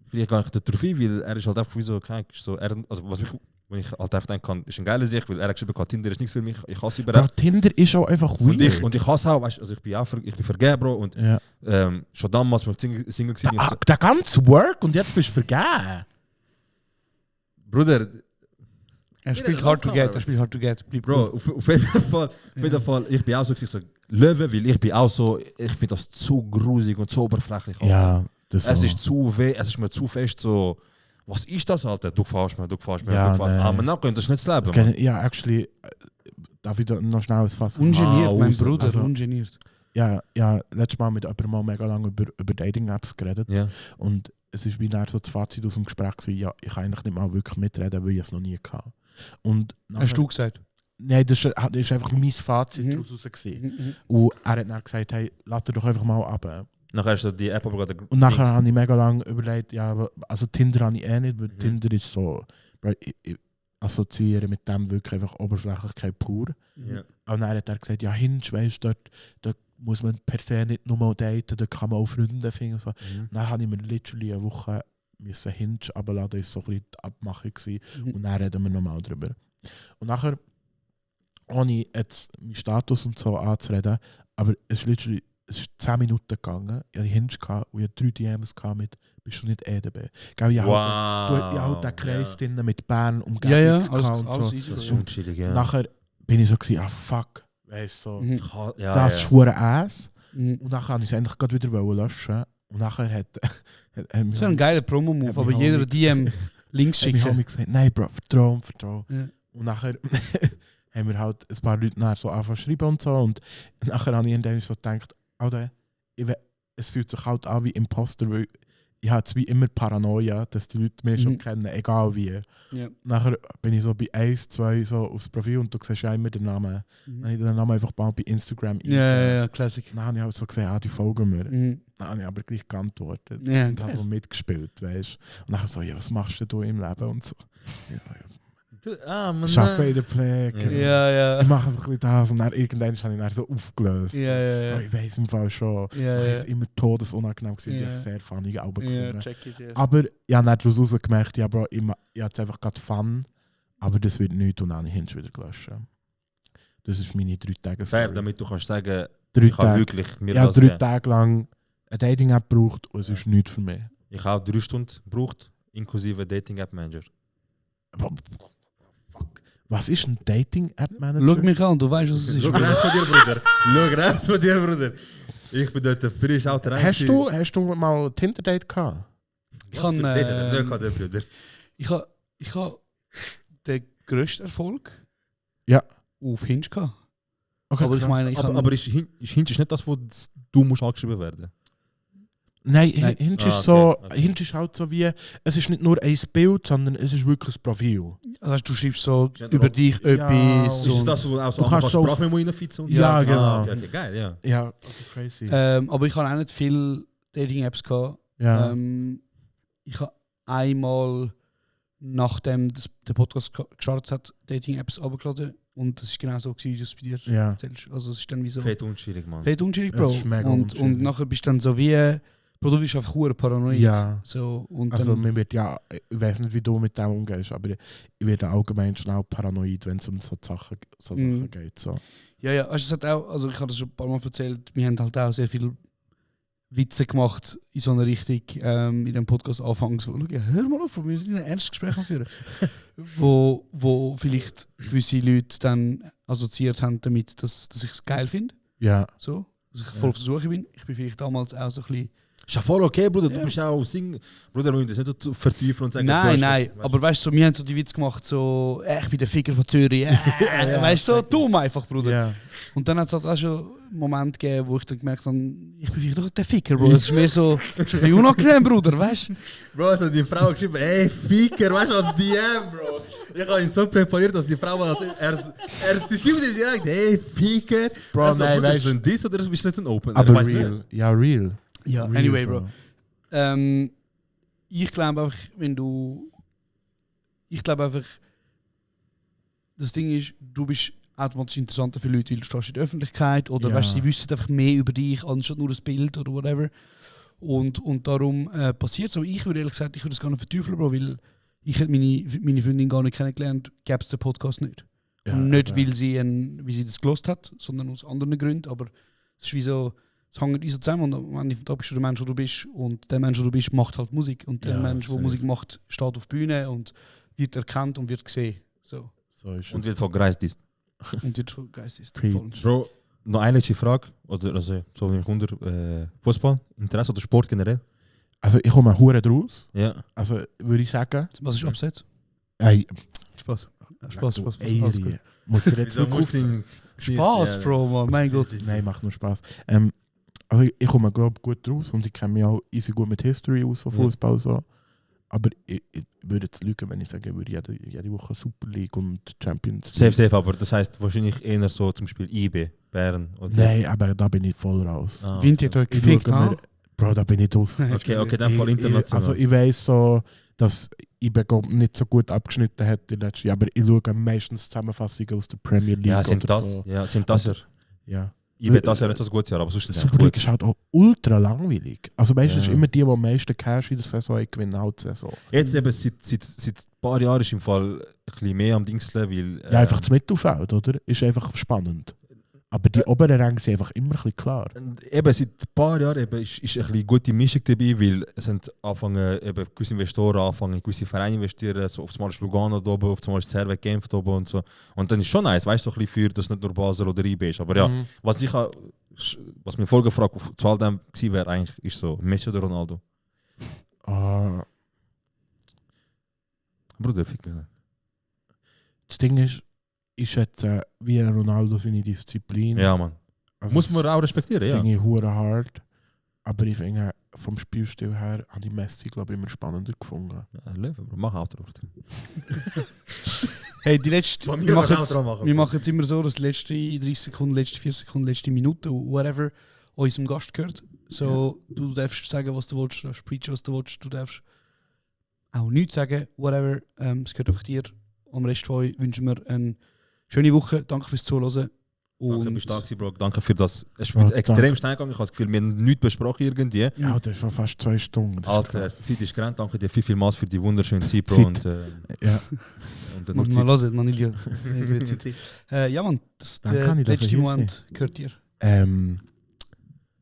vielleicht gar nicht der Trophäe, weil er ist halt einfach wie so, also was ich halt einfach denken kann, ist ein geiler Sicht, weil er hat geschrieben, Tinder ist nichts für mich, ich hasse Bro, überhaupt. Tinder ist auch einfach weird. Und ich hasse auch, weißt, also ich bin vergeben, Bro, und Ja. schon damals, als ich Single war, Der ganze Work und jetzt bist du vergeben. Bruder, Er spielt Hard to Get. Bleib Bro, auf jeden Fall, ich bin auch so, Löwe, weil ich bin auch so, ich finde das zu grusig und zu oberflächlich. Alter. Ja, das Es auch. ist zu weh, es ist mir zu fest so, was ist das, Alter? Du gefährst mir. Ja, nee. Aber nachher das ist nicht das Leben. Das kann, ja, actually, darf ich da noch schnell was fassen? Ungeniert, mein raus. Bruder, Also- ungeniert. Ja, letztes Mal mit jemandem mal mega lange über Dating-Apps geredet. Ja. Und es ist wie dann so das Fazit aus dem Gespräch gewesen, ja, ich kann eigentlich nicht mal wirklich mitreden, weil ich es noch nie hatte. Und Hast du gesagt? Nein, das ist einfach mein Fazit daraus gewesen. Und er hat dann gesagt, hey, lass dir doch einfach mal ab. Nachher hast du die App aber gerade... Und nachher habe ich mega lange überlegt, ja, aber, also Tinder habe ich nicht, weil Tinder ist so, ich assoziiere mit dem wirklich einfach Oberflächlichkeit pur. Ja. Und dann hat er gesagt, ja, Hinge, weißt du, dort muss man per se nicht nur mal daten, da kann man auch Freunde finden. So. Dann habe ich mir literally eine Woche Hinge abladen, das war so ein bisschen die Abmachung. Und dann reden wir nochmal drüber. Und nachher, ohne jetzt meinen Status und so anzureden, aber es ist 10 Minuten gegangen, ich hatte Hinge und ich hatte 3 DMs mit «Bist du nicht EDB?» Gell, ich habe halt den Kreis drin mit Bern, Umgebung Ja, und alles so. easy. Das ist schon chillig, ja. Nachher bin ich so gewesen, fuck, weißt du, so, das ist ja. schwere Ass. Mhm. Und dann kann ich es eigentlich gerade wieder löschen. Und nachher hat Das ist ein geiler Promo-Move, Hat aber mich jeder auch DM Links mich schicken. gesagt, nein, Bro, vertrau. Ja. Und nachher haben wir halt ein paar Leute nachher so angefangen zu schreiben und so. Und nachher habe ich irgendwann so gedacht, Alter, es fühlt sich halt an wie Imposter, weil ich habe jetzt wie immer Paranoia, dass die Leute mich schon kennen, egal wie. Ja. Nachher bin ich so bei 1, 2 so aufs Profil und du siehst ja immer den Namen. Dann habe ich den Namen einfach mal bei Instagram Ja, Classic. Dann habe ich halt so gesehen, die folgen mir. Mhm. Dann habe ich aber gleich geantwortet. Ja, und habe so mitgespielt, weißt du. Und dann so, ja, was machst du im Leben und so. Ja, Man. Ich arbeite in der Pflege. Ja. Ich mache so ein bisschen das und dann irgendwann habe ich dann so aufgelöst. Ja. Oh, ich weiß im Fall schon. Ja. Es ist immer todesunangenehm gewesen. Ja. Ich habe sehr funny Alben Ja, gefunden. check it, ja. Aber ich habe dann daraus rausgemerkt, ja Bro, ich habe jetzt einfach gerade Fun, aber das wird nichts und dann hinterher wieder gelöscht. Das ist meine 3 Tage. Fair, damit du kannst sagen, 3 ich habe Tage. wirklich mir Ich habe das 3 gegeben. Tage lang eine Dating-App gebraucht und es ist nichts für mich. Ich habe 3 Stunden gebraucht, inklusive Dating-App-Manager. Was ist ein Dating-App-Manager? Schau mich an, du weißt, was es ist. Schau rechts von dir, Bruder. Schau rechts von dir, Bruder. Ich bin dort frisch out rein. Hast du mal ein Tinder-Date gehabt? Ich habe Bruder. ich habe den grössten Erfolg Ja. auf Hinge gehabt. Okay, Aber ich krass. meine, ich habe... Aber ist Hinge nicht das, wo du musst angeschrieben werden? Nein, Nein. Hinge Ah, ist so, okay. Hinge ist halt so wie, es ist nicht nur ein Bild, sondern es ist wirklich ein Profil. Also du schreibst so Steht über drauf. dich etwas. Ist es und- das, wo auch so Du kannst so Sprachmemo reinfitzen? und Ja, so? genau. Ah, okay, geil, ja. Ja, okay, crazy. aber ich habe auch nicht viele Dating-Apps gehabt. ja. Ich habe einmal, nachdem der Podcast gestartet hat, Dating-Apps abgeladen. Und das war genau so, wie du es bei dir Ja. erzählst. Also es ist dann wie so... Fett unschwierig, Mann. Fett unschwierig, Es Bro. ist mega und unschwierig. nachher bist du dann so wie... Bro, du bist einfach hure paranoid. Ja. So, und Also dann, mir wird ja, ich weiß nicht, wie du mit dem umgehst, aber ich werde allgemein schnell paranoid, wenn es um so Sachen geht. So. ja, also es hat auch, also ich habe das schon ein paar Mal erzählt, wir haben halt auch sehr viele Witze gemacht in so einer Richtung in dem Podcast anfangs. Schau, hör mal auf, wir sind ein ernstes Gespräch am führen. wo vielleicht gewisse Leute dann assoziiert haben damit, dass ich es geil finde. Ja. So, dass ich voll auf der Suche bin. Ich bin vielleicht damals auch so ein bisschen... Ist ja voll okay, Bruder. Du Ja. bist auch Sing. Bruder, wir müssen das nicht vertiefen und sagen, Nein, du hast nein, das, aber weißt du, so, wir haben so die Witze gemacht, so, ich bin der Ficker von Zürich, weißt du, so dumm einfach, Bruder. Ja. Und dann hat es halt auch schon einen Moment gegeben, wo ich dann gemerkt habe, ich bin vielleicht doch der Ficker, Bro. Das ist mir so das ist ein bisschen unangenehm, Bruder, weißt du? Bro, also die Frau geschrieben, ey, Ficker, weißt du, als DM, Bro. Ich habe ihn so präpariert, dass die Frau, er schreibt dir direkt, hey, Ficker. Bro, Also, nein, Bruder, weißt ist das ein Diss oder ist das jetzt ein Open? Aber Ich weiß real. nicht. Ja, real. Ja, Real anyway, so. Bro. Ich glaube einfach, ich glaube einfach, das Ding ist, du bist automatisch interessanter für Leute, weil du stehst in der Öffentlichkeit oder Ja. weißt, sie wissen einfach mehr über dich, anstatt nur ein Bild oder whatever. Und darum passiert es. Aber ich würde ehrlich gesagt, ich würde es gar nicht verteufeln, Bro, weil ich hätte meine Freundin gar nicht kennengelernt, gäbe es den Podcast nicht. Ja, Und nicht, eben. weil sie das gelost hat, sondern aus anderen Gründen. Aber es ist wie so, es hängt so zusammen und am Ende des Tages bist du der Mensch, der du bist. Und der Mensch, der du bist, macht halt Musik. Und der Ja, Mensch, der safe. Musik macht, steht auf der Bühne und wird erkannt und wird gesehen. So. So ist Und es. wird von Greist ist. Und wird von Geist ist. Preach. Bro, noch eine letzte Frage. Oder, also, so wie ich unter Fußball, Interesse oder Sport generell? Also ich komme hure draus. Ja. Also würde ich sagen. Was ist Abseits? Ey, Spaß. Spaß. Eyri. Alles gut. Muss ich jetzt wirklich Spaß, Bro, man. Mein Gott. Nein, macht nur Spaß. Also ich komme glaube gut raus und ich kenne mich auch easy gut mit History aus von Ja. Fußball so. Aber ich würde jetzt lügen, wenn ich sage, ich würde jede Woche Super League und Champions League. Safe, aber das heißt wahrscheinlich eher so zum Beispiel IB, Bern. Oder? Nein, aber da bin ich voll raus. Ah, Winter hat euch Ich gefickt, schaue ha? mir- Bro, da bin ich draus. Okay, dann voll international. Also ich weiss so, dass IB nicht so gut abgeschnitten hat die letzten Jahre, aber ich schaue meistens Zusammenfassungen aus der Premier League ja, sind oder das, so. ja, sind das ja. Ja. IB das ja nicht so gut, aber sonst sind sie Super gut. League ist halt auch ultra langweilig. Also weißt du, es ist Ja. immer die am meisten Cash in der Saison haben, gewinnen auch die Saison. Jetzt eben seit ein paar Jahren ist im Fall ein bisschen mehr am Dingseln, weil... Ja, einfach das Mittelfeld, oder? Ist einfach spannend. Aber die oberen Ränge sind einfach immer ein bisschen klar. Eben seit ein paar Jahren eben ist ein bisschen gute Mischung dabei, weil es haben angefangen, eben gewisse Investoren anfangen, in gewisse Vereine investieren, so auf das Lugano da oben, auf das Servet Genf da oben und so. Und dann ist schon nice, weißt du, so ein bisschen für, dass nicht nur Basel oder IB ist. Aber ja, was mir Folgefrage zu all dem gewesen wäre, eigentlich ist so Messi oder Ronaldo. Ah, Bruder, fick mich nicht. das Ding ist, ich schätze wie Ronaldo seine Disziplin. Ja, Mann. Also Muss das man auch respektieren, ja. finde ich hure hart. Aber ich finde, vom Spielstil her habe ich Messi, glaube ich, immer spannender gefunden. Ja, Löwe, Bro, mach Outro. Hey, die letzte, Von mir wir machen kannst du jetzt, auch machen. wir machen jetzt immer so, dass die letzte 30 Sekunden, letzte 4 Sekunden, letzte Minute, whatever, unserem Gast gehört. So, du darfst sagen, was du willst, du darfst preachen, was du willst, du darfst auch nichts sagen, whatever. Es gehört einfach dir. Am Rest von euch wünschen wir eine schöne Woche. Danke fürs Zuhören. Danke, bist du da gewesen, Bro. Danke für das. Es ist Ja, extrem schnell gegangen. Ich habe das Gefühl, wir haben nichts besprochen irgendwie. Ja, das war fast 2 Stunden. Das ist Alter, krass. die Zeit ist gerannt. Danke dir vielmals für die wunderschöne Zeit, Bro. Zeit. Und, Ja. und Mal hören, Manilja. Ja, Mann, Dann der kann ich dafür letzte hier Moment gehört dir. Dann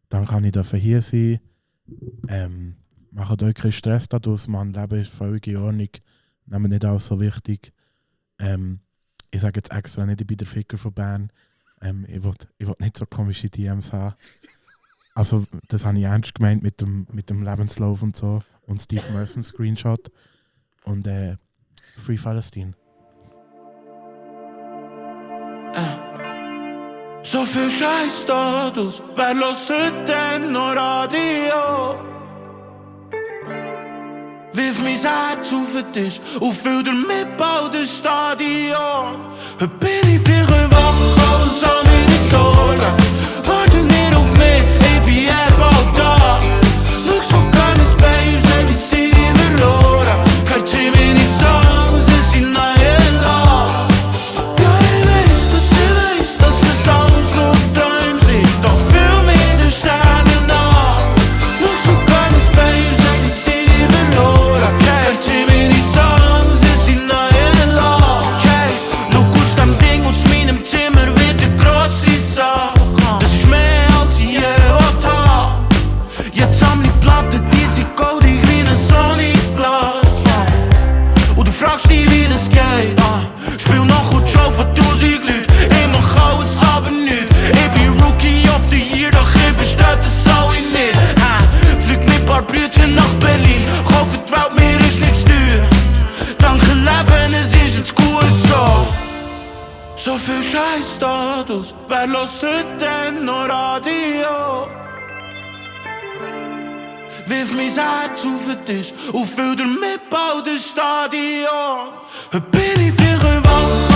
kann ich dafür hier sein. Macht euch keinen Stress dadurch, Mann. Leben ist völlig in Ordnung. Nehmt nicht alles so wichtig. Ich sage jetzt extra nicht, ich bin der Ficker von Bern. Ich will nicht so komische DMs haben. Also, das habe ich ernst gemeint mit dem Lebenslauf und so. Und Steve Merson Screenshot. Und Free Palestine. So viel Scheißstatus, wer lässt heute denn noch Radio? Wirf mein Herz auf den Tisch und füll dir mitbau das Stadion. Heute bin ich viel wach, alles an meine Sorgen. Warte nicht auf mich, ich bin bald da. Schau so gerne ins Bein, sag ich sie verloren. Hört sie meine Songs, das sind neue Love. Ja, ich weiß, dass es alles nur Träume sind. Doch fühl mich den Sternen an. Schau so gerne ins Bein, sag ich sie verloren. Hört sie meine Songs, das sind neue Love. Schau aus dem Ding aus meinem Zimmer wird eine grosse Sache. Das ist mehr als ich je gehabt habe. Jetzt haben die Platten, die sind goldig wie ein Sonnenglas. Und du fragst dich, wie das geht. Spiel noch und Show von 1000 Leuten. Ich mach alles, aber nicht. Ich bin Rookie of the Year, doch ich versteh das alle nicht. Flieg mit paar Brüdchen nach Berlin. Ich hoffe, die Welt mir ist nicht zu teuer. Danke Leben, es ist jetzt gut so. So viel Scheißstatus, wer lässt heute denn noch Radio? Wirf mein Herz auf den Tisch und füll dir mitbau das Stadion. Heute bin ich viel wach.